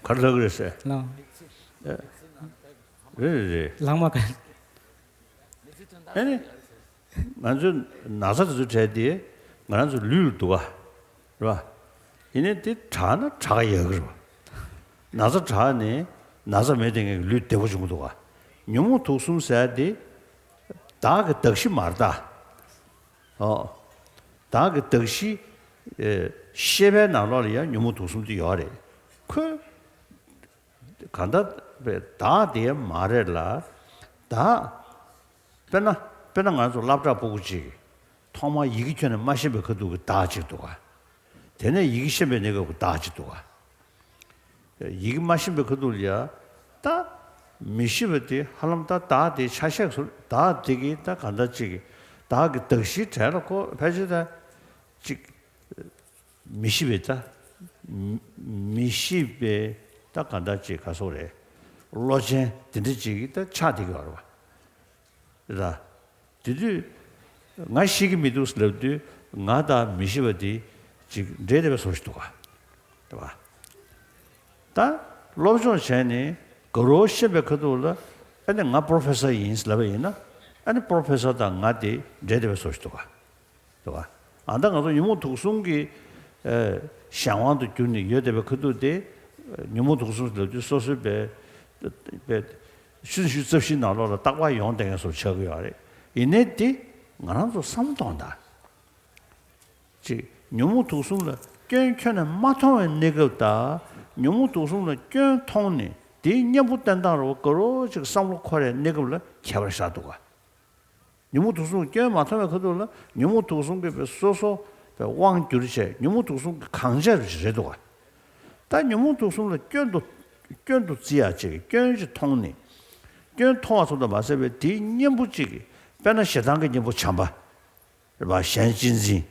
ག་རེ་ལྷག་གི་རེད་ཟེར། ལགས། ཨེ། རེད་རེད་རེད། ལྷག་མ་ག་ཨེ་ནི། ང་ཚོའི་ན་ཚ་དེ་ཚོའི་གྲས་དེ་ང་རང་ཚོའི་ལུས་ལ་འདུག་ག། རེད་པ། ཡིན་ནའི་དེ་དྲག་ན་དྲག་ཡག་གི་རེད་པ། ན་ཚ་དྲག་ནས་ན་ཚ་མེད་བསྡད་མཁན་གྱི་ལུས་བདེ་པོ་བྱུང་གི་འདུག་ག། ཉོན་མོངས་དུག་གསུམ་ཟེར་ཡ་དེ་བདག་གི་གདགས་གཞི་མ་རེད་ད། ཨོ། བདག་གི་གདགས་གཞི། ཨེ། ཤེས་པའི་ནང་ལོགས་ལ་ཡང་ཉོན་མོངས་དུག་གསུམ་དེ་ཡོད་རེད། ཁོས། གང་ལྟར་བདག་དེ་མ་རེད་ལ། བདག་དཔེར་ན་དཔེར་ན་ང་ཚོ་སློབ་གྲྭ་ཕྲུ་གུ་གཅིག་གིས་ཐོག་མར་ཡི་གེ་ཁྱོན་ནས་མ་ཤེས་པའི་ཁ་ཐུག་གི་བདག་གཅིག་འདུག་ག། དེ་ནས་ཡི་གེ་ཤེས་པའི་གནས་སྐབས་ཀྱི་བདག་གཅིག་འདུག་ག། ཡི་གེ་མ་ཤེས་པའི་ཁ་ཐུག་ལ་ཡ། ད་མི་ཤེས་པ་དེ་ཧ་ལམ་ད་བདག་དེ་ཆ་ཤས་སུ་བདག་དེ་གིས་ད་གང་ལྟར་གཅིག་གིས་བདག་གི་གདགས་གཞིའི་གྲས་ལ་ཁོ་ཕལ་ཆེར་ད་གཅིག་མི་ཤེས་པའི་ད། མི་མི་ཤེས་པའི་ད་ག་འདྲ་ཅིག་ག་སོགས་རེད། བློ་ཅན་དེ་འདྲ་ཅིག་གི་ད་ཆགས་བསྡད་ཀྱི་ཡོད་རེད་པ། རེད་ད། དེ་དུས་ང་ཤེས་ཀྱི་མི་འདུག་ལབ་དུས་ང་དང་མི་ཤེས་པ་དེ་ཅིག་འདྲེས་བསྡད་པའི་བཟོ་ཞིག་འདུག་ག། རེད་པ། ད་སློབ་སྦྱོང་བྱས་ནས་དགའ་རོགས་ཤེས་པའི་ཁ་ཐུག་ལ་ཨ་ནི་ང་པྲོ་ཕེ་སར་ཡིན་ལབ་པ་ཡིན་ན། ཨ་ནི་པྲོ་ཕེ་སར་དང་ང་དེ་འདྲེས་བསྡད་པའི་བཟོ་ཞིག་འདུག་ག། རེད་པ། ཨ་ད་ང་ཚོ་ཉོན་མོངས་དུག་གསུམ་གྱི་ཨ་གཞན་དབང་དུ་གྱུར་ནས་ཡོད་བསྡད་པའི་ཁ་ཐུག་དེ། ཉོན་མོངས་དུག་གསུམ་ལབ་དུས་སོ་སོའི་པའི་པའི་ཆུ་ཚོད་ཉི་ཤུ་རྩ་བཞིའི་ནང་ལོགས་ལ་རྟག་པར་ཡོང་བསྡད་མཁན་བཟོ་ཆགས་ཀྱི་ཡོད་རེད། ཡིན་ནའི་དེ་ང་རང་ཚོ་བསམ་བློ་གཏོང་དང་། ཅིག་ཉོན་མོངས་དུག་གསུམ་ལ་སྐྱོན་ཁྱོན་ནས་མ་མཐོང་བའི་གནས་སྐབས་དང་། ཉོན་མོངས་དུག་གསུམ་ལ་སྐྱོན་མཐོང་ནས་དེའི་གཉེན་པོ་བསྟེན་སྟངས་རེད་པ། དགའ་རོགས་ཅིག་བསམ་བློ་འཁོར་བའི་གནས་སྐབས་ལ་ཁྱད་པར་ཞིག་འདུག་ག། ཉོན་མོངས་དུག་གསུམ་སྐྱོན་མ་མཐོང་བའི་ཁ་ཐུག་ལ་ཉོན་མོངས་དུག་གསུམ་གྱིས་པའི་སོ་སོ་པའི་དབང་བསྒྱུར་བྱས། ཉོན་མོངས་དུག་གསུམ་གྱིས་གང་བྱས་རེད་འདུག་ག། ད་ཉོན་མོངས་དུག་གསུམ་ལ་སྐྱོན་དུ་སྐྱོན་དུ་བརྩི་ཡག་ཅིག་སྐྱོན་ཅིག་མཐོང་ནས། སྐྱོན་མཐོང་བ་ཙམ་དུ་མ་ཟད་པའི་དེའི་གཉེན་པོ་གཅིག་གིས། དཔེར་ན་ཞེ་སྡང་གི་གཉེན་པོ་བྱམས་པ། རེད་པ། གཞན་གཅེས་འཛིན།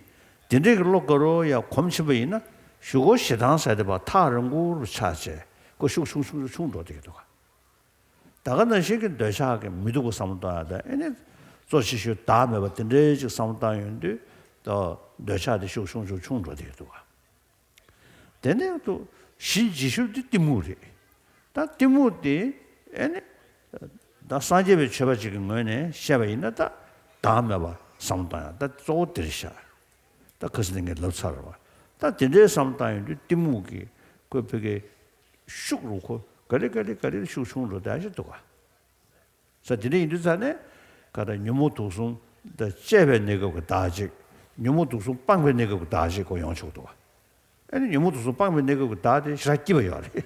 དེ་འདྲའི་གི་བློ་དགའ་རོགས་ཡ་གོམས་ཕྱིན་པ་ཡིན་ན། གཞུག་གུ་ཞེ་སྡང་ཟེར་དེ་བ་ཐག་རིང་པོ་རུ་ཆགས་བྱས་ཁོ་ཤུགས་ཆུང་ཆུང་ཆུང་འགྲོ་བསྡད་ཀྱི་འདུག་ག། ད་ག་ནང་བཞིན་གྱི་འདོད་ཆགས་ཀྱི་མི་སྡུག་པ་བསམ་བློ་གཏོང་ཡ་དང་ཨེ་ནི་གཙོ་ཆེ་ཤོས་བདག་མེད་པ་དེ་འདྲའི་ཅིག་བསམ་བློ་བཏང་ཡོང་དུས་ད་འདོད་ཆགས་དེ་ཤུགས་ཆུང་ཆུང་ཆུང་འགྲོ་བསྡད་ཀྱི་འདུག་ག། དེ་ནས་དུ་གཞི་འཇིགས་ཞུམ་དེ་གཏི་མུག་རེད། ད་གཏི་མུག་དེ་ཨེ་ནི་ད་སངས་རྒྱས་པའི་ཆོས་པ་ཅིག་གི་ངོས་ནས་བཤད་པ་ཡིན་ན་ད་བདག་མེད་པ་བསམ་བློ་བཏང་ཡ་ད་གཙོ་བོ་དེ་རེད་ཤག། ད་ཁ་སང་ནས་ངས་ལབ་ཚར་བ། ད་དེ་འདྲའི་བསམ་བཏང་ཡོང་དུས་གཏི་མུག་གི་ཁོའི་ཕ་གི་ཤུགས་རུ་ཁོ་ག་ལེ་ག་ལེ་ག་ལེ་ཤུགས་ཆུང་འགྲོ་བསྡད་ཤག་འདུག་ག། ས་དེ་འདྲ་ཡིན་དུས་ཙ་ནས་ག་ད་ཉོན་མོངས་དུག་གསུམ་ད་བཅད་པའི་གནས་སྐབས་ཀྱི་བདག་ཅིག། ཉོན་མོངས་དུག་གསུམ་སྤངས་པའི་གནས་སྐབས་ཀྱི་བདག་ཅིག་གོ་ཡོང་ཆོག་འདུག་ག། ཨ་ནི་ཉོན་མོངས་དུག་གསུམ་སྤངས་པའི་གནས་སྐབས་ཀྱི་བདག་དེ་ཞེ་དྲག་སྐྱིད་པ་ཡོད་རེད།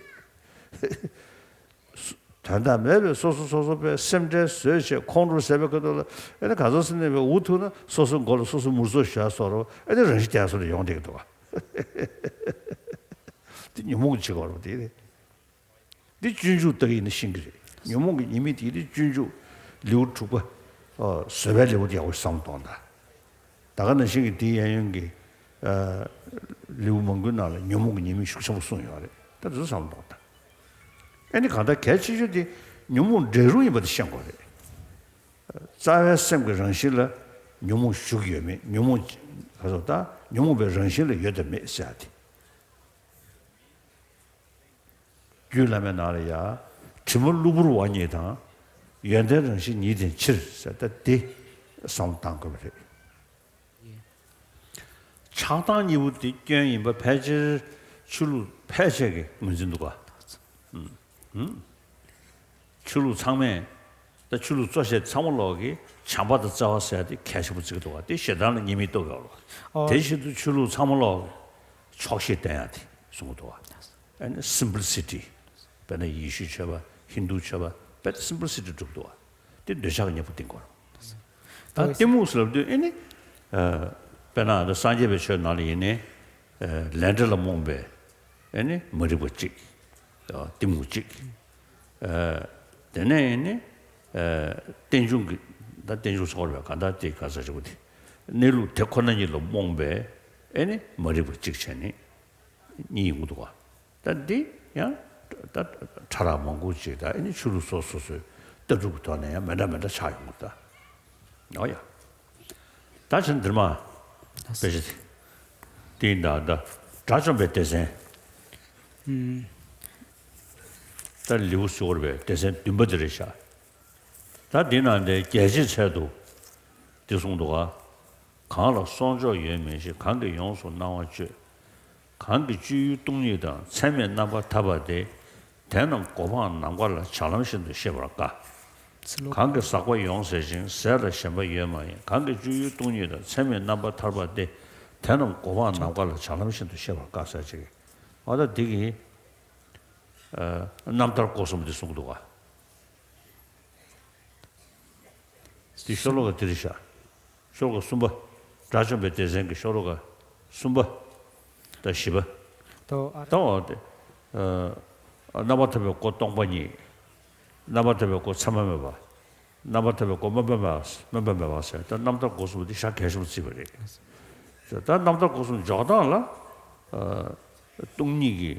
དོན་དག་མེད་པའི་སོ་སོ་སོ་སོ་པའི་སེམས་ཁྲལ་བཟོས་བྱས་ཁོང་ཁྲོ་ཟ་བའི་ཁ་ཐུག་ལ་ཨ་ནི་ག་ཚོད་ཟེར་ནས་པའི་འུ་ཐུག་ན་སོ་སོའི་མགོ་ལ་སོ་སོ་མུར་ཙོག་ཞོག་སོགས་རོ་ཨ་ནི་རང་ཤི་བསྡད་སོགས་ལ་ཡོང་བསྡད་ཀྱི་འདུག་ག། དེ་ཉོན་མོངས་ཀྱི་བྱེད་སྒོ་རེད་དེ་རེད། འདི་སྤྱོད་འཇུག་ལྟ་གི་ཡིན་ན་ཤེས་ཀྱི་རེད། ཉོན་མོངས་ཀྱི་ཉེས་དམིགས་དེ་འདི་སྤྱོད་འཇུག་ལེའུ་དྲུག་པ། ཨ། བཟོད་པའི་ལེའུ་དེ་ཡག་པོ་བསམ་གཏོང་དང་། ད་ག་ནང་བཞིན་གྱི་དེའི་གཡས་གཡོན་གྱི། ཨ། ལེའུ་མང་པོའི་ནང་ལ་ཉོན་མོངས་ཀྱི་ཉེས་དམིགས་ཤུགས་ཆེན་པོ་གསུངས་ཡོད་རེད། ད་དེ་ཚོ་བསམ་གཏོང་དང་། ཨེ་ནི་གང་ལྟར་གལ་ཆེ་ཤོས་དེ་ཉོན་མོངས་འབྲས་རུང་ཡིན་པ་དེ་ཤེས་དགོས་རེད། རྩ་བའི་སེམས་ཀྱི་རང་བཞིན་ལ་ཉོན་མོངས་ཞུགས་ཡོད་མེད་ཉོན་མོངས་ག་ཚོད་ད་ཉོན་མོངས་པའི་རང་བཞིན་ལ་ཡོད་དམ་མེད་ཟེར་ཡ་དེ། རྒྱུད་བླ་མའི་ནང་ལ་ཡ། དྲི་མ་གློ་བུར་བ་ཉིད་དང་། ཡོན་ཏན་རང་བཞིན་ཉིད་ལྡན་ཕྱིར་ཟེར་ད་འདི་བསམ་བློ་གཏང་དགོས་པ་རེད། ཆགས་སྡང་གཉིས་པོ་འདི་སྐྱོན་ཡིན་པ་ཕལ་ཆེར་ཆོས་ལུགས་ཕལ་ཆེར་གྱི་ངོས་འཛིན་འདུག་ག། ཨུམ། ཆོས་ལུགས་ཚང་མས་ད་ཆོས་ལུགས་གཙོ་བྱས་ཚང་མ་ལོག་གི་བྱམས་པ་དང་བརྩེ་བ་ཟེར་དེ་གལ་ཆེན་པོ་བརྩི་གི་འདུག་ག། དེ་ཞེ་སྡང་ལ་ཉེས་དམིགས་གཏོགས་ཡོད་རེད། ཨོ། དེ་བཞིན་དུ་ཆོས་ལུགས་ཚང་མ་ལོག་གི་ཆོག་ཤེས་བསྟན་ཡ་དེ་གསུང་གི་འདུག་ག། ཨ་ནི་སིམ་པལ་སི་ཊི། དཔེར་ན་ཡེ་ཤུའི་ཆོས་པ་ཧིན་རྡུའི་ཆོས་པ་དཔེ་སིམ་པལ་སི་ཊི་སྒྲུབ་འདུག་ག། དེ་འདོད་ཆགས་ཀྱི་གཉེན་པོ་བསྟེན་དགོས་རེད། ད་གཏི་མུག་ཟེར་ལབ་དུས་ཨེ་ནི། ཨ། དཔེར་ན་ད་སངས་རྒྱས་པའི་ཆོས་ནང་ལ་ཡིན་ནའི། ཨ། ལས་འབྲས་ལ་རྨོངས་པའི་ཨེ་ནི་མ་རིག་པ་གཅིག། ཨ། གཏི་མུག་གཅིག། ཨ། དེ་ནས་ཨེ་ནི། ཨ། རྟེན་འབྱུང་གི་ད་རྟེན་འབྱུང་ཚོར་བའི་གང་ལྟར་དེ་ག་ས་ཆེ་བོ་དེ། གནས་ལུགས་དེ་ཁོ་ན་ཉིད་ལ་རྨོངས་པའི་ཨེ་ནི་མ་རིག་པ་གཅིག་བྱས་ནས་གཉིས་ཡོང་གི་འདུག་ག། ད་འདི་ཡང་ད་ཕྲ་རགས་མང་པོ་ཅིག་ད་ཨེ་ནི་ཆོས་ལུགས་སོ་སོ་སོའི་ལྟ་གྲུབ་ཀྱི་ཐོག་ནས་ཡང་མི་འདྲ་མི་འདྲ་ཆགས་ཡོང་གི་འདུག་ད། ཨོ་ཡ། ད་ཕྱིན་འདིར་མ་དཔེ་ཆ་དེ་ཡིན་ད་ད་དགྲ་བཅོམ་པའི་སྡེ་ཚན། ཨུམ། ད་ལེའུ་ཟུར་བའི་སྡེ་ཚན་བདུན་པ་དེ་རེད་ཤག། ད་འདི་ནང་དེ་རྒྱས་ཆེད་ཚད་དུ་འདི་གསུངས་འདུག་ག། གང་ལ་གསོག་འཇོག་ཡོད་མིན་ཞེས། གང་གིས་ཡོངས་སུ་སྣང་བ་སྤྱོད། གང་གིས་སྤྱོད་ཡུལ་སྟོང་ཉིད་དང་། ཚད་མེད་རྣམ་པར་ཐར་པ་སྟེ། དེ་རྣམས་གོ་འཕང་ནམ་མཁའ་ལ། བྱ་ལམ་བཞིན་དུ་ཤེས་པར་དཀའ། གང་གིས་ཟག་པ་ཡོངས་ཟད་ཅིང་། ཟད་ལ་ཞེན་པ་ཡོད་མ་ཡིན། གང་གིས་སྤྱོད་ཡུལ་སྟོང་ཉིད་དང་། ཚད་མེད་རྣམ་པར་ཐར་པ་སྟེ། དེ་རྣམས་གོ་འཕང་ནམ་མཁའ་ལ། བྱ་ལམ་བཞིན་དུ་ཤེས་པར་དཀའ་ཟེར་ཅིག། འོ་ད་འདི་གི་ཨ། རྣམ་ཐར་སྒོ་གསུམ་འདི་གསུངས་འདུག་ག། འདི་ཤོ་ལོ་ཀ་འདི་རེད་ཤག། ཤོ་ལོ་ཀ་གསུམ་པ། དགྲ་བཅོམ་པའི་སྡེ་ཚན་གྱི་ཤོ་ལོ་ཀ་གསུམ་པ། ད་བཞི་པ། ད་འོ་དེ། ཨ། རྣམ་པར་ཐར་པའི་སྒོ་སྟོང་པ་ཉིད། རྣམ་པར་ཐར་པའི་སྒོ་མཚན་མ་མེད་པ། རྣམ་པར་ཐར་པའི་སྒོ་སྨོན་པ་མེད་པ། སྨོན་པ་མེད་པ་ཟེར་ད་རྣམ་ཐར་སྒོ་གསུམ་འདི་ཞེ་དྲག་གལ་ཆེན་པོ་བརྩིས་པ་རེད། ད་རྣམ་ཐར་སྒོ་གསུམ་འཇོག་སྟངས་ལ། ཨ། སྟོང་ཉིད་ཀྱི་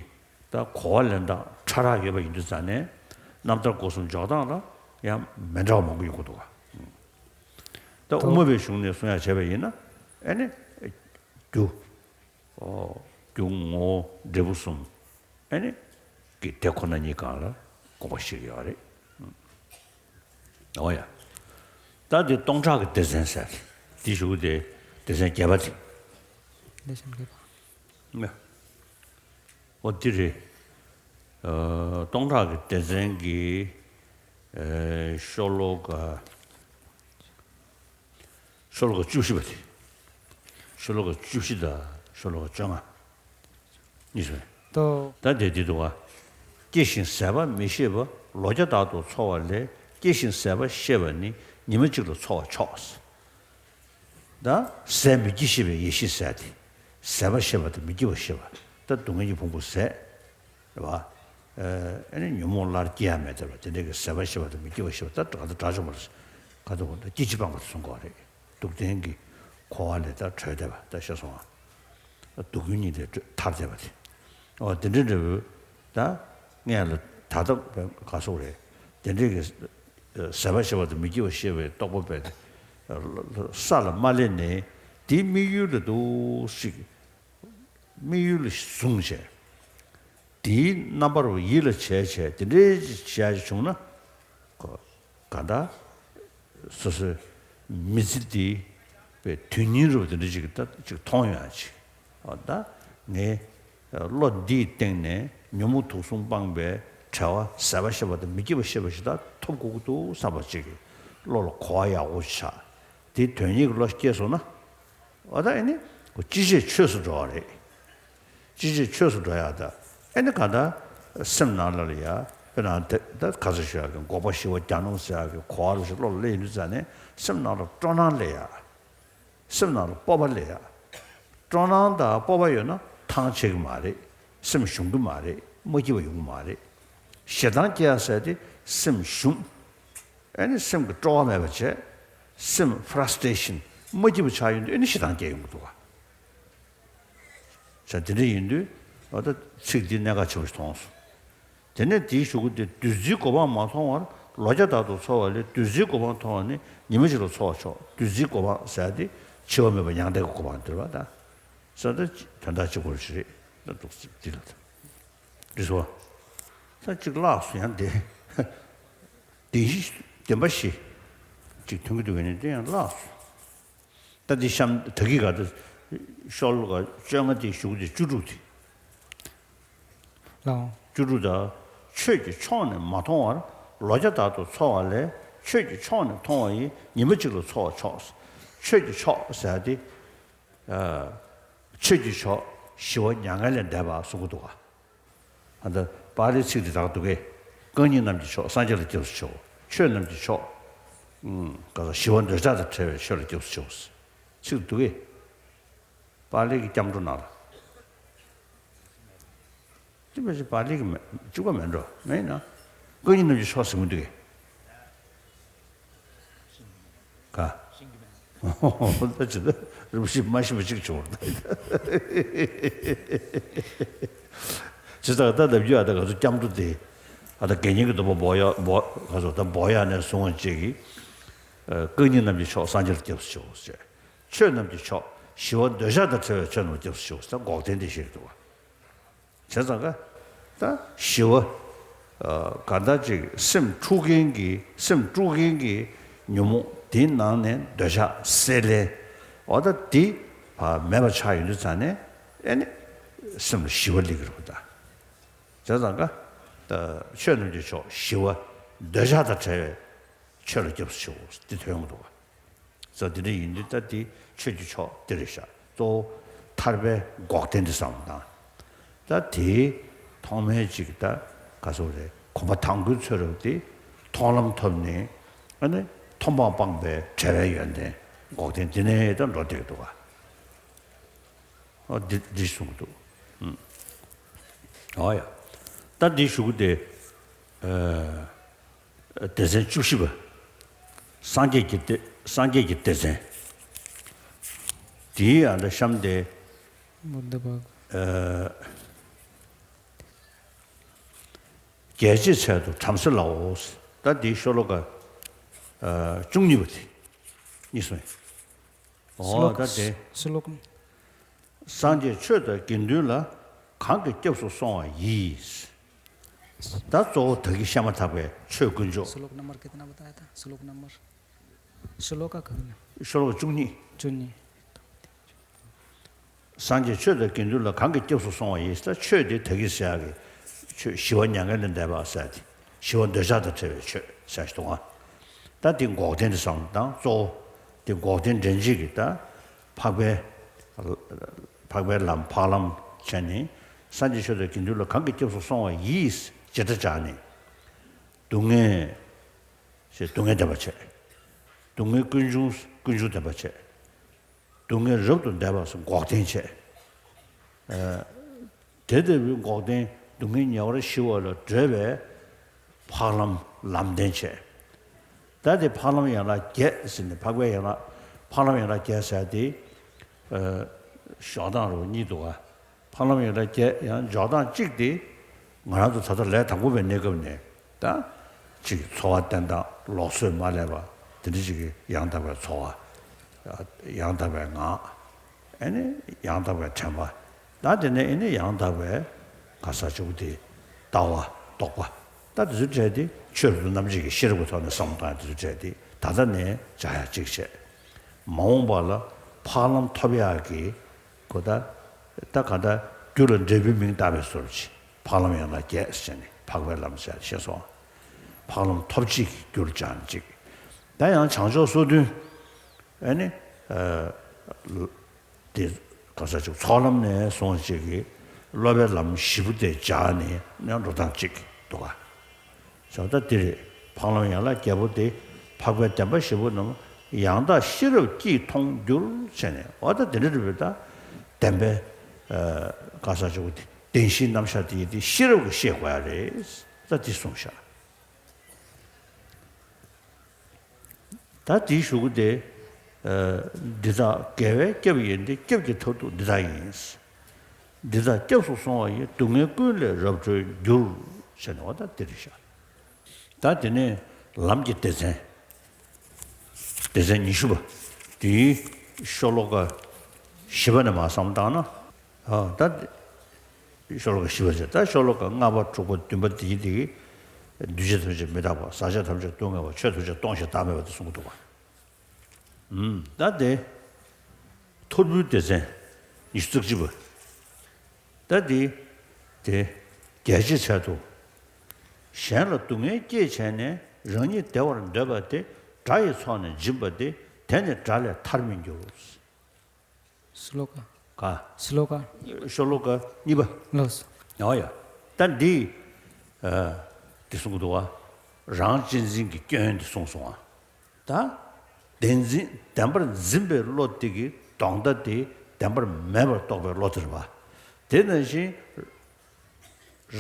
ད་གོ་བ་ལེན་སྟངས་ཕྲ་རགས་ཡོད་པ་ཡིན་དུས་ཙང་ནས་རྣམ་ཐར་སྒོ་གསུམ་འཇོག་སྟངས་ལ་ཡང་མི་འདྲ་བ་མང་པོ་ཡོང་གི་འདུག་ག། ད་དབུ་མ་པའི་གཞུང་ནས་གསུང་ཡ་བྱས་པ་ཡིན་ན་ཨེ་ནི་རྒྱུ། ཨོ། རྒྱུ་ངོ་བོ་འབྲས་བུ་གསུམ་ཨེ་ནི་གི་དེ་ཁོ་ན་ཉིད་སྒང་ལ་དགོངས་པ་བཞེས་ཀྱི་ཡོད་རེད། ཨོ་ཡ། ད་འདི་སྟོང་ཕྲག་གི་སྡེ་ཚན་ཟེར་འདི་ཞུ་གི་དེ་སྡེ་ཚན་བརྒྱད་པ་དེ། སྡེ་ཚན་བརྒྱད་པ། ཨོ་འདི་རེད། ཨ། སྟོང་ཕྲག་གི་སྡེ་ཚན་གྱི། ཨ། ཤོ་ལོ་ཀ། ཤོ་ལོ་ཀ་བཅུ་བཞི་པ་དེ། ཤོ་ལོ་ཀ་བཅུ་བཞི་དང་ཤོ་ལོ་ཀ་བཅོ་ལྔ། གཉིས་སུ། ད་དེ་འདི་འདུག་ག། སྐྱེ་ཞིང་ཟད་པ་མི་ཤེས་པ་ལོ་བརྒྱ་ལྟར་དུ་འཚོ་བ་ལས། སྐྱེ་ཞིང་ཟད་པ་ཤེས་པ་ནི་ཉི་མ་གཅིག་ལ་འཚོ་བར་ཆོག། ད་ཟད་མི་སྐྱེ་ཤེས་པའི་ཡེ་ཤེས་ཟད་དེ། ཟད་པ་ཤེས་པ་དང་མི་སྐྱེ་བ་ཤེས་པ། ད་སྡུག་བསྔལ་གྱི་ཕུང་པོ་ཟད། རེད་བ། ཨ་ནི་ཉོན་མོངས་སླར་སྐྱེ་ཡང་མེད་བསྡད་པ་དེ་འདྲའི་གི་ཟད་པ་ཤེས་པ་དང་མི་སྐྱེ་བ་ཤེས་པ་ད་ག་ད་དགྲ་བཅོམ་པ་ལ་ག་ད་གོ་ད་སྐྱེ་འཆི་སྤངས་པ་དེ་གསུང་གི་ཡོད་རེད། སྡུག་བདེན་གྱི་འཁོར་བ་ལས་ད་གྲོལ་བསྡད་པ་ད་ཤེས་སོང་ཨ། སྡུག་ཀུན་གཉིས་ལས་ཐར་བསྡད་པ་དེ། འོ་དེ་འདྲའི་འབྲས་བུ་ད་ངས་ལ་ད་ལྟ་ག་སོགས་རེད། དེ་འདྲའི་གི་ཟད་པ་ཤེས་པ་དང་མི་སྐྱེ་བ་ཤེས་པའི་རྟོགས་པ་བས་ས་ལ་མ་སླེབས་ནས་དེའི་དམིགས་ཡུལ་ལ་འདུག་སྲིད། དམིགས་ཡུལ་ལ་བཟུང་བྱས། དེའི་རྣམ་པར་ཡིད་ལ་བྱས་བྱས་དེ་འདྲའི་བྱས་བྱུང་ན། ག་འདྲ། སོ་སོའི་མི་ཚེ་འདི་པའི་དོན་སྙིང་རུ་དེ་འདྲ་ཅིག་ད་ཅིག་མཐོང་ཡོང་ཅིག་ཨ་ད་ངས་བློ་འདིའི་སྟེང་ནས་ཉོན་མོངས་དུག་གསུམ་སྤངས་པའི་བྲལ་བ་ཟད་པ་ཤེས་པ་དང་མི་སྐྱེ་བ་ཤེས་པ་ཞིག་ད་ཐོབ་དགོས་ཀྱི་འདུག་བསམ་པ་ཅིག་གིས་བློ་ལ་གོ་བ་ཡག་པོ་ཆགས། དེ་དོན་གཉེར་གྱི་བློ་སྐྱེས་སོང་ན། ཨ་ད་ཨེ་ནི་ཅི་བྱེད་ཆོས་སུ་འགྲོ་བ་རེད། ཅི་བྱེད་ཆོས་སུ་འགྲོ་ཡག་ད་ཨེ་ནི་ག་ད་སེམས་ནང་ལ་ལ་ཡ་དཔེར་ན་དེ་ད་ག་ཚོད་ཞུ་ཡག་གི་འགོག་པ་ཞི་བ་གྱ་ནོམ་ཟེར་ཡག་གི་གོ་བ་རུ་ཞིག་བློ་ལ་སླེབས་ཡོང་དུས་ཙ་ནས་སེམས་ནང་ལ་སྤྲོ་སྣང་སླེབས་ཡག་སེམས་ནང་ལ་སྤོབས་པ་སླེབས་ཡག་སྤྲོ་སྣང་དང་སྤོབས་པ་ཡོད་ན་ཐང་ཆད་གི་མ་རེད། སེམས་ཞུམ་གི་མ་རེད། མ་སྐྱིད་པ་ཡོང་གི་མ་རེད། ཞེ་སྡང་སྐྱེ་ཡག་ཟེར་དེ་སེམས་ཞུམ། ཨེ་ནི་སེམས་ཀྱི་སྤྲོ་བ་མེད་པ་བྱས། སེམས་ཕ་ར་སི་ཊེ་ཤན་མ་སྐྱིད་པ་ཆགས་ཡོང་དུས་ཨེ་ནི་ཞེ་སྡང་སྐྱེ་ཡོང་གི་འདུག་ག་ས་དེ་འདྲ་ཡིན་དུས་ཨ་ད་ཚིག་འདི་གནད་འགག་ཆེན་པོ་ཞིག་མཐོང་སོང་། དེ་ནས་དེའི་གཞུག་གུ་དེ་བདུད་རྩིའི་གོ་འཕང་མ་མཐོང་བར་ལོ་བརྒྱ་དག་ཏུ་འཚོ་བ་ལས་བདུད་རྩིའི་གོ་འཕང་མཐོང་བ་ནི་ཉི་མ་གཅིག་ལ་འཚོ་བ་མཆོག་བདུད་རྩིའི་གོ་འཕང་ཟེར་ཏེ་འཆི་བ་མེད་པ་མྱང་འདས་ཀྱི་གོ་འཕང་འདིར་བ་དང་། ས་ད་དོན་དག་གཅིག་པོ་ཞིག་རེད་ད་འདུག་འདི་ལ་ད། འདི་སོ། ད་གཅིག་བརླགས་སོང་ཡང་དེ། བདེན་བཞི་བདེན་པ་བཞི། གཅིག་ཐོན་གྱི་འདུག་གས་ནི་དེ་ཡང་བརླགས་སོང་། ད་འདི་གཤམ་ད་གི་ག་ད་ཤོ་ལོ་ཀ་བཅོ་ལྔ་དེ་གཞུག་དེ་བཅུ་དྲུག་དེ། ལའོ། བཅུ་དྲུག་ད། ཆོས་ཀྱི་མཆོག་ནི་མ་མཐོང་བར་ལོ་བརྒྱ་དག་ཏུ་འཚོ་བ་ལས་ཆོས་ཀྱི་མཆོག་ནི་མཐོང་བ་ཡིས་ཉི་མ་གཅིག་ལ་འཚོ་བ་མཆོག་ཆོས་ཀྱི་མཆོག་ཟེར་ཏེ། ཆོས་ཀྱི་མཆོག་ཞི་བ་མྱ་ངན་ལས་འདས་པ་གསུང་གི་འདུག་ག་ཨ་ད་པཱ་ལིའི་ཚིག་འདི་དག་འདུག་གས། རྐང་གཉིས་རྣམས་ཀྱི་མཆོག་སངས་རྒྱས་ལ་སྐྱབས་སུ་མཆིའོ། ཆོས་རྣམས་ཀྱི་མཆོག་ཨུམ། ག་ས་ཞི་བ་འདོད་ཆགས་དང་བྲལ་བའི་ཆོས་ལ་སྐྱབས་སུ་མཆིའོ། ཚིག་འདུག་གས། པཱ་ལི་གི་སྐྱབས་འགྲོ་ནང་ལ། དེ་མི་ཤེས་པཱ་ལི་གི་མེ་བཅུག་པ་མེད་འགྲོ་མེད་ན། རྐང་གཉིས་རྣམས་ཀྱི་མཆོག་ཟེར་མི་འདུག་གས། ག་ད་ཅི་ད་རིན་པོ་ཆེ་མ་ཤེས་པ་གཅིག་བྱུང་བ་ད། ཇི་ལྟར་ད་ལབ་རྒྱུ་ཨ་ད་ག་ཚོད་སྐྱབས་འགྲོ་དེ་ཨ་ད་དགེ་བསྙེན་གྱི་སྡོམ་པ་འབོག་ཡ་འབོག་ག་ཚོད་ད་འབོག་ཡ་ནས་བཟུང་བ་བཅས་ཀྱི་རྐང་གཉིས་རྣམས་ཀྱི་མཆོག་སངས་རྒྱས་ལ་སྐྱབས་སུ་མཆིའོ་ཟེར། ཆོས་རྣམས་ཀྱི་མཆོག་ཞི་བ་འདོད་ཆགས་དང་བྲལ་བའི་ཆོས་རྣམས་ལ་སྐྱབས་སུ་མཆིའོ་ཟེར་འགོག་བདེན་དེ་བཤད་ཀྱི་འདུག་བ། བྱས་ཙང་ཀ་ད་ཞི་བ། གང་ལྟར་ཅིག་སེམས་འཁྲུག་མཁན་གྱི་སེམས་དཀྲུག་མཁན་གྱི་ཉོན་མོངས་དེའི་ནང་ནས་འདོད་ཆགས་སེལ་ལེ། འོ་ད་དེ་བ་མེད་པ་ཆགས་ཡོང་དུས་ཙང་ནས་ཨེ་ནི་སེམས་ལ་ཞི་བ་སླེབས་ཀྱི་རེད་པ་ད། བྱས་ཙང་ཀ་ད་ཆོས་རྣམས་ཀྱི་མཆོག་ཞི་བ་འདོད་ཆགས་དང་བྲལ་བའི་ཆོས་ལ་སྐྱབས་སུ་མཆིའོ་འདི་ཐོན་གྱི་འདུག་བ། ས་འདི་འདྲ་ཡིན་དུས་ད་འདི་ཆོས་ཀྱི་མཆོག་འདི་རེད་ཤག་གཙོ་བོ་ཐར་པའི་འགོག་བདེན་འདི་བསམ་བློ་བཏང་། ད་དེའི་ཐོག་མའི་ཅིག་ད་ག་སོག་རེད་གོམ་པ་དང་པོའི་ཚོད་རབ་དེ་མཐོང་ལམ་ཐོབ་ནས་ཨ་ནི་མཐོང་སྤང་སྤངས་པའི་བྲལ་བའི་ཡོན་ཏན་འགོག་བདེན་འདི་ནས་ད་འགྲོ་བསྡད་ཀྱི་འདུག་ག་ཨོ་འདི་འདི་གསུང་གི་འདུག་ཨོ་ཡ། ད་འདི་ཞུ་གི་དེ། སྡེ་ཚན་བཅུ་བཞི་པ། སངས་རྒྱས་ཀྱི་སྡེ་སངས་རྒྱས་ཀྱི་སྡེ་ཚན། དེའི་ཨ་འདྲ་གཤམ་དེ། བུདྡྷ་བྷ་ག་རྒྱས་བྱེད་ཚལ་དུ་བྲམ་ཟེ་ལའོ། ད་འདིའི་ཤོ་ལོ་ཀ་བཅུ་གཉིས་པ་དེ་གཉིས་སོང་། ཨོ་ད་དེ། སློ་ཀ། སངས་རྒྱས་ཆོས་དང་དགེ་འདུན་ལ་གང་གིས་སྐྱབས་སུ་སོང་བ་ཡིས། ད་གཙོ་བོ་ད་གིན་བཤད་མ་ཐག་པའི་ཆོས་དཀོན་མཆོག श्लोक नंबर कितना बताया था? श्लोक नंबर श्लोक का कहना। ཤོ་ལོ་ཀ་བཅུ་གཉིས། བཅུ་གཉིས། སངས་རྒྱས་ཆོས་དང་དགེ་འདུན་ལ་གང་གིས་སྐྱབས་སུ་སོང་བ་ཡིས། ད་ཆོས་དེ་ད་གིན་ཟེར་ཡག་གི་ཆོས་ཞི་བ་མྱ་ངན་ལས་འདས་པ་ཟེར་ཏེ་ཞི་བ་འདོད་ཆགས་དང་བྲལ་བའི་ཆོས་ཟེར་ཞིག་འདུག་ག་ད་དེ་འགོག་བདེན་དེ་བསམ་བློ་བཏང་གཙོ་བོ་དེ་འགོག་བདེན་འདྲེན་བྱེད་ཀྱི་ད་འཕགས་པའི་འཕགས་པའི་ལམ་འཕགས་ལམ་བྱས་ནས་སངས་རྒྱས་ཆོས་དང་དགེ་འདུན་ལ་གང་གིས་སྐྱབས་སུ་སོང་བ་ཡིས་བྱེ་བྲག་སྦྱར་ནས་སྡུག་བསྔལ་ཞེས་སྡུག་བསྔལ་འདས་པ་བྱས། སྡུག་བསྔལ་ཀུན་འབྱུང་ཀུན་འབྱུང་འདས་པ་བྱས། སྡུག་བསྔལ་རབ་ཏུ་འདས་པ་སོགས་འགོག་བདེན་བྱས། དེ་ལྟ་བུའི་འགོག་བདེན་སྡུག་བསྔལ་ཉེ་བར་ཞི་བ་ལ་བགྲོད་པའི་འཕགས་ལམ་ལམ་བདེན་བྱས། ད་དེ་འཕགས་ལམ་ཡན་ལག་བརྒྱད་ཟེར་ནས་འཕགས་པའི་ཡན་ལག་འཕགས་ལམ་ཡན་ལག་བརྒྱད་ཟེར་དེ། ཞོག་དང་རོ་གཉིས་འདུག་ག་ཕ་ལམ་ཡན་ལག་བརྒྱད། ཡང་འཇོག་སྟངས་གཅིག་དེ། ང་རང་ཚོ་ད་ལྟ་ལས་དང་པོ་པའི་གནས་སྐབས་ནས་ད་ཅིག་འཚོ་བ་བརྟན་སྟངས། ལུགས་སྲོལ་མ་བསླད་པ། དེ་འདྲ་ཅིག་གི་ཡང་དག་པའི་འཚོ་བ། ཡང་དག་པའི་ངག་ཨེ་ནི་ཡང་དག་པའི་དྲན་པ། ད་དེ་ནས་ཨེ་ནི་ཡང་དག་པའི་ག་ས་ཆུ་དེ་ལྟ་བ་རྟོག་པ། ད་དེ་ཚོའི་གྲས་དེ་ཆོས་རབ་ཏུ་རྣམ་འབྱེད་ཀྱི་ཤེས་རབ་ཀྱི་ཐོག་ནས་བསམ་བློ་བཏང་ཡ། དེ་ཚོའི་གྲས་དེ་ད་ལྟ་ནས་སྦྱང་ཡ་གཅིག་བྱས། མ་འོངས་པ་ལ་འཕགས་ལམ་ཐོབ་ཡག་གི་གོ་ད་ད་ག་ད་རྒྱུ་ལ་འབྲས་བུའི་མིང་བཏགས་པའི་བཟོ་འདྲ་ཅིག་འཕགས་ལམ་ཡན་ལག་བརྒྱད་ཟེར་ནས་འཕགས་པའི་ལམ་ཟེར་ཤེས་སོང་། འཕགས་ལམ་ཐོབ་བྱེད་ཀྱི་རྒྱུར་སྦྱང་ཅིག་ད་ཡང་བྱང་ཕྱོགས་སོ་བདུན། ཨེ་ནི། ཨ། དེ་ག་ས་ཅིག་ཚོགས་ལམ་ནས་སོང་ཅིག་གི་སློབ་པའི་ལམ་བཞི་པོ་དེ་སྦྱར་ནས་ཡང་འགྲོ་སྟངས་གཅིག་འདུག་ག་ཞོག་ད་འདི་རེད། འཕགས་ལམ་ཡན་ལག་བརྒྱད་པོ་དེ་འཕགས་པའི་བདེན་པ་བཞི་པོ་རྣམས་ཡང་དག་ཤེས་རབ་ཀྱིས་མཐོང་འགྱུར་བྱས་ནས། འོ་ད་འདི་འདྲ་རེད་པས། ད་བདེན་པའི་ཨ་ག་ས་ཅིག་དེ་བདེན་བཞིའི་རྣམ་གཞག་དེ་ཡིན་དེ་ཤེས་རབ་ཀྱིས་ཤེས་དགོས་ཡ་རེད། ད་འདི་གསུངས་ཤག་ད་དེའི་གཞུག་གུ་དེ། ཨ། འདི་དག་དགེ་བའི་སྐྱབས་ཡིན་ཏེ། སྐྱབས་ཀྱི་མཐར་ཐུག་འདི་དག་ཡིན། འདི་དག་སྐྱབས་སུ་སོང་བ་ཡིས། སྡུག་བསྔལ་ཀུན་ལས་རབ་གྲོལ་འགྱུར། ཟེར་ནས་འོ་ད་འདི་རེད་ཤག་ད་དེ་ནས་ལམ་གྱི་སྡེ་ཚན། སྡེ་ཚན་ཉི་ཤུ་པ། དེའི་ཤོ་ལོ་ཀ་བཞི་པ་ནས་མར་བསམ་བློ་བཏང་ན། ཨ། ད་ཤོ་ལོ་ཀ་བཞི་པ་བྱས། ད་ཤོ་ལོ་ཀ་ལྔ་པ་དྲུག་པ་བདུན་པ་དེ་གི་དེ་གི་འདུས་བྱས་ཐམས་ཅད་མི་རྟག་པ། ཟག་བཅས་ཐམས་ཅད་སྡུག་བསྔལ་བ། ཆོས་ཐམས་ཅད་སྟོང་ཞིང་བདག་མེད་པ་དེ་གསུང་གི་འདུག་པ། ཨུམ། ད་དེ་ཐོར་བུའི་སྡེ་ཚན་ཉི་ཤུ་རྩ་གཅིག་པ། ད་དེ་དེ་རྒྱལ་བྱེད་ཚལ་དུ། གཞན་ལ་སྡུག་བསྔལ་བསྐྱེད་བྱས་ནས། རང་ཉིད་བདེ་བར་འདོད་པ་དེ། དགྲ་ཡི་ཚོགས་ནི་འབྱིན་པ་སྟེ། དེ་ནི་དགྲ་ལས་ཐར་མི་འགྱུར། སློ་ཀ་ག་སློ་ཀ་ཤོ་ལོ་ཀ་གཉིས་པ། ལགས་སོ། ཨོ་ཡ། ད་འདི། ཨ། འདི་གསུང་གི་འདུག་བ། རང་གཅེས་འཛིན་གྱི་སྐྱོན་འདི་གསུངས་སོང་བ། ད་བདེན་འཛིན། བདེན་པར་འཛིན་པའི་བློ་དེ་གི་ལྡོག་ཟླ་དེ་བདེན་པར་མེད་པར་རྟོགས་པའི་བློ་དེ་རེད་བ། དེ་ནང་བཞིན་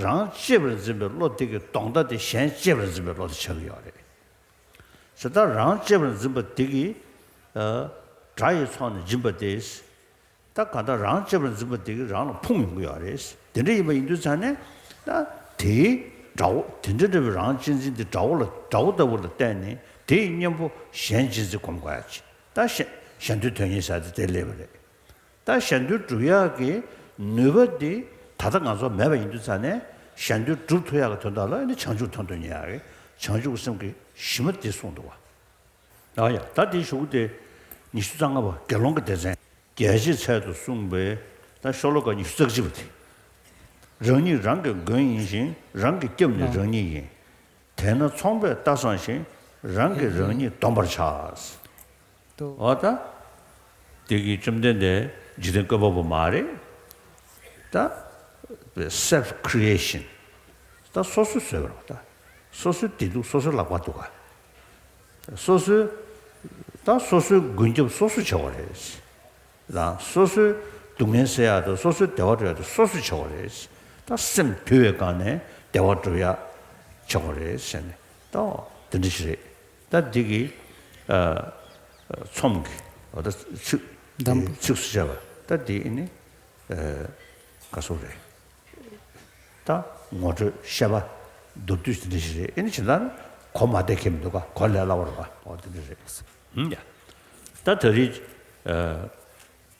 རང་གཅེས་པར་འཛིན་པའི་བློ་དེ་གི་ལྡོག་ཟླ་དེ་གཞན་གཅེས་པར་འཛིན་པའི་བློ་དེ་ཆགས་ཀྱི་ཡོད་རེད། ཟེར། ད་རང་གཅེས་པར་འཛིན་པ་དེ་གིས། ཨ། དགྲ་ཡི་ཚོགས་ནི་འབྱིན་པ་སྟེ། ད་གང་ལྟར་རང་གཅེས་པར་འཛིན་པ་དེ་གིས་རང་ལ་ཕུང་ཡོང་གི་ཡོད་རེད། དེ་འདྲ་ཡིན་པ་ཡིན་དུས་ཙང་ནས། ད་དེའི་དགྲ་བོ། དེ་འདྲ་འདྲ་བའི་རང་གཅེས་འཛིན་དེ་དགྲ་བོ་ལ། དགྲ་བོ་ལྟ་བུ་ལ་བལྟས་ནས་དེ་ཡི་གཉེན་པོ་གཞན་གཅེས་འཛིན་སྒོམ་དགོས་ཡ་ཅིག་ད་གཞན་གཞན་དོན་དོན་གཉེར་ཟེར་དེ་དེ་སླེབས་པ་རེད། ད་གཞན་དོན་སྒྲུབ་ཡག་གི་ནུས་པ་འདི་ད་ལྟ་ང་ཚོ་མེད་པ་ཡིན་དུས་ཙང་ནས། གཞན་དོན་སྒྲུབ་ཐུབ་ཡག་གི་དོན་དག་ལ་ནི་བྱང་ཆུབ་མཐར་ཐུག་ཉེ་ཡག་གི་བྱང་ཆུབ་ཀྱི་སེམས་ཀྱི་གཞི་མ་འདི་གསུངས་འདུག་བ། ཨ་ཡ། ད་འདིའི་གཞུག་གུ་དེ་ཉི་ཤུ་རྩ་ལྔ་པ། དགེ་སློང་གི་སྡེ་ཚན། རྒྱལ་བྱེད་ཚལ་དུ་གསུངས་པའི་ད་ཤོ་ལོ་ཀ་ཉི་ཤུ་རྩ་གཅིག་པ་དེ། རང་ཉིད་རང་གི་མགོན་ཡིན་ཞིང་། རང་གི་སྐྱབས་ནི་རང་ཉིད་ཡིན། དེས་ན་ཚོང་པས་རྟ་བཟུང་ཞིང་། རང་གིས་རང་ཉིད་སྡོམ་པར་བྱ། འོ་ད། དེ་གི་བཅོམ་ལྡན་འདས་འཇིག་རྟེན་བཀོད་པ་པོ་མ་རེད། ད་self creation། ད་སོ་སོས་བཟོས་པ་རེད། ད་སོ་སོའི་བདེ་སྡུག་སོ་སོའི་ལག་པར་འདུག་ག་སོ་སོའི། ད་སོ་སོའི་མགོན་སྐྱབས་སོ་སོས་བྱེད་དགོས་རེད། ད་སོ་སོའི་སྡུག་བསྔལ་སེལ་ཡག་དང་སོ་སོའི་བདེ་བ་སྒྲུབ་ཡག་དེ་སོ་སོས་བྱེད་དགོས་རེད། ད་སེམས་དུལ་བའི་སྒང་ནས་བདེ་བ་སྒྲུབ་ཡག་བྱེད་དགོས་རེད་ཟེར་ནས། ད་འོ་དེ་འདྲ་ཞིག་རེད། ད་འདི་གི་ཨ་ཚོམས་ཀྱི་འོ་ད་ཚིགས། གདམས་པ། ཚིགས་སུ་བཅད་པ། ད་འདི་ཨེ་ནི་ཨ་ག་སོ་རེད། ད་ངོ་སྤྲོད་བཤད་པ་མདོར་བསྡུས་དེ་འདྲ་ཞིག་རེད། ཨེ་ནི་བྱས་ན་གོ་མ་བདེ་ཁེལ་མི་འདུག་ག་གོ་ལས་སླ་བ་རེད་པ། འོ་དེ་འདྲ་རེད། ཧུམ་ཡ། ད་ད་རེས་ཨ་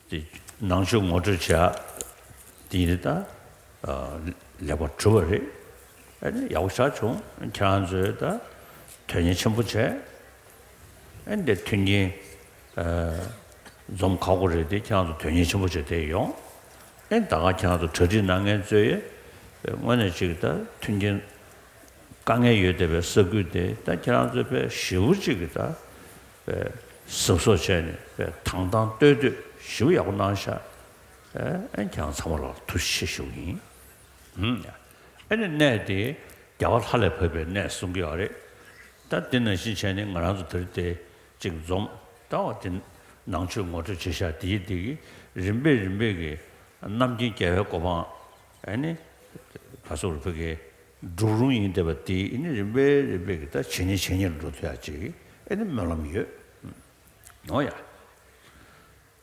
དེ་ནང་ཆོས་ངོ་སྤྲོད་བྱས་དེ་ཡིན་ད། ཨ་ལེགས་པར་གྲུབ་པ་རེད། ཨ་ནི་ཡག་པོ་ཞེ་དྲག་བྱུང་། ཁྱེད་རང་ཚོས་ད་དོན་གཉེར་ཆེན་པོ་བྱས། ཨ་ནི་དེ་མཐུན་རྐྱེན་ཨ་འཛོམས་ཁག་པོ་རེད་དེ། ཁྱེད་རང་ཚོ་དོན་གཉེར་ཆེན་པོ་བྱས་དེ་ཡོང་། ཨ་ནི་ད་ག་ཁྱེད་རང་ཚོ་གྲ་སྒྲིག་གནང་མཁན་ཚོས་དངོས་གནས་ཅིག་ད་མཐུན་རྐྱེན་དཀའ་ངལ་ཡོད་བསྡད་པའི་ས་ཁུལ་དེ་ད་ཁྱེད་རང་ཚོས་དཔེ་ཞེ་པོ་ཅིག་གི་ད་དཔེ་གཟབ་གཟབ་བྱས་ནས་དཔེ་དང་དང་སྟོད་སྟོད་ཞེ་པོ་ཡག་པོ་གནང་ཤག་ཨེ་ཨེ་ཁྱེད་རང་ཚང་མ་ལ་ཐུགས་རྗེ་ཆེ་ཞུ་གི་ཡིན། ཧུམ། ཨེ་ནི་གནས་དེ་རྒྱལ་བ་ལྷ་ལས་བབས་པའི་གནས་གསུང་གི་ཡོད་རེད། ད་དེ་ནང་བཞིན་བྱས་ནས་ང་རང་ཚོ་དེ་རིང་དེ་གཅིག་འཛོམས། ད་འོ་དེ་ནང་ཆོས་ངོ་སྤྲོད་བྱེད་ཤག་དེ་ཡི་དེ་གི་རིམ་པས་རིམ་པས་ཀྱི་རྣམ་མཁྱེན་རྒྱལ་བའི་གོ་འཕང་། ཨེ་ནི་ག་སོགས་རུ་ཕ་གི་འགྲུབ་རུང་ཡིན་བསྡད་པ་དེ། ཨེ་ནི་རིམ་པས་རིམ་པས་ཀྱི་ད་ཇེ་ཉེ་ཇེ་ཉེ་རུ་འགྲོ་ཐུབ་ཡག་ཅིག་ཨེ་ནི་སྨོན་ལམ་ཡོད། འོ་ཡ།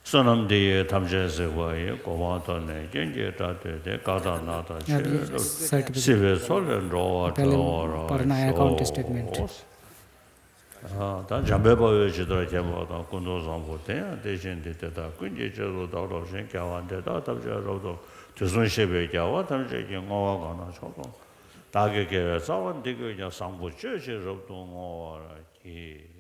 བསོད་ནམས་འདི་ཡིས་ཐམས་ཅད་གཟིགས་པ་ཡི། གོ་འཕང་ཐོབ་ནས་སྐྱོན་གྱི་དགྲ་བཏུལ་ཏེ། དགའ་དང་ན་དང་ཆོས་སྒྲུབ་སྲིད་པའི་མཚོ་ལས་འགྲོ་བ་སྒྲོལ་བར་ཤོག། ད་འཇམ་དཔལ་དཔའ་བོས་ཇི་ལྟར་མཁྱེན་པ་དང་། ཀུན་ཏུ་བཟང་པོ་དེ་ཡང་དེ་བཞིན་ཏེ། དེ་དག་ཀུན་གྱི་རྗེས་སུ་བདག་སློབ་ཅིང་། དགེ་བ་འདི་དག་ཐམས་ཅད་རབ་ཏུ། དུས་གསུམ་གཤེགས་པའི་རྒྱལ་བ་ཐམས་ཅད་ཀྱིས། བསྔོ་བ་གང་རྣམས་མཆོག་ཏུ། བདག་གི་དགེ་བའི་རྩ་བ་འདི་ཀུན་ཀྱང་། བཟང་པོ་སྤྱོད་ཕྱིར་རབ་ཏུ་བསྔོ་བར་བགྱི།